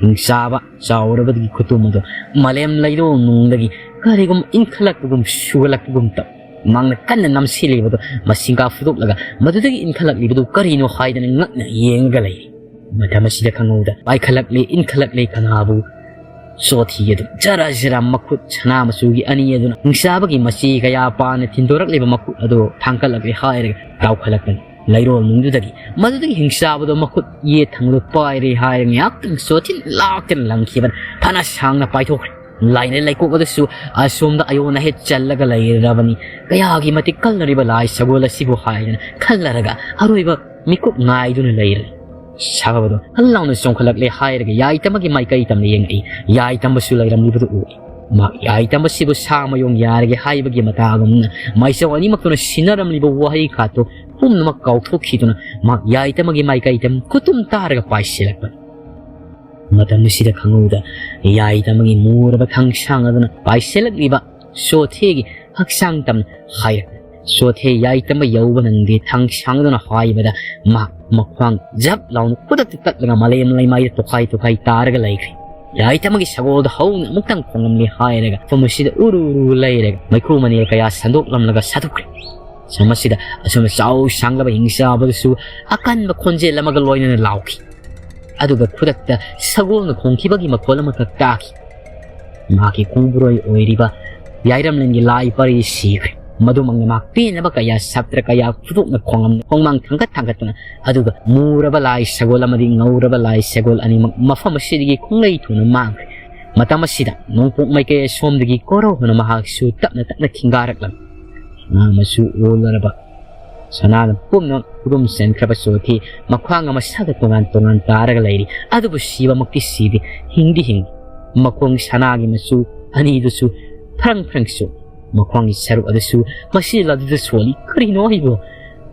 ꯍꯤꯡꯆꯥꯕ ꯆꯥꯎꯔꯕꯗꯒꯤ ꯈꯨꯇꯨꯝ ꯑꯗꯨ ꯃꯥꯂꯦꯝ ꯂꯩꯔꯣꯡ ꯅꯨꯡꯗꯒꯤ ꯀꯔꯤꯒꯨꯝ ꯏꯟꯈꯠꯂꯛꯄꯒꯨꯝ ꯁꯨꯒꯠꯂꯛꯄꯒꯨꯝ ꯇꯧ꯫ ꯃꯥꯡꯅ ꯀꯟꯅ ꯅꯝꯁꯤꯜꯂꯤꯕꯗꯨ ꯃꯁꯤꯡꯒꯥ ꯐꯨꯗꯣꯛꯂꯒ ꯃꯗꯨꯗꯒꯤ ꯏꯟꯈꯠꯂꯛꯂꯤꯕꯗꯨ ꯀꯔꯤꯅꯣ ꯍꯥꯏꯗꯅ ꯉꯛꯅ ꯌꯦꯡꯉꯒ ꯂꯩꯔꯤ꯫ ꯃꯇꯝ ꯑꯁꯤꯗ ꯈꯪꯍꯧꯗ ꯄꯥꯏꯈꯠꯂꯛꯂꯤ, ꯏꯟꯈꯠꯂꯛꯂꯤ ꯀꯅꯥꯕꯨ ꯆꯣꯊꯤ ꯑꯗꯨ ꯖꯔ ꯖꯔ ꯃꯈꯨꯠ ꯁꯅꯥ ꯃꯆꯨꯒꯤ ꯑꯅꯤ ꯑꯗꯨꯅ ꯍꯤꯡꯆꯥꯕꯒꯤ ꯃꯆꯤ ꯀꯌꯥ ꯄꯥꯅ ꯊꯤꯟꯗꯣꯔꯛꯂꯤꯕ ꯃꯈꯨꯠ ꯑꯗꯨ ꯊꯥꯡꯀꯠꯂꯛꯂꯦ ꯍꯥꯏꯔꯒ ꯀꯥꯎꯈꯠꯂꯛꯄꯅꯤ꯫ ꯂꯩꯔꯣꯜꯅꯨꯡꯗꯨꯗꯒꯤ꯫ ꯃꯗꯨꯗꯒꯤ ꯍꯤꯡꯆꯥꯕꯗꯣ ꯃꯈꯨꯠ ꯌꯦꯠ ꯊꯪꯕꯗ ꯄꯥꯏꯔꯦ ꯍꯥꯏꯔꯒ ꯉꯥꯏꯍꯥꯛꯇꯪ ꯁꯣꯊꯤꯅ ꯂꯥꯛꯇꯅ ꯂꯪꯈꯤꯕꯅ ꯐꯅ ꯁꯥꯡꯅ ꯄꯥꯏꯊꯣꯛꯈ꯭ꯔꯦ꯫ ꯂꯥꯏꯅ ꯂꯩꯀꯣꯛ ꯑꯗꯨꯁꯨ ꯑꯁꯣꯝꯗ ꯑꯌꯣꯟ ꯑꯍꯦꯠ ꯆꯜꯂꯒ ꯂꯩꯔꯕꯅꯤ꯫ ꯀꯌꯥꯒꯤ ꯃꯇꯤꯛ ꯀꯜꯂꯔꯤꯕ ꯂꯥꯏ ꯁꯒꯣꯜ ꯑꯁꯤꯕꯨ ꯍꯥꯏꯗꯅ ꯈꯜꯂꯔꯒ ꯑꯔꯣꯏꯕ ꯃꯤꯀꯨꯞ ꯉꯥꯏꯗꯨꯅ ꯂꯩꯔꯦ꯫ ꯁꯥꯕꯗꯣ ꯍꯜ ꯂꯥꯎꯅ ꯆꯣꯡꯈꯠꯂꯛꯂꯦ ꯍꯥꯏꯔꯒ ꯌꯥꯏꯇꯃꯒꯤ ꯃꯥꯏꯀꯩ ꯇꯝꯅ ꯌꯦꯡꯉꯛꯏ꯫ ꯌꯥꯏꯇꯝꯕꯁꯨ ꯂꯩꯔꯝꯂꯤꯕꯗꯨ ꯎꯏ꯫ ꯃꯍꯥꯛ ꯌꯥꯏꯇꯝꯕꯁꯤꯕꯨ ꯁꯥ ꯃꯌꯣꯡ ꯌꯥꯔꯒꯦ ꯍꯥꯏꯕꯒꯤ ꯃꯇꯥꯒꯨꯝꯅ ꯃꯥꯏꯆꯧ ꯑꯅꯤꯃꯛꯇꯨꯅ ꯁꯤꯟꯅꯔꯝꯂꯤꯕ ꯋꯥꯍꯩ ꯈꯥꯠꯇꯨ ꯄꯨꯝꯅꯃꯛ ꯀꯥꯎꯊꯣꯛꯈꯤꯗꯨꯅ ꯃꯍꯥꯛ ꯌꯥꯏꯇꯃꯒꯤ ꯃꯥꯏꯀꯩꯗ ꯈꯨꯇꯨꯝ ꯇꯥꯔꯒ ꯄꯥꯏꯁꯤꯜꯂꯛꯄꯅꯤ꯫ ꯃꯇꯝ ꯑꯁꯤꯗ ꯈꯪꯍꯧꯗ ꯌꯥꯏꯇꯃꯒꯤ ꯃꯨꯔꯕ ꯊꯥꯡꯁꯥꯡ ꯑꯗꯨꯅ ꯄꯥꯏꯁꯤꯜꯂꯛꯂꯤꯕ ꯁꯣꯊꯦꯒꯤ ꯍꯛꯆꯥꯡ ꯇꯝꯅ ꯍꯥꯏꯔꯛꯂꯦ꯫ ꯁꯣꯊꯦ ꯌꯥꯏꯇꯝꯕ ꯌꯧꯕ ꯅꯪꯗꯦ ꯊꯥꯡꯁꯥꯡ ꯑꯗꯨꯅ ꯍꯥꯏꯕꯗ ꯃꯍꯥꯛ ꯃꯈ꯭ꯋꯥꯡ ꯖꯞ ꯂꯥꯎꯅ ꯈꯨꯗꯛꯇ ꯇꯠꯂꯒ ꯃꯥꯂꯦꯝ ꯂꯩꯃꯥꯏꯗ ꯇꯣꯈꯥꯏ ꯇꯣꯈꯥꯏ ꯇꯥꯔꯒ ꯂꯩꯈ꯭ꯔꯦ꯫ ꯌꯥꯏꯇꯃꯒꯤ ꯁꯒꯣꯜꯗ ꯍꯧꯅ ꯑꯃꯨꯛꯇꯪ ꯈꯣꯡꯂꯝꯂꯦ ꯍꯥꯏꯔꯒ ꯃꯐꯝ ꯑꯁꯤꯗ ꯎꯔꯨ ꯎꯔꯨ ꯂꯩꯔꯒ ꯃꯩꯈꯨ ꯃꯅꯤꯜ ꯀꯌꯥ ꯁꯟꯗꯣꯛꯂꯝꯂꯒ ꯁꯥꯊꯣꯛꯈ꯭ꯔꯦ꯫ ꯃꯁꯤꯗ ꯑꯁꯨꯝꯅ ꯆꯥꯎ ꯁꯥꯡꯂꯕ ꯍꯤꯡꯆꯥꯕꯗꯨꯁꯨ ꯑꯀꯟꯕ ꯈꯣꯟꯖꯦꯜ ꯑꯃꯒ ꯂꯣꯏꯅꯅ ꯂꯥꯎꯈꯤ꯫ ꯑꯗꯨꯒ ꯈꯨꯗꯛꯇ ꯁꯒꯣꯜꯅ ꯈꯣꯡꯈꯤꯕꯒꯤ ꯃꯈꯣꯜ ꯑꯃꯈꯛ ꯇꯥꯈꯤ꯫ ꯃꯍꯥꯛꯀꯤ ꯈꯣꯡꯕꯨꯔꯣꯏ ꯑꯣꯏꯔꯤꯕ ꯌꯥꯏꯔꯝꯂꯦꯟꯒꯤ ꯂꯥꯏ ꯄꯔꯤ ꯁꯤꯈ꯭ꯔꯦ꯫ ꯃꯗꯨꯃꯛꯅ ꯃꯍꯥꯛ ꯄꯦꯟꯅꯕ ꯀꯌꯥ ꯁꯞꯇ꯭ꯔ ꯀꯌꯥ ꯐꯨꯗꯣꯛꯅ ꯈꯣꯡꯂꯝ ꯈꯣꯡꯃꯥꯡ ꯊꯥꯡꯒꯠ ꯊꯥꯡꯒꯠꯇꯨꯅ ꯑꯗꯨꯒ ꯃꯨꯔꯕ ꯂꯥꯏ ꯁꯒꯣꯜ ꯑꯃꯗꯤ ꯉꯧꯔꯕ ꯂꯥꯏ ꯁꯒꯣꯜ ꯑꯅꯤꯃꯛ ꯃꯐꯝ ꯑꯁꯤꯗꯒꯤ ꯈꯣꯡꯂꯩ ꯊꯨꯅ ꯃꯥꯡꯈ꯭ꯔꯦ꯫ ꯃꯇꯝ ꯑꯁꯤꯗ ꯅꯣꯡꯄꯣꯛ ꯃꯥꯏꯀꯩ ꯑꯁꯣꯝꯗꯒꯤ ꯀꯣꯔꯧ ꯍꯥꯏꯅ ꯃꯍꯥꯛꯁꯨ ꯇꯞꯅ ꯇꯞꯅ ꯊꯤꯡꯒꯥꯔꯛꯂꯝꯃꯤ꯫ ꯉꯥ ꯃꯆꯨ ꯑꯣꯜꯂꯔꯕ ꯁꯅꯥꯅ ꯄꯨꯝꯅꯃꯛ ꯈꯨꯗꯨꯝ ꯆꯟꯈ꯭ꯔꯕ ꯁꯣꯊꯤ ꯃꯈ꯭ꯋꯥꯡ ꯑꯃ ꯁꯥꯒ ꯇꯣꯉꯥꯟ ꯇꯣꯉꯥꯟ ꯇꯥꯔꯒ ꯂꯩꯔꯤ꯫ ꯑꯗꯨꯕꯨ ꯁꯤꯕꯃꯛꯇꯤ ꯁꯤꯗꯦ, ꯍꯤꯡꯗꯤ ꯍꯤꯡꯉꯤ꯫ ꯃꯈꯣꯡ ꯁꯅꯥꯒꯤ ꯃꯆꯨ ꯑꯅꯤꯗꯨꯁꯨ ꯐ꯭ꯔꯪ ꯐ꯭ꯔꯪ ꯆꯣꯠꯂꯤ꯫ ꯃꯈ꯭ꯋꯥꯡꯒꯤ ꯁꯔꯨꯛ ꯑꯗꯨꯁꯨ ꯃꯁꯤ ꯂꯥꯗꯨꯗ ꯁꯣꯜꯂꯤ꯫ ꯀꯔꯤꯅꯣ ꯑꯩꯕꯨ?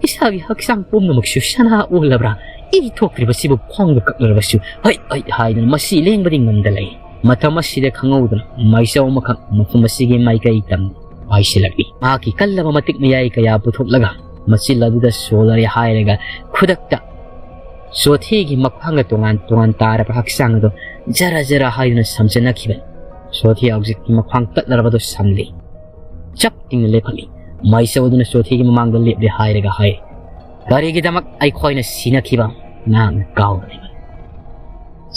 ꯏꯁꯥꯒꯤ ꯍꯛꯆꯥꯡ ꯄꯨꯝꯅꯃꯛꯁꯨ ꯁꯅꯥ ꯑꯣꯜꯂꯕ꯭ꯔꯥ? ꯏ ꯊꯣꯛꯇ꯭ꯔꯤꯕꯁꯤꯕꯨ ꯈꯣꯡꯗ ꯀꯛꯂꯔꯕꯁꯨ ꯍꯩ ꯍꯩ ꯍꯥꯏꯗꯨꯅ ꯃꯁꯤ ꯂꯦꯡꯕꯗꯤ ꯉꯝꯗ ꯂꯩ꯫ ꯃꯇꯝ ꯑꯁꯤꯗ ꯈꯪꯍꯧꯗꯅ ꯃꯥꯏꯆꯧ ꯑꯃꯈꯛ ꯃꯐꯝ ꯑꯁꯤꯒꯤ ꯃꯥꯏꯀꯩ ꯇꯝꯅ ꯄꯥꯏꯁꯤꯜꯂꯛꯂꯤ꯫ ꯃꯍꯥꯛꯀꯤ ꯀꯜꯂꯕ ꯃꯇꯤꯛ ꯃꯌꯥꯏ ꯀꯌꯥ ꯄꯨꯊꯣꯛꯂꯒ ꯃꯆꯤꯜ ꯑꯗꯨꯗ ꯁꯣꯜꯂꯔꯦ ꯍꯥꯏꯔꯒ ꯈꯨꯗꯛꯇ ꯁꯣꯊꯤꯒꯤ ꯃꯈ꯭ꯋꯥꯡꯒ ꯇꯣꯉꯥꯟ ꯇꯣꯉꯥꯟ ꯇꯥꯔꯕ ꯍꯛꯆꯥꯡ ꯑꯗꯨ ꯖꯔ ꯖꯔ ꯍꯥꯏꯗꯨꯅ ꯁꯝꯖꯅꯈꯤꯕꯅꯤ꯫ ꯁꯣꯊꯤ ꯍꯧꯖꯤꯛꯇꯤ ꯃꯈ꯭ꯋꯥꯡ ꯇꯠꯂꯔꯕꯗꯨ ꯁꯝꯂꯤ꯫ ꯆꯞ ꯇꯤꯡꯅ ꯂꯦꯞꯈꯠꯂꯤ꯫ ꯃꯥꯏꯆꯧ ꯑꯗꯨꯅ ꯁꯣꯊꯤꯒꯤ ꯃꯃꯥꯡꯗ ꯂꯦꯞꯂꯦ ꯍꯥꯏꯔꯒ ꯍꯥꯏ, "ꯀꯔꯤꯒꯤꯗꯃꯛ ꯑꯩꯈꯣꯏꯅ ꯁꯤꯅꯈꯤꯕ ꯅꯍꯥꯛꯅ ꯀꯥꯎꯔꯤꯕ?"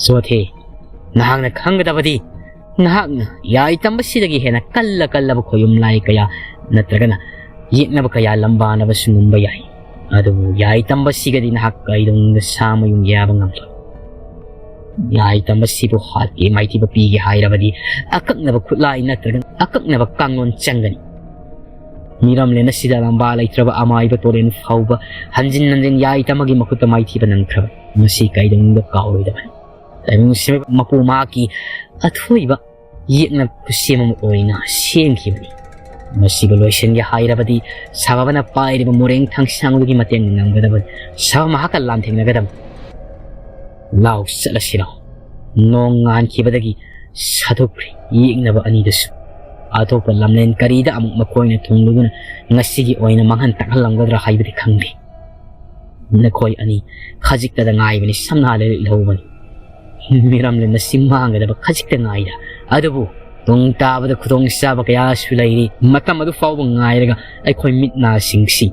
ꯁꯣꯊꯤ, ꯅꯍꯥꯛꯅ ꯈꯪꯒꯗꯕꯗꯤ ꯅꯍꯥꯛꯅ ꯌꯥꯏ ꯇꯝꯕꯁꯤꯗꯒꯤ ꯍꯦꯟꯅ ꯀꯜꯂ ꯀꯜꯂꯕ ꯈꯣꯌꯨꯝ ꯂꯥꯏ ꯀꯌꯥ ꯅꯠꯇ꯭ꯔꯒꯅ ꯌꯦꯛꯅꯕ ꯀꯌꯥ ꯂꯝꯕꯥꯅꯕꯁꯨ ꯉꯝꯕ ꯌꯥꯏ꯫ ꯑꯗꯨꯕꯨ ꯌꯥꯏ ꯇꯝꯕꯁꯤꯒꯗꯤ ꯅꯍꯥꯛ ꯀꯩꯗꯧꯅꯨꯡꯗ ꯁꯥ ꯃꯌꯨꯡ ꯌꯥꯕ ꯉꯝꯂꯣꯏ꯫ ꯌꯥꯏ ꯇꯝꯕꯁꯤꯕꯨ ꯍꯥꯠꯀꯦ, ꯃꯥꯏꯊꯤꯕ ꯄꯤꯒꯦ ꯍꯥꯏꯔꯕꯗꯤ ꯑꯀꯛꯅꯕ ꯈꯨꯠꯂꯥꯏ ꯅꯠꯇ꯭ꯔꯒ ꯑꯀꯛꯅꯕ ꯀꯥꯡꯂꯣꯟ ꯆꯪꯒꯅꯤ꯫ ꯃꯤꯔꯝꯂꯦꯟ ꯑꯁꯤꯗ ꯂꯝꯕꯥ ꯂꯩꯇ꯭ꯔꯕ ꯑꯃꯥꯏꯕ ꯇꯣꯔꯦꯟ ꯐꯥꯎꯕ ꯍꯟꯖꯤꯟ ꯍꯟꯖꯤꯟ ꯌꯥꯏ ꯇꯝꯕꯒꯤ ꯃꯈꯨꯠꯇ ꯃꯥꯏꯊꯤꯕ ꯅꯪꯈ꯭ꯔꯕꯅꯤ꯫ ꯃꯁꯤ ꯀꯩꯗꯧꯅꯨꯡꯗ ꯀꯥꯎꯔꯣꯏꯗꯕꯅꯤ꯫ ꯇꯥꯏꯕꯪ ꯁꯦꯝꯕ ꯃꯄꯨ ꯃꯍꯥꯛꯀꯤ ꯑꯊꯣꯏꯕ ꯌꯦꯛꯅ ꯈꯨꯠꯁꯦꯝ ꯑꯃ ꯑꯣꯏꯅ ꯁꯦꯝꯈꯤꯕꯅꯤ꯫ ꯃꯁꯤꯕꯨ ꯂꯣꯏꯁꯤꯟꯒꯦ ꯍꯥꯏꯔꯕꯗꯤ ꯁꯥꯕꯕꯅ ꯄꯥꯏꯔꯤꯕ ꯃꯣꯔꯦꯡ ꯊꯥꯡꯁꯥꯡꯗꯨꯒꯤ ꯃꯇꯦꯡ ꯅꯪꯒꯗꯕꯅꯤ꯫ ꯁꯥꯕ ꯃꯍꯥꯛꯀ ꯂꯥꯟꯊꯦꯡꯅꯒꯗꯕꯅꯤ꯫ ꯂꯥꯎ ꯆꯠꯂꯁꯤꯔꯣ? ꯅꯣꯡ ꯉꯥꯟꯈꯤꯕꯗꯒꯤ ꯁꯥꯗꯣꯛꯈ꯭ꯔꯦ ꯌꯦꯛꯅꯕ ꯑꯅꯤꯗꯨꯁꯨ꯫ ꯑꯇꯣꯞꯄ ꯂꯝꯂꯦꯟ ꯀꯔꯤꯗ ꯑꯃꯨꯛ ꯃꯈꯣꯏꯅ ꯊꯨꯡꯂꯨꯗꯨꯅ ꯉꯁꯤꯒꯤ ꯑꯣꯏꯅ ꯃꯥꯡꯍꯟ ꯇꯥꯛꯍꯜꯂꯝꯒꯗ꯭ꯔꯥ ꯍꯥꯏꯕꯗꯤ ꯈꯪꯗꯦ꯫ ꯅꯈꯣꯏ ꯑꯅꯤ ꯈꯖꯤꯛꯇꯗ ꯉꯥꯏꯕꯅꯤ, ꯁꯝꯅ ꯍꯥꯏꯔ ꯂꯤꯠꯍꯧꯕꯅꯤ꯫ ꯃꯤꯔꯝꯂꯦꯟ ꯑꯁꯤ ꯃꯥꯡꯒꯗꯕ ꯈꯖꯤꯛꯇ ꯉꯥꯏꯔꯦ꯫ ꯑꯗꯨꯕꯨ ꯇꯨꯡ ꯇꯥꯕꯗ ꯈꯨꯗꯣꯡꯆꯥꯕ ꯀꯌꯥꯁꯨ ꯂꯩꯔꯤ꯫ ꯃꯇꯝ ꯑꯗꯨ ꯐꯥꯎꯕ ꯉꯥꯏꯔꯒ ꯑꯩꯈꯣꯏ ꯃꯤꯠ ꯅꯥꯁꯤꯡꯁꯤ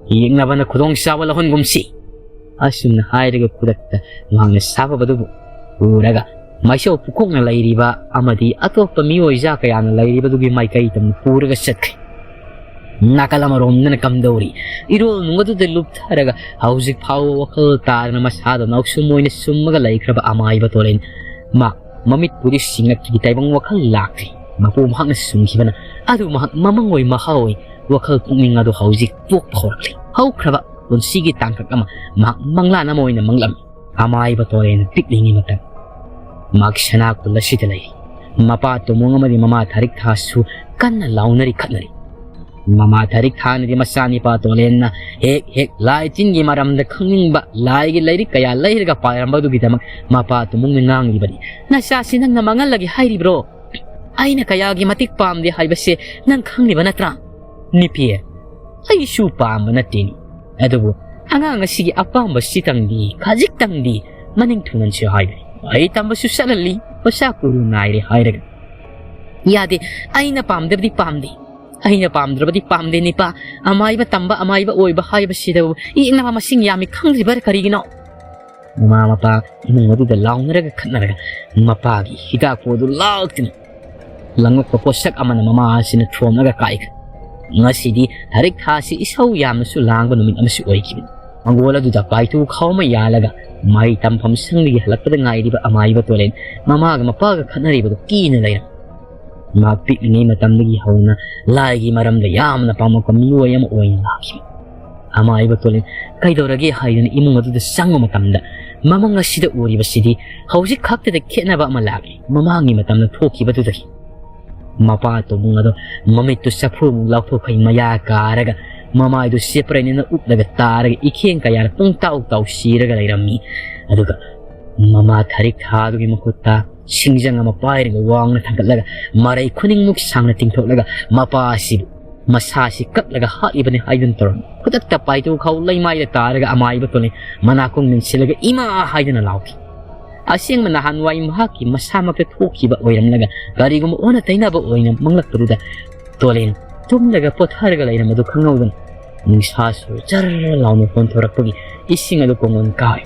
ꯌꯦꯛꯅꯕꯅ ꯈꯨꯗꯣꯡꯆꯥꯕ ꯂꯧꯍꯟꯒꯨꯝꯁꯤ꯫ ꯑꯁꯨꯝꯅ ꯍꯥꯏꯔꯒ ꯈꯨꯗꯛꯇ ꯃꯍꯥꯛꯅ ꯁꯥꯐꯕꯗꯨꯕꯨ ꯄꯨꯔꯒ ꯃꯥꯏꯆꯧ ꯄꯨꯀꯣꯛꯅ ꯂꯩꯔꯤꯕ ꯑꯃꯗꯤ ꯑꯇꯣꯞꯄ ꯃꯤꯑꯣꯏ ꯖꯥ ꯀꯌꯥꯅ ꯂꯩꯔꯤꯕꯗꯨꯒꯤ ꯃꯥꯏꯀꯩ ꯇꯝꯅ ꯄꯨꯔꯒ ꯆꯠꯈ꯭ꯔꯦ꯫ ꯅꯥꯀꯜ ꯑꯃꯔꯣꯝꯗꯅ ꯀꯝꯗꯧꯔꯤ? ꯏꯔꯣꯜ ꯅꯨꯡ ꯑꯗꯨꯗ ꯂꯨꯞꯊꯔꯒ ꯍꯧꯖꯤꯛ ꯐꯥꯎꯕ ꯋꯥꯈꯜ ꯇꯥꯗꯅ ꯃꯁꯥꯗ ꯅꯥꯎꯁꯨꯝ ꯑꯣꯏꯅ ꯁꯨꯝꯃꯒ ꯂꯩꯈ꯭ꯔꯕ ꯑꯃꯥꯏꯕ ꯇꯣꯔꯦꯟ ꯃꯥ ꯃꯃꯤꯠꯄꯨꯗꯤ ꯁꯤꯡꯉꯛꯈꯤ, ꯇꯥꯏꯕꯪ ꯋꯥꯈꯜ ꯂꯥꯛꯇ꯭ꯔꯤ꯫ ꯃꯄꯨ ꯃꯍꯥꯛꯅ ꯁꯨꯝꯈꯤꯕꯅ ꯑꯗꯨ ꯃꯍꯥꯛ ꯃꯃꯪ ꯑꯣꯏ ꯃꯍꯥ ꯑꯣꯏ ꯋꯥꯈꯜ ꯄꯨꯛꯅꯤꯡ ꯑꯗꯨ ꯍꯧꯖꯤꯛ ꯄꯣꯛꯄ ꯍꯧꯔꯛꯂꯤ꯫ ꯍꯧꯈ꯭ꯔꯕ ꯄꯨꯟꯁꯤꯒꯤ ꯇꯥꯡꯀꯛ ꯑꯃ ꯃꯍꯥꯛ ꯃꯪꯂꯥꯟ ꯑꯃ ꯑꯣꯏꯅ ꯃꯪꯂꯝꯃꯤ꯫ ꯑꯃꯥꯏꯕ ꯇꯣꯔꯦꯟ ꯄꯤꯛꯂꯤꯉꯩ ꯃꯇꯝ ꯃꯍꯥꯛ ꯁꯅꯥ ꯈꯨꯜ ꯑꯁꯤꯗ ꯂꯩ꯫ ꯃꯄꯥ ꯇꯨꯃꯨꯡ ꯑꯃꯗꯤ ꯃꯃꯥ ꯊꯥꯔꯤꯛ ꯊꯥꯁꯨ ꯀꯟꯅ ꯂꯥꯎꯅꯔꯤ ꯈꯠꯅꯔꯤ꯫ ꯃꯃꯥ ꯊꯥꯔꯤꯛ ꯊꯥꯅꯗꯤ ꯃꯆꯥꯅꯤꯄꯥ ꯇꯣꯂꯦꯟꯅ ꯍꯦꯛ ꯍꯦꯛ ꯂꯥꯏ ꯇꯤꯟꯒꯤ ꯃꯔꯝꯗ ꯈꯪꯅꯤꯡꯕ ꯂꯥꯏꯒꯤ ꯂꯥꯏꯔꯤꯛ ꯀꯌꯥ ꯂꯩꯔꯒ ꯄꯥꯔꯝꯕꯗꯨꯒꯤꯗꯃꯛ ꯃꯄꯥ ꯇꯨꯃꯨꯡꯅ ꯉꯥꯡꯂꯤꯕꯅꯤ꯫ "ꯅꯆꯥꯁꯤ ꯅꯪꯅ ꯃꯥꯡꯍꯜꯂꯒꯦ ꯍꯥꯏꯔꯤꯕ꯭ꯔꯣ? ꯑꯩꯅ ꯀꯌꯥꯒꯤ ꯃꯇꯤꯛ ꯄꯥꯝꯗꯦ ꯍꯥꯏꯕꯁꯦ ꯅꯪ ꯈꯪꯂꯤꯕ ꯅꯠꯇ꯭ꯔꯥ?" "ꯅꯨꯄꯤ, ꯑꯩꯁꯨ ꯄꯥꯝꯕ ꯅꯠꯇꯦꯅꯤ, ꯑꯗꯨꯕꯨ ꯑꯉꯥꯡ ꯑꯁꯤꯒꯤ ꯑꯄꯥꯝꯕꯁꯤꯇꯪꯗꯤ, ꯈꯖꯤꯛꯇꯪꯗꯤ ꯃꯅꯤꯡ ꯊꯨꯡꯍꯟꯁꯤ ꯍꯥꯏꯕꯅꯤ꯫ ꯑꯩ ꯇꯝꯕꯁꯨ ꯆꯠꯍꯜꯂꯤ, ꯄꯩꯁꯥ ꯀꯨꯔꯨ ꯅꯥꯏꯔꯦ ꯍꯥꯏꯔꯒ꯫ ꯌꯥꯗꯦ, ꯑꯩꯅ ꯄꯥꯝꯗꯕꯗꯤ ꯄꯥꯝꯗꯦ꯫ ꯑꯩꯅ ꯄꯥꯝꯗ꯭ꯔꯕꯗꯤ ꯄꯥꯝꯗꯦ, ꯅꯤꯄꯥ꯫ ꯑꯃꯥꯏꯕ ꯇꯝꯕ, ꯑꯃꯥꯏꯕ ꯑꯣꯏꯕ ꯍꯥꯏꯕꯁꯤꯗꯕꯨ ꯌꯦꯛꯅꯕ ꯃꯁꯤꯡ ꯌꯥꯝꯃꯤ ꯈꯪꯗ꯭ꯔꯤꯕꯔꯥ ꯀꯔꯤꯒꯤꯅꯣ?" ꯃꯃꯥ ꯃꯄꯥ ꯏꯃꯨꯡ ꯑꯗꯨꯗ ꯂꯥꯎꯅꯔꯒ ꯈꯠꯅꯔꯒ ꯃꯄꯥꯒꯤ ꯍꯤꯗꯥꯛꯄꯨ ꯑꯗꯨ ꯂꯥꯎꯗꯨꯅ ꯂꯪꯂꯛꯄ ꯄꯣꯠꯁꯛ ꯑꯃꯅ ꯃꯃꯥ ꯑꯁꯤꯅ ꯊꯣꯝꯂꯒ ꯀꯥꯏꯈ꯭ꯔꯦ꯫ ꯉꯁꯤꯗꯤ ꯊꯥꯔꯤꯛ ꯊꯥꯁꯤ ꯏꯁꯧ ꯌꯥꯝꯅꯁꯨ ꯂꯥꯡꯕ ꯅꯨꯃꯤꯠ ꯑꯃꯁꯨ ꯑꯣꯏꯈꯤꯕꯅꯤ꯫ ꯃꯪꯒꯣꯜ ꯑꯗꯨꯗ ꯄꯥꯏꯇꯨ ꯈꯥꯎ ꯑꯃ ꯌꯥꯜꯂꯒ ꯃꯍꯩ ꯇꯝꯐꯝ ꯁꯪꯗꯒꯤ ꯍꯜꯂꯛꯄꯗ ꯉꯥꯏꯔꯤꯕ ꯑꯃꯥꯏꯕ ꯇꯣꯂꯦꯟ ꯃꯃꯥꯒ ꯃꯄꯥꯒ ꯈꯠꯅꯔꯤꯕꯗꯨ ꯀꯤꯅ ꯂꯩꯔꯝꯃꯤ꯫ ꯃꯍꯥꯛ ꯄꯤꯛꯂꯤꯉꯩ ꯃꯇꯝꯗꯒꯤ ꯍꯧꯅ ꯂꯥꯏꯒꯤ ꯃꯔꯝꯗ ꯌꯥꯝꯅ ꯄꯥꯝꯂꯛꯄ ꯃꯤꯑꯣꯏ ꯑꯃ ꯑꯣꯏꯅ ꯂꯥꯛꯈꯤꯕꯅꯤ꯫ ꯑꯃꯥꯏꯕ ꯇꯣꯂꯦꯟ ꯀꯩꯗꯧꯔꯒꯦ ꯍꯥꯏꯗꯨꯅ ꯏꯃꯨꯡ ꯑꯗꯨꯗ ꯆꯪꯕ ꯃꯇꯝꯗ, ꯃꯃꯪ ꯑꯁꯤꯗ ꯎꯔꯤꯕꯁꯤꯗꯤ ꯍꯧꯖꯤꯛ ꯈꯛꯇꯗ ꯈꯦꯠꯅꯕ ꯑꯃ ꯂꯥꯛꯂꯤ꯫ ꯃꯃꯥꯡꯒꯤ ꯃꯇꯝꯗ ꯊꯣꯛꯈꯤꯕꯗꯨꯗꯒꯤ ꯃꯄꯥ ꯇꯣꯕꯨꯡ ꯑꯗꯣ ꯃꯃꯤꯠꯇꯨ ꯆꯐꯨꯃꯨꯛ ꯂꯥꯎꯊꯣꯛꯈꯩ ꯃꯌꯥ ꯀꯥꯔꯒ, ꯃꯃꯥꯏꯗꯨ ꯆꯦꯄ꯭ꯔꯩꯅꯤꯅ ꯎꯞꯂꯒ ꯇꯥꯔꯒ ꯏꯈꯦꯡ ꯀꯌꯥꯅ ꯄꯨꯡꯇꯥꯎ ꯇꯥꯎ ꯁꯤꯔꯒ ꯂꯩꯔꯝꯃꯤ꯫ ꯑꯗꯨꯒ ꯃꯃꯥ ꯊꯥꯔꯤꯛ ꯊꯥꯗꯨꯒꯤ ꯃꯈꯨꯠꯇ ꯁꯤꯡꯖꯪ ꯑꯃ ꯄꯥꯏꯔꯒ ꯋꯥꯡꯅ ꯊꯥꯡꯒꯠꯂꯒ ꯃꯔꯩ ꯈꯨꯅꯤꯡꯃꯨꯛ ꯁꯥꯡꯅ ꯇꯤꯡꯊꯣꯛꯂꯒ ꯃꯄꯥ ꯑꯁꯤꯕꯨ ꯃꯁꯥꯁꯤ ꯀꯛꯂꯒ ꯍꯥꯠꯂꯤꯕꯅꯤ ꯍꯥꯏꯗꯨꯅ ꯇꯧꯔꯝꯃꯤ꯫ ꯈꯨꯗꯛꯇ ꯄꯥꯏꯇꯨ ꯈꯥꯎ ꯂꯩꯃꯥꯏꯗ ꯇꯥꯔꯒ ꯑꯃꯥꯏꯕ ꯇꯣꯂꯦꯟ ꯃꯅꯥꯀꯣꯡ ꯅꯤꯡꯁꯤꯜꯂꯒ "ꯏꯃꯥ!" ꯍꯥꯏꯗꯨꯅ ꯂꯥꯎꯈꯤ꯫ ꯑꯁꯦꯡꯕ ꯅꯍꯥꯟꯋꯥꯏ ꯃꯍꯥꯛꯀꯤ ꯃꯁꯥꯃꯛꯇ ꯊꯣꯛꯈꯤꯕ ꯑꯣꯏꯔꯝꯂꯒ ꯀꯔꯤꯒꯨꯝꯕ ꯑꯣꯟꯅ ꯇꯩꯅꯕ ꯑꯣꯏꯅ ꯃꯪꯂꯛꯄꯗꯨꯗ ꯇꯣꯂꯦꯟ ꯇꯨꯝꯂꯒ ꯄꯣꯊꯔꯒ ꯂꯩꯔꯝꯕꯗꯨ ꯈꯪꯍꯧꯗꯅ ꯅꯨꯡꯁꯥꯁꯨ ꯖꯔ ꯂꯥꯎꯅ ꯍꯣꯟꯊꯣꯔꯛꯄꯒꯤ ꯏꯁꯤꯡ ꯑꯗꯨ ꯀꯣꯡꯒꯣꯟ ꯀꯥꯏ꯫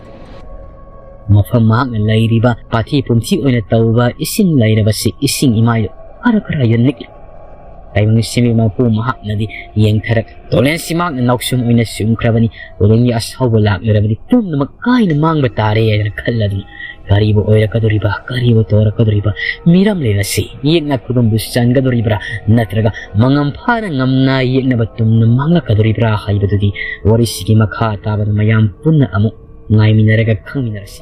ꯃꯐꯝ ꯃꯍꯥꯛꯅ ꯂꯩꯔꯤꯕ ꯄꯥꯊꯤ ꯄꯨꯝꯊꯤ ꯑꯣꯏꯅ ꯇꯧꯕ ꯏꯁꯤꯡ ꯂꯩꯔꯕꯁꯤ ꯏꯁꯤꯡ ꯏꯃꯥꯏꯗ ꯈꯔ ꯈꯔ ꯌꯦꯟꯅꯤꯛꯂꯤ꯫ ꯇꯥꯏꯕꯪ ꯁꯤꯟꯃꯤ ꯃꯄꯨ ꯃꯍꯥꯛꯅꯗꯤ ꯌꯦꯡꯊꯔꯛ ꯇꯣꯂꯦꯟꯁꯤ ꯃꯍꯥꯛꯅ ꯅꯥꯎꯁꯨꯝ ꯑꯣꯏꯅ ꯆꯨꯝꯈ꯭ꯔꯕꯅꯤ꯫ ꯇꯣꯂꯦꯟꯒꯤ ꯑꯁꯥꯎꯕ ꯂꯥꯛꯂꯔꯕꯗꯤ ꯄꯨꯝꯅꯃꯛ ꯀꯥꯏꯅ ꯃꯥꯡꯕ ꯇꯥꯔꯦ ꯍꯥꯏꯗꯅ ꯈꯜꯂꯗꯨꯅ ꯀꯔꯤꯕꯨ ꯑꯣꯏꯔꯛꯀꯗꯣꯔꯤꯕ, ꯀꯔꯤꯕꯨ ꯇꯧꯔꯛꯀꯗꯣꯔꯤꯕ, ꯃꯤꯔꯝꯂꯦꯟ ꯑꯁꯤ ꯌꯦꯛꯅ ꯈꯨꯗꯨꯝꯕꯨ ꯆꯟꯒꯗꯣꯔꯤꯕ꯭ꯔꯥ, ꯅꯠꯇ꯭ꯔꯒ ꯃꯉꯝ ꯐꯥꯅ ꯉꯝꯅ ꯌꯦꯛꯅꯕ ꯇꯨꯝꯅ ꯃꯥꯡꯂꯛꯀꯗꯣꯔꯤꯕ꯭ꯔꯥ ꯍꯥꯏꯕꯗꯨꯗꯤ ꯋꯥꯔꯤꯁꯤꯒꯤ ꯃꯈꯥ ꯇꯥꯕꯗ ꯃꯌꯥꯝ ꯄꯨꯟꯅ ꯑꯃꯨꯛ ꯉꯥꯏꯃꯤꯟꯅꯔꯒ ꯈꯪꯃꯤꯟꯅꯔꯁꯤ꯫